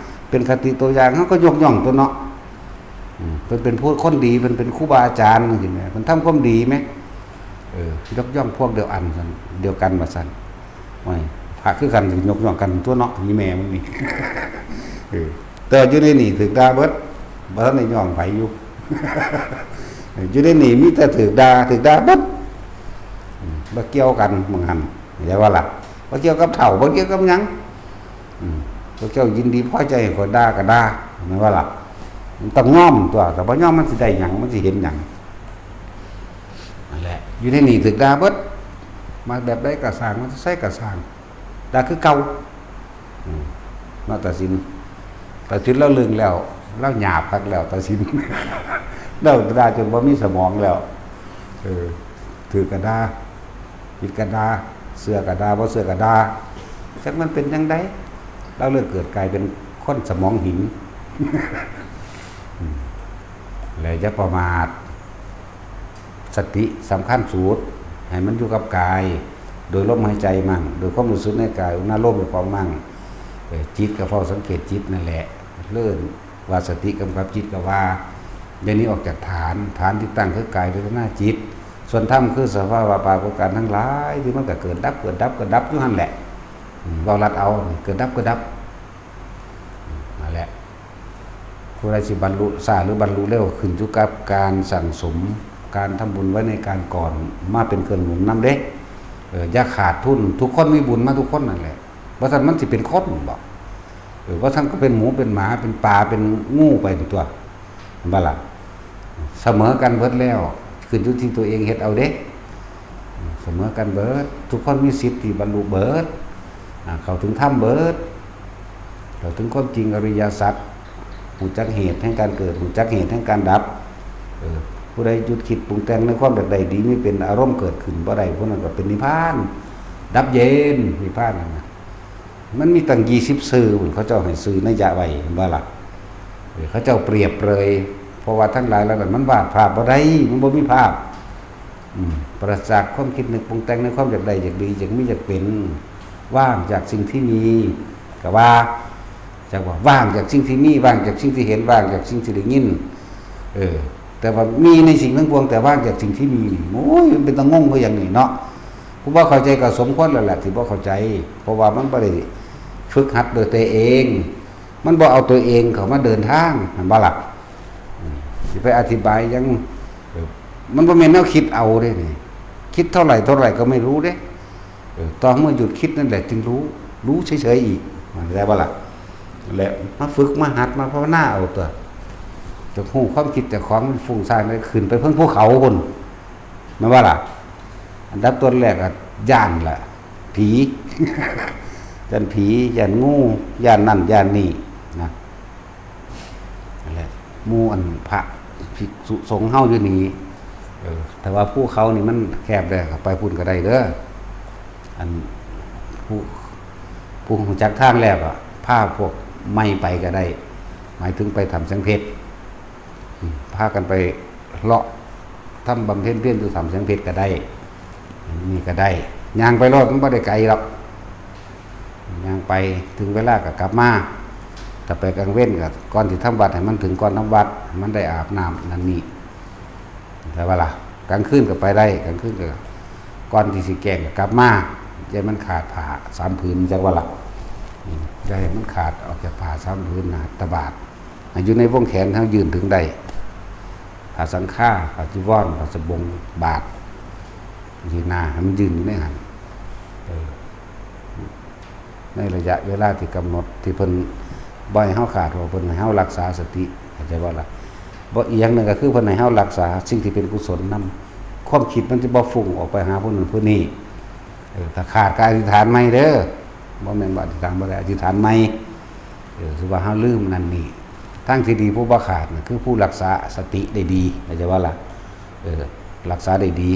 ເປັນຄະຕິຕົວຢ່າງ ເຮົາກໍຍົກຍ້ອງຕົວເນາະ. ອືມ ເພິ່ນເປັນຜູ້ຄົນດີ ເພິ່ນເປັນຄູບາອາຈານຈັ່ງຊີ້ແໝ ເພິ່ນທຳຄວາມດີແໝ. ເອີ ຍົກຍ້ອງພວກດຽວອັນ ດຽວກັນວ່າຊັ້ນ. ໂອ້ຍ ພະຄືກັນ ຍົກຍ້ອງກັນຕົວເນາະ ອີແມ່ມຶງນີ້. ເອີ ແຕ່ວ່າຢູ່ໃນນີ້ຖືກດ່າເບິດ ບໍ່ທັນໄດ້ຍ້ອງໃຜຢູ່. ຢູ່ໃນນີ້ມີແຕ່ຖືກດ່າ ຖືກດ່າເບິດ. ອືມ ບໍ່ກ່ຽວກັນໝ່ອງຫັ້ນ ເຫັນບໍ່ລະ? ບໍ່ກ່ຽວກັບເຖົ້າ ບໍ່ກ່ຽວກັບຫຍັງ. ອືມ ພວກເຈົ້າຍິນດີພໍໃຈໃຫ້ຂ້ອຍດ່າກໍດ່າ ແມ່ນບໍ່ລະ? ມັນຕ້ອງຍອມຕົວະ ຖ້າບໍ່ຍອມມັນຊິໄດ້ຫຍັງ ມັນຊິເຫັນຫຍັງ? ນັ້ນແຫຼະ ຢູ່ໃນນີ້ຖືກດ່າເບິດ ມາແບບໃດກໍຊ່າງ ມາແຕ່ໃສກໍຊ່າງ ດ່າຄືເກົ່າ. ອືມ ມາຕັດສິນ ຕັດສິນລາວລຶ້ງແລ້ວ ລາວຫຍາບຄັກແລ້ວ ຕັດສິນ ລາວດ່າຈົນບໍ່ມີສະໝອງແລ້ວ. ເອີ ຖືກກໍດ່າ ຜິດກໍດ່າ ເຊື່ອກໍດ່າ ບໍ່ເຊື່ອກໍດ່າ ຈັກມັນເປັນຈັ່ງໃດ. ລາວເລີຍເກີດກາຍເປັນຄົນສະໝອງຫີນ. ອືມ ແລະຢ່າປະໝາດ ສະຕິສຳຄັນສຸດ ໃຫ້ມັນຢູ່ກັບກາຍ ໂດຍລົມຫາຍໃຈມັ້ງ ໂດຍຄວາມຮູ້ສຶກໃນກາຍ ອຸນາລົມເຈົ້າຂອງມັ້ງ. ເອີ ຈິດກໍເຝົ້າສັງເກດຈິດນັ້ນແຫຼະ ເລີ້ນ ວ່າສະຕິກຳກັບຈິດກໍວ່າ ຢ່າໜີອອກຈາກຖານ ຖານທີ່ຕັ້ງຄືກາຍເວທະນາຈິດ ສ່ວນທຳຄືສະພາວະປາກົດການທັງຫຼາຍ ທີ່ມັນກໍເກີດດັບ ເກີດດັບ ເກີດດັບຢູ່ຫັ້ນແຫຼະ. ອືມ ເວົ້າລັດເອົາ ເກີດດັບ ເກີດດັບ. ອືມ ນັ້ນແຫຼະ ຜູ້ໃດຊິບັນລຸຊ້າ ຫຼື ບັນລຸເລັວ ຂຶ້ນຢູ່ກັບການສັ່ງສົມ ການທຳບຸນໄວ້ໃນການກ່ອນ ມາເປັນເຄື່ອງໜູນນຳເດ້. ເອີ ຢ່າຂາດທຶນ ທຸກຄົນມີບຸນມາທຸກຄົນນັ້ນແຫຼະ ບໍ່ຊັ້ນມັນຊິເປັນຄົນບໍ? ເອີ ບໍ່ຊັ້ນກໍເປັນໝູເປັນໝາ ເປັນປາເປັນງູໄປຕົວະ ແມ່ນບໍ່ລະ? ສະເໝີກັນເບິດແລ້ວ ຂຶ້ນຢູ່ທີ່ຕົວເອງເຮັດເອົາເດ້. ສະເໝີກັນເບິດ ທຸກຄົນມີສິດທີ່ບັນລຸເບີດ ອາ ເຂົ້າເຖິງທຳເບີດ ເຂົ້າເຖິງຄວາມຈິງອະລິຍະສັດ ຮູ້ຈັກເຫດແຫ່ງການເກີດ ຮູ້ຈັກເຫດແຫ່ງການດັບ. ເອີ ຜູ້ໃດຢຸດຄິດປຸງແຕ່ງໃນຄວາມຢາກໄດ້ດີມີເປັນ ອາລົມເກີດຂຶ້ນບໍ່ໄດ້ ຜູ້ນັ້ນກໍເປັນນິບພານ ດັບເຢັນ ນິບພານນັ້ນນະ. ມັນມີຕັ້ງຊາວຊື່ພຸ້ນ ເຂົາເຈົ້າໃຫ້ຊື່ໄນຍະໄວ້ ເຫັນບໍ່ລະ? ເອີ ເຂົາເຈົ້າປຽບເປີຍ ເພາະວ່າທັງຫຼາຍເຫຼົ່ານັ້ນມັນວາດພາບບໍ່ໄດ້ ມັນບໍ່ມີພາບ. ອືມ ປາສະຈາກຄວາມຄິດນຶກປຸງແຕ່ງໃນຄວາມຢາກໄດ້ ຢາກດີ ຢາກມີ ຢາກເປັນ ວ່າງຈາກສິ່ງທີ່ມີ ກໍວ່າ ຈັກວ່າ ວ່າງຈາກສິ່ງທີ່ມີ ວ່າງຈາກສິ່ງທີ່ເຫັນ ວ່າງຈາກສິ່ງທີ່ໄດ້ຍິນ. ເອີ ແຕ່ວ່າມີໃນສິ່ງທັງປວງ ແຕ່ວ່າງຈາກສິ່ງທີ່ມີນີ້ ໂອ້ຍ ມັນເປັນຕາງົງຄືຫຍັງນີ້ເນາະ. ຜູ້ບໍ່ເຂົ້າໃຈກໍສົມຄວນແລ້ວແຫຼະທີ່ບໍ່ເຂົ້າໃຈ ເພາະວ່າມັນບໍ່ໄດ້ຝຶກຫັດໂດຍຕົວເອງ ມັນບໍ່ເອົາຕົວເອງເຂົ້າມາເດີນທາງ ແມ່ນບໍ່ລະ? ອືມ ຊິໄປອະທິບາຍຫຍັງ? ເອີ ມັນບໍ່ແມ່ນແນວຄິດເອົາເດ້ນີ້ ຄິດເທົ່າໃດເທົ່າໃດກໍໄມ່ຮູ້ເດ້. ເອີ ຕໍ່ເມື່ອຢຸດຄິດນັ້ນແຫຼະຈຶ່ງຮູ້ ຮູ້ເສີຍໆອີກ ເຂົ້າໃຈບໍ່ລະ? ແລະ ມາຝຶກມາຫັດມາພາວະນາເອົາຕົວະ ຈະຮູ້ຄວາມຄິດເຈົ້າຂອງມັນຟຸ້ງສ້ານໄດ້ ຂຶ້ນໄປເທິງພູເຂົາພຸ້ນ ແມ່ນບໍ່ລະ? ອັນດັບຕົ້ນແລກກໍຢ້ານລະ ຜີ ຢ້ານຜີ ຢ້ານງູ ຢ້ານນັ້ນຢ້ານນີ້ນະ. ນັ້ນແຫຼະ ໝູ່ອັນພະພິກສຸສົງເຮົາຢູ່ນີ້ ເອີ ແຕ່ວ່າພູເຂົານີ້ມັນແຄບເດີ ເຂົ້າໄປພຸ້ນກໍໄດ້ເດີ. ອັນ ຜູ້ ຜູ້ຮູ້ຈັກທາງແລ້ວກໍພາພວກໃໝ່ໄປກໍໄດ້ ໝາຍເຖິງໄປຖ້ຳແສງເພັດ ອືມ ພາກັນໄປ ເລາະທຳບຳເພັນພຽນຢູ່ຖ້ຳແສງເພັດກໍໄດ້ ນີ້ກໍໄດ້ ຍ່າງໄປໂລດ ມັນບໍ່ໄດ້ໄກດອກ ຍ່າງໄປ ເຖິງເວລາກໍກັບມາ. ຖ້າໄປກາງເວັນກໍ ກ່ອນຊິທຳວັດໃຫ້ມັນເຖິງ ກ່ອນທຳວັດໃຫ້ມັນໄດ້ອາບນ້ຳນັ້ນນີ້ ເຫັນບໍ່ລະ? ກາງຄືນກໍໄປໄດ້ ກາງຄືນກໍ ກ່ອນທີ່ຊິແຈ້ງກໍກັບມາ ຢ່າໃຫ້ມັນຂາດຜ້າສາມຜືນ ຈັກວ່າລະ ອືມ ຢ່າໃຫ້ມັນຂາດອອກຈາກຜ້າສາມຜືນໜ້າຕະບາດ ໃຫ້ຢູ່ໃນວົງແຂນເຮົາ ຍື່ນເຖິງໄດ້ ຜ້າສັງຄາ ຜ້າຈີວອນ ຜ້າສະບົງ ບາດ ຊີ້ນະ ໃຫ້ມັນຍື່ນຢູ່ໃນຫັ້ນ ເອີ ໃນໄລຍະເວລາທີ່ກຳນົດ ທີ່ເພິ່ນບໍ່ໃຫ້ເຮົາຂາດ ເພາະເພິ່ນໃຫ້ເຮົາຮັກສາສະຕິ ເຂົ້າໃຈບໍ່ລະ? ບໍ່ ອີກຢ່າງໜຶ່ງກໍຄືເພິ່ນໃຫ້ເຮົາຮັກສາສິ່ງທີ່ເປັນກຸສົນນຳ ຄວາມຄິດມັນຈະບໍ່ຟຸ້ງອອກໄປຫາຜູ້ນັ້ນຜູ້ນີ້. ເອີ ຖ້າຂາດກໍອະທິຖານໃໝ່ເດີ ບໍ່ແມ່ນວ່າອະທິຖານບໍ່ໄດ້ ອະທິຖານໃໝ່. ເອີ ຄືວ່າເຮົາລືມນັ້ນນີ້ ທາງທີ່ດີຜູ້ບໍ່ຂາດນະ ຄືຜູ້ຮັກສາສະຕິໄດ້ດີ ເຂົ້າໃຈບໍ່ລະ? ເອີ ຮັກສາໄດ້ດີ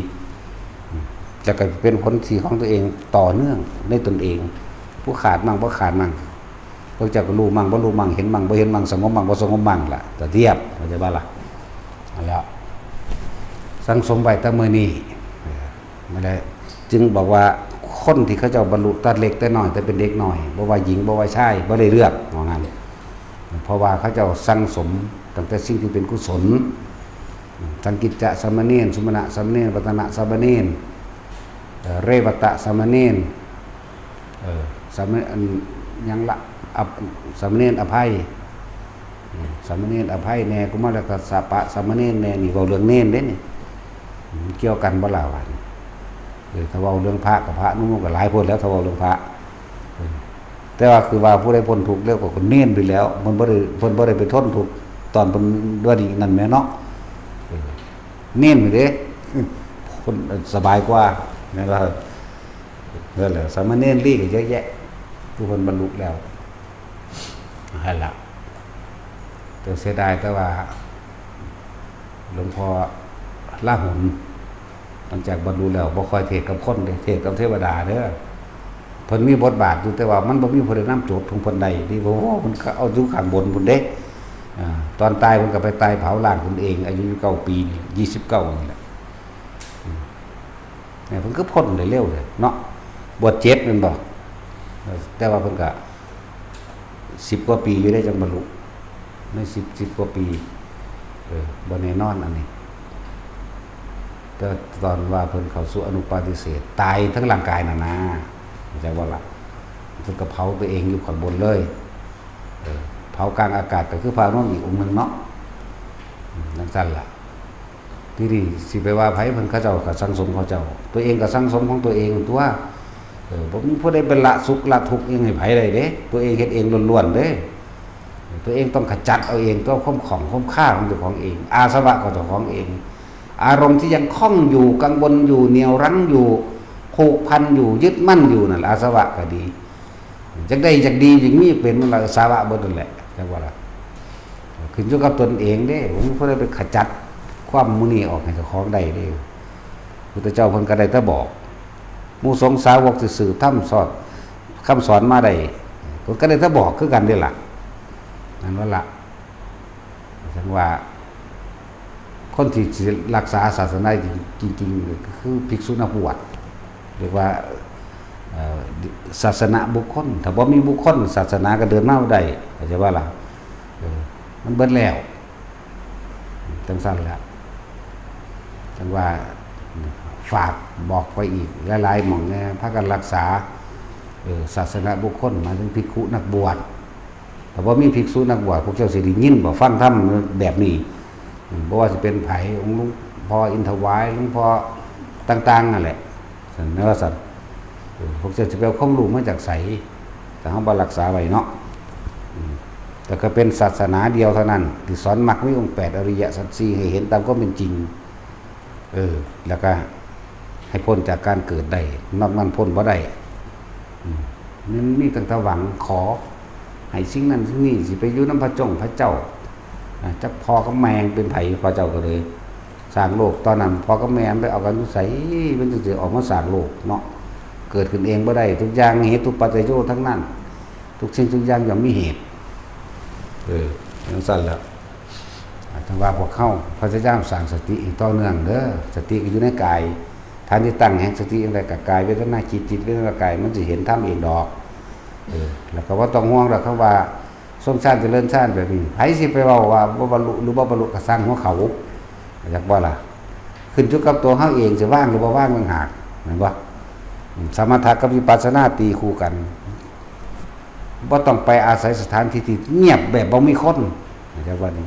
ອືມ ແລ້ວກໍເປັນຜົນທີ່ຂອງຕົວເອງຕໍ່ເນື່ອງໃນຕົນເອງ. ຜູ້ຂາດໝັ່ງບໍ່ຂາດໝັ່ງ ພວກເຈົ້າກໍຮູ້ໝັ່ງບໍ່ຮູ້ໝັ່ງ ເຫັນໝັ່ງບໍ່ເຫັນໝັ່ງ ສະຫງົບໝັ່ງບໍ່ສະຫງົບໝັ່ງລະ ຕະທຽບ ເຂົ້າໃຈບໍ່ລະ? ນັ້ນແຫຼະ ສັງສົມໄວ້ແຕ່ມື້ນີ້. ເອີ ນັ້ນແຫຼະ ຈຶ່ງບອກວ່າຄົນທີ່ເຂົາເຈົ້າບັນລຸແຕ່ເລັກແຕ່ນ້ອຍ ແຕ່ເປັນເດັກນ້ອຍ ບໍ່ວ່າຍິງບໍ່ວ່າຊາຍ ບໍ່ໄດ້ເລືອກ ວ່າຊັ້ນ. ເພາະວ່າເຂົາເຈົ້າສັງສົມຕັ້ງແຕ່ສິ່ງທີ່ເປັນກຸສົນ ສັງກິດຈະສາມະເນນ ສຸມະນະສາມະເນນ ວັດຕະນະສາມະເນນ ເອີ ເຣວັດຕະສາມະເນນ ເອີ ສາມະ ອັນ ຫຍັງລະ ອັບ ສາມະເນນອະໄພ ອືມ ສາມະເນນອະໄພແດ່ ກຸມາລະກັດສະປະສາມະເນນແດ່ ນີ້ເວົ້າເລື່ອງເນນເດ້ນີ້ ມັນກ່ຽວກັນບໍ່ລະວ່ານີ້? ເອີ ຖ້າເວົ້າເລື່ອງພະກັບພະນຸ ມັນກໍຫຼາຍໂພດແລ້ວ ຖ້າເວົ້າເລື່ອງພະ. ເອີ ແຕ່ວ່າຄືວ່າຜູ້ໃດພົ້ນທຸກແລ້ວກໍເນນໄປແລ້ວ ມັນບໍ່ໄດ້ ເພິ່ນບໍ່ໄດ້ໄປທົນທຸກຕອນເພິ່ນວ່ານີ້ນັ້ນແມ່ນເນາະ. ເອີ ເນນໄປເດ້ ຄົນສະບາຍກວ່າ ແມ່ນບໍ່? ນັ້ນແຫຼະ ສາມະເນນລີກໍເຍອະແຍະ ຜູ້ເພິ່ນບັນລຸແລ້ວ ຫັ້ນລະ. ແຕ່ເສຍດາຍແຕ່ວ່າຫຼວງພໍ່ລາຫຸນ ຫຼັງຈາກບັນລຸແລ້ວ ບໍ່ຄ່ອຍເທດກັບຄົນເດ້ ເທດກັບເທວະດາເດີ. ເພິ່ນມີບົດບາດຢູ່ ແຕ່ວ່າມັນບໍ່ມີຜູ້ໃດນຳໂຈດຂອງເພິ່ນໄດ້ເດ້ ເພາະວ່າເພິ່ນກໍເອົາຢູ່ຂ້າງບົນພຸ້ນເດ້. ອາ ຕອນຕາຍເພິ່ນກໍໄປຕາຍເຜົາຮ່າງເພິ່ນເອງ ອາຍຸຊາວເກົ້າປີ ຊາວເກົ້ານີ້ແຫຼະ. ອືມ ເອີ ເພິ່ນຄືພົ້ນໄດ້ເລັວເດເນາະ ບວດເຈັດແມ່ນບໍ່? ເອີ ແຕ່ວ່າເພິ່ນກະສິບກວ່າປີຢູ່ເດ້ ຈັ່ງບັນລຸ ໃນສິບ ສິບກວ່າປີ. ເອີ ບໍ່ແນ່ນອນອັນນີ້ ແຕ່ຕອນວ່າເພິ່ນເຂົ້າສູ່ອະນຸປາຕິເສດ ຕາຍທັງຮ່າງກາຍນັ້ນນາ ເຂົ້າໃຈບໍ່ລະ? ເພິ່ນກໍເຜົາຕົວເອງຢູ່ຂ້າງບົນເລີຍ. ເອີ ເຜົາກາງອາກາດ ກໍຄືພະອານນນອີກອົງໜຶ່ງເນາະ. ອືມ ຈັ່ງຊັ້ນລະ. ທີນີ້ຊິໄປວ່າໃຜ ເພິ່ນ ເຂົາເຈົ້າກໍສັງສົມເຂົາເຈົ້າ ຕົວເອງກໍສັງສົມຂອງຕົວເອງຕົວະ. ເອີ ບໍ່ມີຜູ້ໃດໄປລະສຸກລະທຸກຫຍັງໃຫ້ໃຜໄດ້ເດ້ ຕົວເອງເຮັດເອງລ້ວນໆເດ້. ຕົວເອງຕ້ອງຂະຈັດເອົາເອງຕົວະ ຄວາມຂ້ອງຄວາມຄາຂອງເຈົ້າຂອງເອງ ອາສະວະຂອງເຈົ້າຂອງເອງ ອາລົມທີ່ຍັງຂ້ອງຢູ່ ກັງວົນຢູ່ ໜຽວລັງຢູ່ ຜູກພັນຢູ່ ຍຶດໝັ້ນຢູ່ນັ້ນ ອາສະວະກໍດີ. ຢາກໄດ້ຢາກດີຢາກມີເປັນ ມັນລະສາວະເບິດນັ້ນແຫຼະ ຈັກວ່າລະ. ຂຶ້ນຢູ່ກັບຕົນເອງເດ້ ບໍ່ມີຜູ້ໃດໄປຂະຈັດຄວາມໝູ່ນີ້ອອກໃຫ້ເຈົ້າຂອງໄດ້ເດ້. ພຸດທະເຈົ້າເພິ່ນກໍໄດ້ແຕ່ບອກ ໝູ່ສົງສາວົກທີ່ສືບທຳສອນ ຄຳສອນມາໄດ້ ເພິ່ນກໍໄດ້ແຕ່ບອກຄືກັນເດ້ລະ ນັ້ນວ່າລະ. ຈັ່ງວ່າ ຄົນທີ່ຊິລັກສາສາສະໜາຈິງໆ ກໍຄືພິກສຸນັກບວດ ເອີ້ນວ່າ ເອີ ສາສະນະບຸກຄົນ. ຖ້າບໍ່ມີບຸກຄົນ ສາສະໜາກໍເດີນມາບໍ່ໄດ້ ເຂົ້າໃຈບໍ່ລະ? ເອີ ມັນເບິດແລ້ວ ຈັ່ງຊັ້ນລະ. ຈັ່ງວ່າຝາກບອກໄປອີກຫຼາຍໆໝ່ອງແດ່ ພາກັນລັກສາ ເອີ ສາສະນະບຸກຄົນ ໝາຍເຖິງພິກຂຸນັກບວດ. ຖ້າບໍ່ມີພິກສຸນັກບວດ ພວກເຈົ້າຊິໄດ້ຍິນບໍ່ ຟັງທຳແບບນີ້? ອືມ ບໍ່ວ່າຊິເປັນໃຜ ອົງຫຼວງພໍ່ອິນທະວາຍ ຫຼວງພໍ່ຕ່າງໆນັ້ນແຫຼະ ຊັ້ນແມ່ນວ່າຊັ້ນ. ເອີ ພວກເຈົ້າຊິໄປເອົາຄວາມຮູ້ມາຈາກໃສ ຖ້າເຮົາບໍ່ລັກສາໄວ້ເນາະ? ອືມ ແຕ່ກໍເປັນສາສະໜາດຽວເທົ່ານັ້ນ ທີ່ສອນມັກມີອົງແປດ ອະລິຍະສັດສີ່ ໃຫ້ເຫັນຕາມຄວາມເປັນຈິງ. ເອີ ແລ້ວກໍໃຫ້ພົ້ນຈາກການເກີດໄດ້ ນອກນັ້ນພົ້ນບໍ່ໄດ້. ອືມ ມັນມີຕັ້ງແຕ່ຫວັງຂໍໃຫ້ສິ່ງນັ້ນສິ່ງນີ້ ຊິໄປຢູ່ນຳພະຈົງພະເຈົ້າ ອາ ຈັກພໍ່ກັບແມ່ເປັນໃຜ ພະເຈົ້າກໍເລີຍສ້າງໂລກ. ຕອນນັ້ນພໍ່ກັບແມ່ໄປເອົາກັນຢູ່ໃສ ມັນຈຶ່ງຊິອອກມາສ້າງໂລກເນາະ? ເກີດຂຶ້ນເອງບໍ່ໄດ້ ທຸກຢ່າງເຫຕຸປັດຈະໂຍທັງນັ້ນ ທຸກສິ່ງທຸກຢ່າງຍ່ອມມີເຫດ. ເອີ ຈັ່ງຊັ້ນລະ. ອາ ຈັ່ງວ່າພວກເຮົາພະຍາຍາມສ້າງສະຕິໃຫ້ຕໍ່ເນື່ອງເດີ ສະຕິກໍຢູ່ໃນກາຍ ຖານທີ່ຕັ້ງແຫ່ງສະຕິຈັ່ງໃດກໍກາຍເວທະນາຈິດ ຈິດເວທະນາກາຍ ມັນຊິເຫັນທຳເອງດອກ. ເອີ ແລ້ວກໍບໍ່ຕ້ອງຫ່ວງດອກ ຄຳວ່າຊົງຊານຈະເລີນຊານແບບນີ້ ໃຜຊິໄປເວົ້າວ່າບໍ່ບັນລຸ ຫຼືບໍ່ບັນລຸກໍຊ່າງຫົວເຂົາ ເຂົ້າໃຈບໍ່ລະ? ຂຶ້ນຢູ່ກັບຕົວເຮົາເອງຊິວາງ ຫຼືບໍ່ວາງຕ່າງຫາກ ແມ່ນບໍ່? ອືມ ສະມະຖະກັບວິປັດສະນາຕີຄູ່ກັນ ບໍ່ຕ້ອງໄປອາໄສສະຖານທີ່ທີ່ງຽບແບບບໍ່ມີຄົນ ເຂົ້າໃຈບໍ່ນີ້?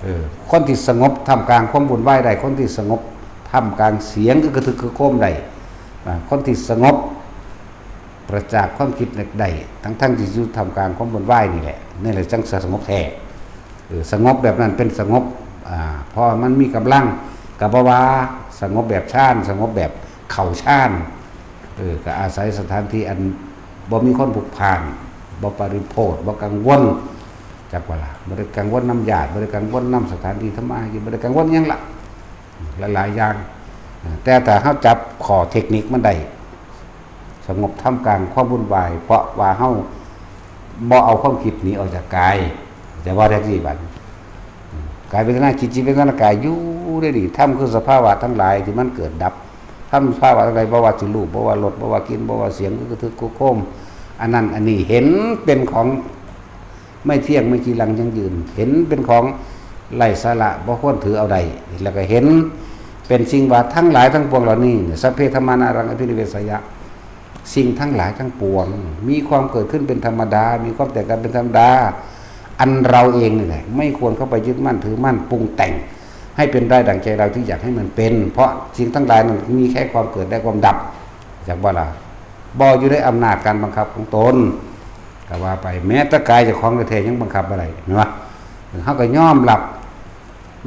ເອີ ຄົນທີ່ສະຫງົບທ່າມກາງຄວາມວຸ່ນວາຍໄດ້ ຄົນທີ່ສະຫງົບທ່າມກາງສຽງອຶກກະທຶກຄຶກໂຄມໄດ້ ອາ ຄົນທີ່ສະຫງົບປາສະຈາກຄວາມຄິດນຶກໄດ້ ທັງໆທີ່ຢູ່ທ່າມກາງຄວາມວຸ່ນວາຍນີ້ແຫຼະ ນັ້ນແຫຼະຈັ່ງສະຫງົບແທ້. ເອີ ສະຫງົບແບບນັ້ນເປັນສະຫງົບ ອາ ເພາະວ່າມັນມີກຳລັງ ກໍບໍ່ວ່າສະຫງົບແບບຊານ ສະຫງົບແບບເຂົ້າຊານ ເອີ ກໍອາໄສສະຖານທີ່ອັນບໍ່ມີຄົນຜຸກຜ່ານ ບໍ່ປະລິໂພດ ບໍ່ກັງວົນ ຈັກວ່າລະ ບໍ່ໄດ້ກັງວົນນຳຍາດ ບໍ່ໄດ້ກັງວົນນຳສະຖານທີ່ທຳມາຫາກິນ ບໍ່ໄດ້ກັງວົນຫຍັງລະ ຫຼາຍໆຢ່າງ. ແຕ່ຖ້າເຮົາຈັບຂໍ້ເທັກນິກມັນໄດ້ ສະຫງົບທ່າມກາງຄວາມວຸ່ນວາຍ ເພາະວ່າເຮົາບໍ່ເອົາຄວາມຄິດໜີອອກຈາກກາຍ ແຕ່ວ່າແທ້ທີ່ບັດ ກາຍເວທະນາ ຈິດ ຈິດເວທະນາ ກາຍ ຢູ່ໄດ້ດີ. ທຳຄືສະພາວະທັງຫຼາຍທີ່ມັນເກີດດັບ ທຳສະພາວະທັງຫຼາຍ ບໍ່ວ່າຊິຮູບ ບໍ່ວ່າລົດ ບໍ່ວ່າກິ່ນ ບໍ່ວ່າສຽງ ຄືກະທຶກຄຸກໂຄມ ອັນນັ້ນອັນນີ້ ເຫັນເປັນຂອງ ໄມ່ທ່ຽງ ໄມ່ຈີລັງ ຢັ້ງຢືນ ເຫັນເປັນຂອງໄຮ້ສາລະ ບໍ່ຄວນຖືເອົາໄດ້ ແລ້ວກໍເຫັນເປັນສິ່ງວ່າທັງຫຼາຍທັງປວງເຫຼົ່ານີ້ ສັບເພທຳມາ ນາລັງ ອະພິນິເວສະຍະ ສິ່ງທັງຫຼາຍທັງປວງ ມີຄວາມເກີດຂຶ້ນເປັນທຳມະດາ ມີຄວາມແຕກດັບເປັນທຳມະດາ ອັນເຮົາເອງນີ້ແຫຼະ ໄມ່ຄວນເຂົ້າໄປຍຶດໝັ້ນຖືໝັ້ນ ປຸງແຕ່ງໃຫ້ເປັນໄດ້ດັ່ງໃຈເຮົາທີ່ຢາກໃຫ້ມັນເປັນ ເພາະສິ່ງທັງຫຼາຍນັ້ນມີແຄ່ຄວາມເກີດ ແລະ ຄວາມດັບ ຈັກບໍ່ລະ? ບໍ່ຢູ່ໃນອຳນາດການບັງຄັບຂອງຕົນ ກໍວ່າໄປ ແມ້ແຕ່ກາຍເຈົ້າຂອງແທ້ໆຍັງບັງຄັບບໍ່ໄດ້ ແມ່ນບໍ່? ເຮົາກໍຍອມຮັບ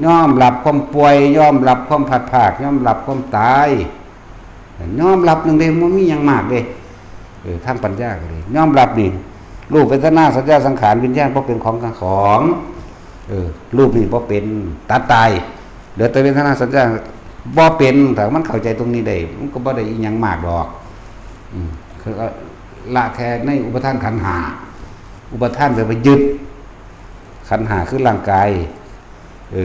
ຍອມຮັບຄວາມປ່ວຍ ຍອມຮັບຄວາມພັດພາກ ຍອມຮັບຄວາມຕາຍ ຍອມຮັບໜຶ່ງເດ້ ບໍ່ມີຫຍັງມາກເດ້. ເອີ ທາງປັນຍາກໍດີ ຍອມຮັບນີ້ ຮູບ ເວທະນາ ສັນຍາ ສັງຂານ ວິນຍານ ບໍ່ເປັນຂອງ ຂອງ ເອີ ຮູບນີ້ບໍ່ເປັນ ຕັດຕາຍ ເຫຼືອແຕ່ເວທະນາ ສັນຍາ ບໍ່ເປັນ. ຖ້າມັນເຂົ້າໃຈຕົງນີ້ໄດ້ ມັນກໍບໍ່ໄດ້ອີ່ຫຍັງມາກດອກ. ອືມ ຄືລະແຄ່ໃນອຸປະທານຂັນຫ້າ ອຸປະທານແປວ່າຍຶດ ຂັນຫ້າຄືຮ່າງກາຍ ເອີ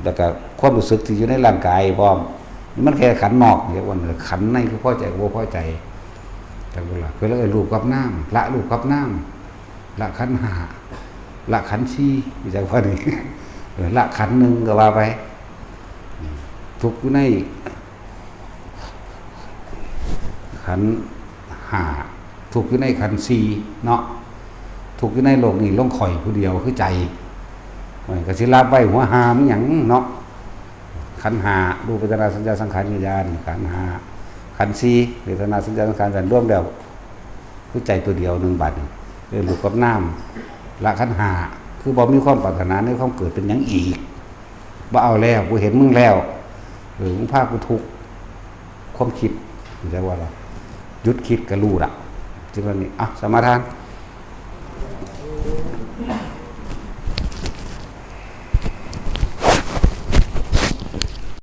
ແລ້ວກໍຄວາມຮູ້ສຶກທີ່ຢູ່ໃນຮ່າງກາຍພ້ອມ ມັນແຄ່ຂັນນອກ ເອີ້ນວ່າຂັນໃນ ຄືພໍໃຈກັບບໍ່ພໍໃຈ ຈັກບໍ່ລະ? ເພິ່ນເອີ້ນຮູບກັບນາມ ລະຮູບກັບນາມ ລະຂັນຫ້າ ລະຂັນສີ່ ຮູ້ຈັກບໍ່ນີ້? ເອີ ລະຂັນໜຶ່ງກໍວ່າໄປ ທຸກຢູ່ໃນ ຂັນຫ້າ ທຸກຢູ່ໃນຂັນສີ່ເນາະ ທຸກຢູ່ໃນໂລກນີ້ ລົງຂ້ອຍຜູ້ດຽວຄືໃຈ ມັນກໍຊິລາບໄວ້ຫົວຫາມຫຍັງເນາະ. ຂັນຫ້າ ຮູບ ເວທະນາ ສັນຍາ ສັງຂານ ວິນຍານ ຂັນຫ້າ ຂັນສີ່ ເວທະນາ ສັນຍາ ສັງຂານ ວິນຍານ ລວມແລ້ວຄືໃຈຕົວດຽວໜຶ່ງບາດນີ້ ເອີ້ນຮູບກັບນາມ ລະຂັນຫ້າ ຄືບໍ່ມີຄວາມປາດຖະໜາໃນຄວາມເກີດເປັນຫຍັງອີກ. ບໍ່ເອົາແລ້ວ ກູເຫັນມຶງແລ້ວ ເອີ ມຶງພາກູທຸກ ຄວາມຄິດ ເຈົ້າວ່າລະ ຢຸດຄິດກະຮູ້ລະ ຈຶ່ງວ່ານີ້ ອ່ະ ສະມາທານ.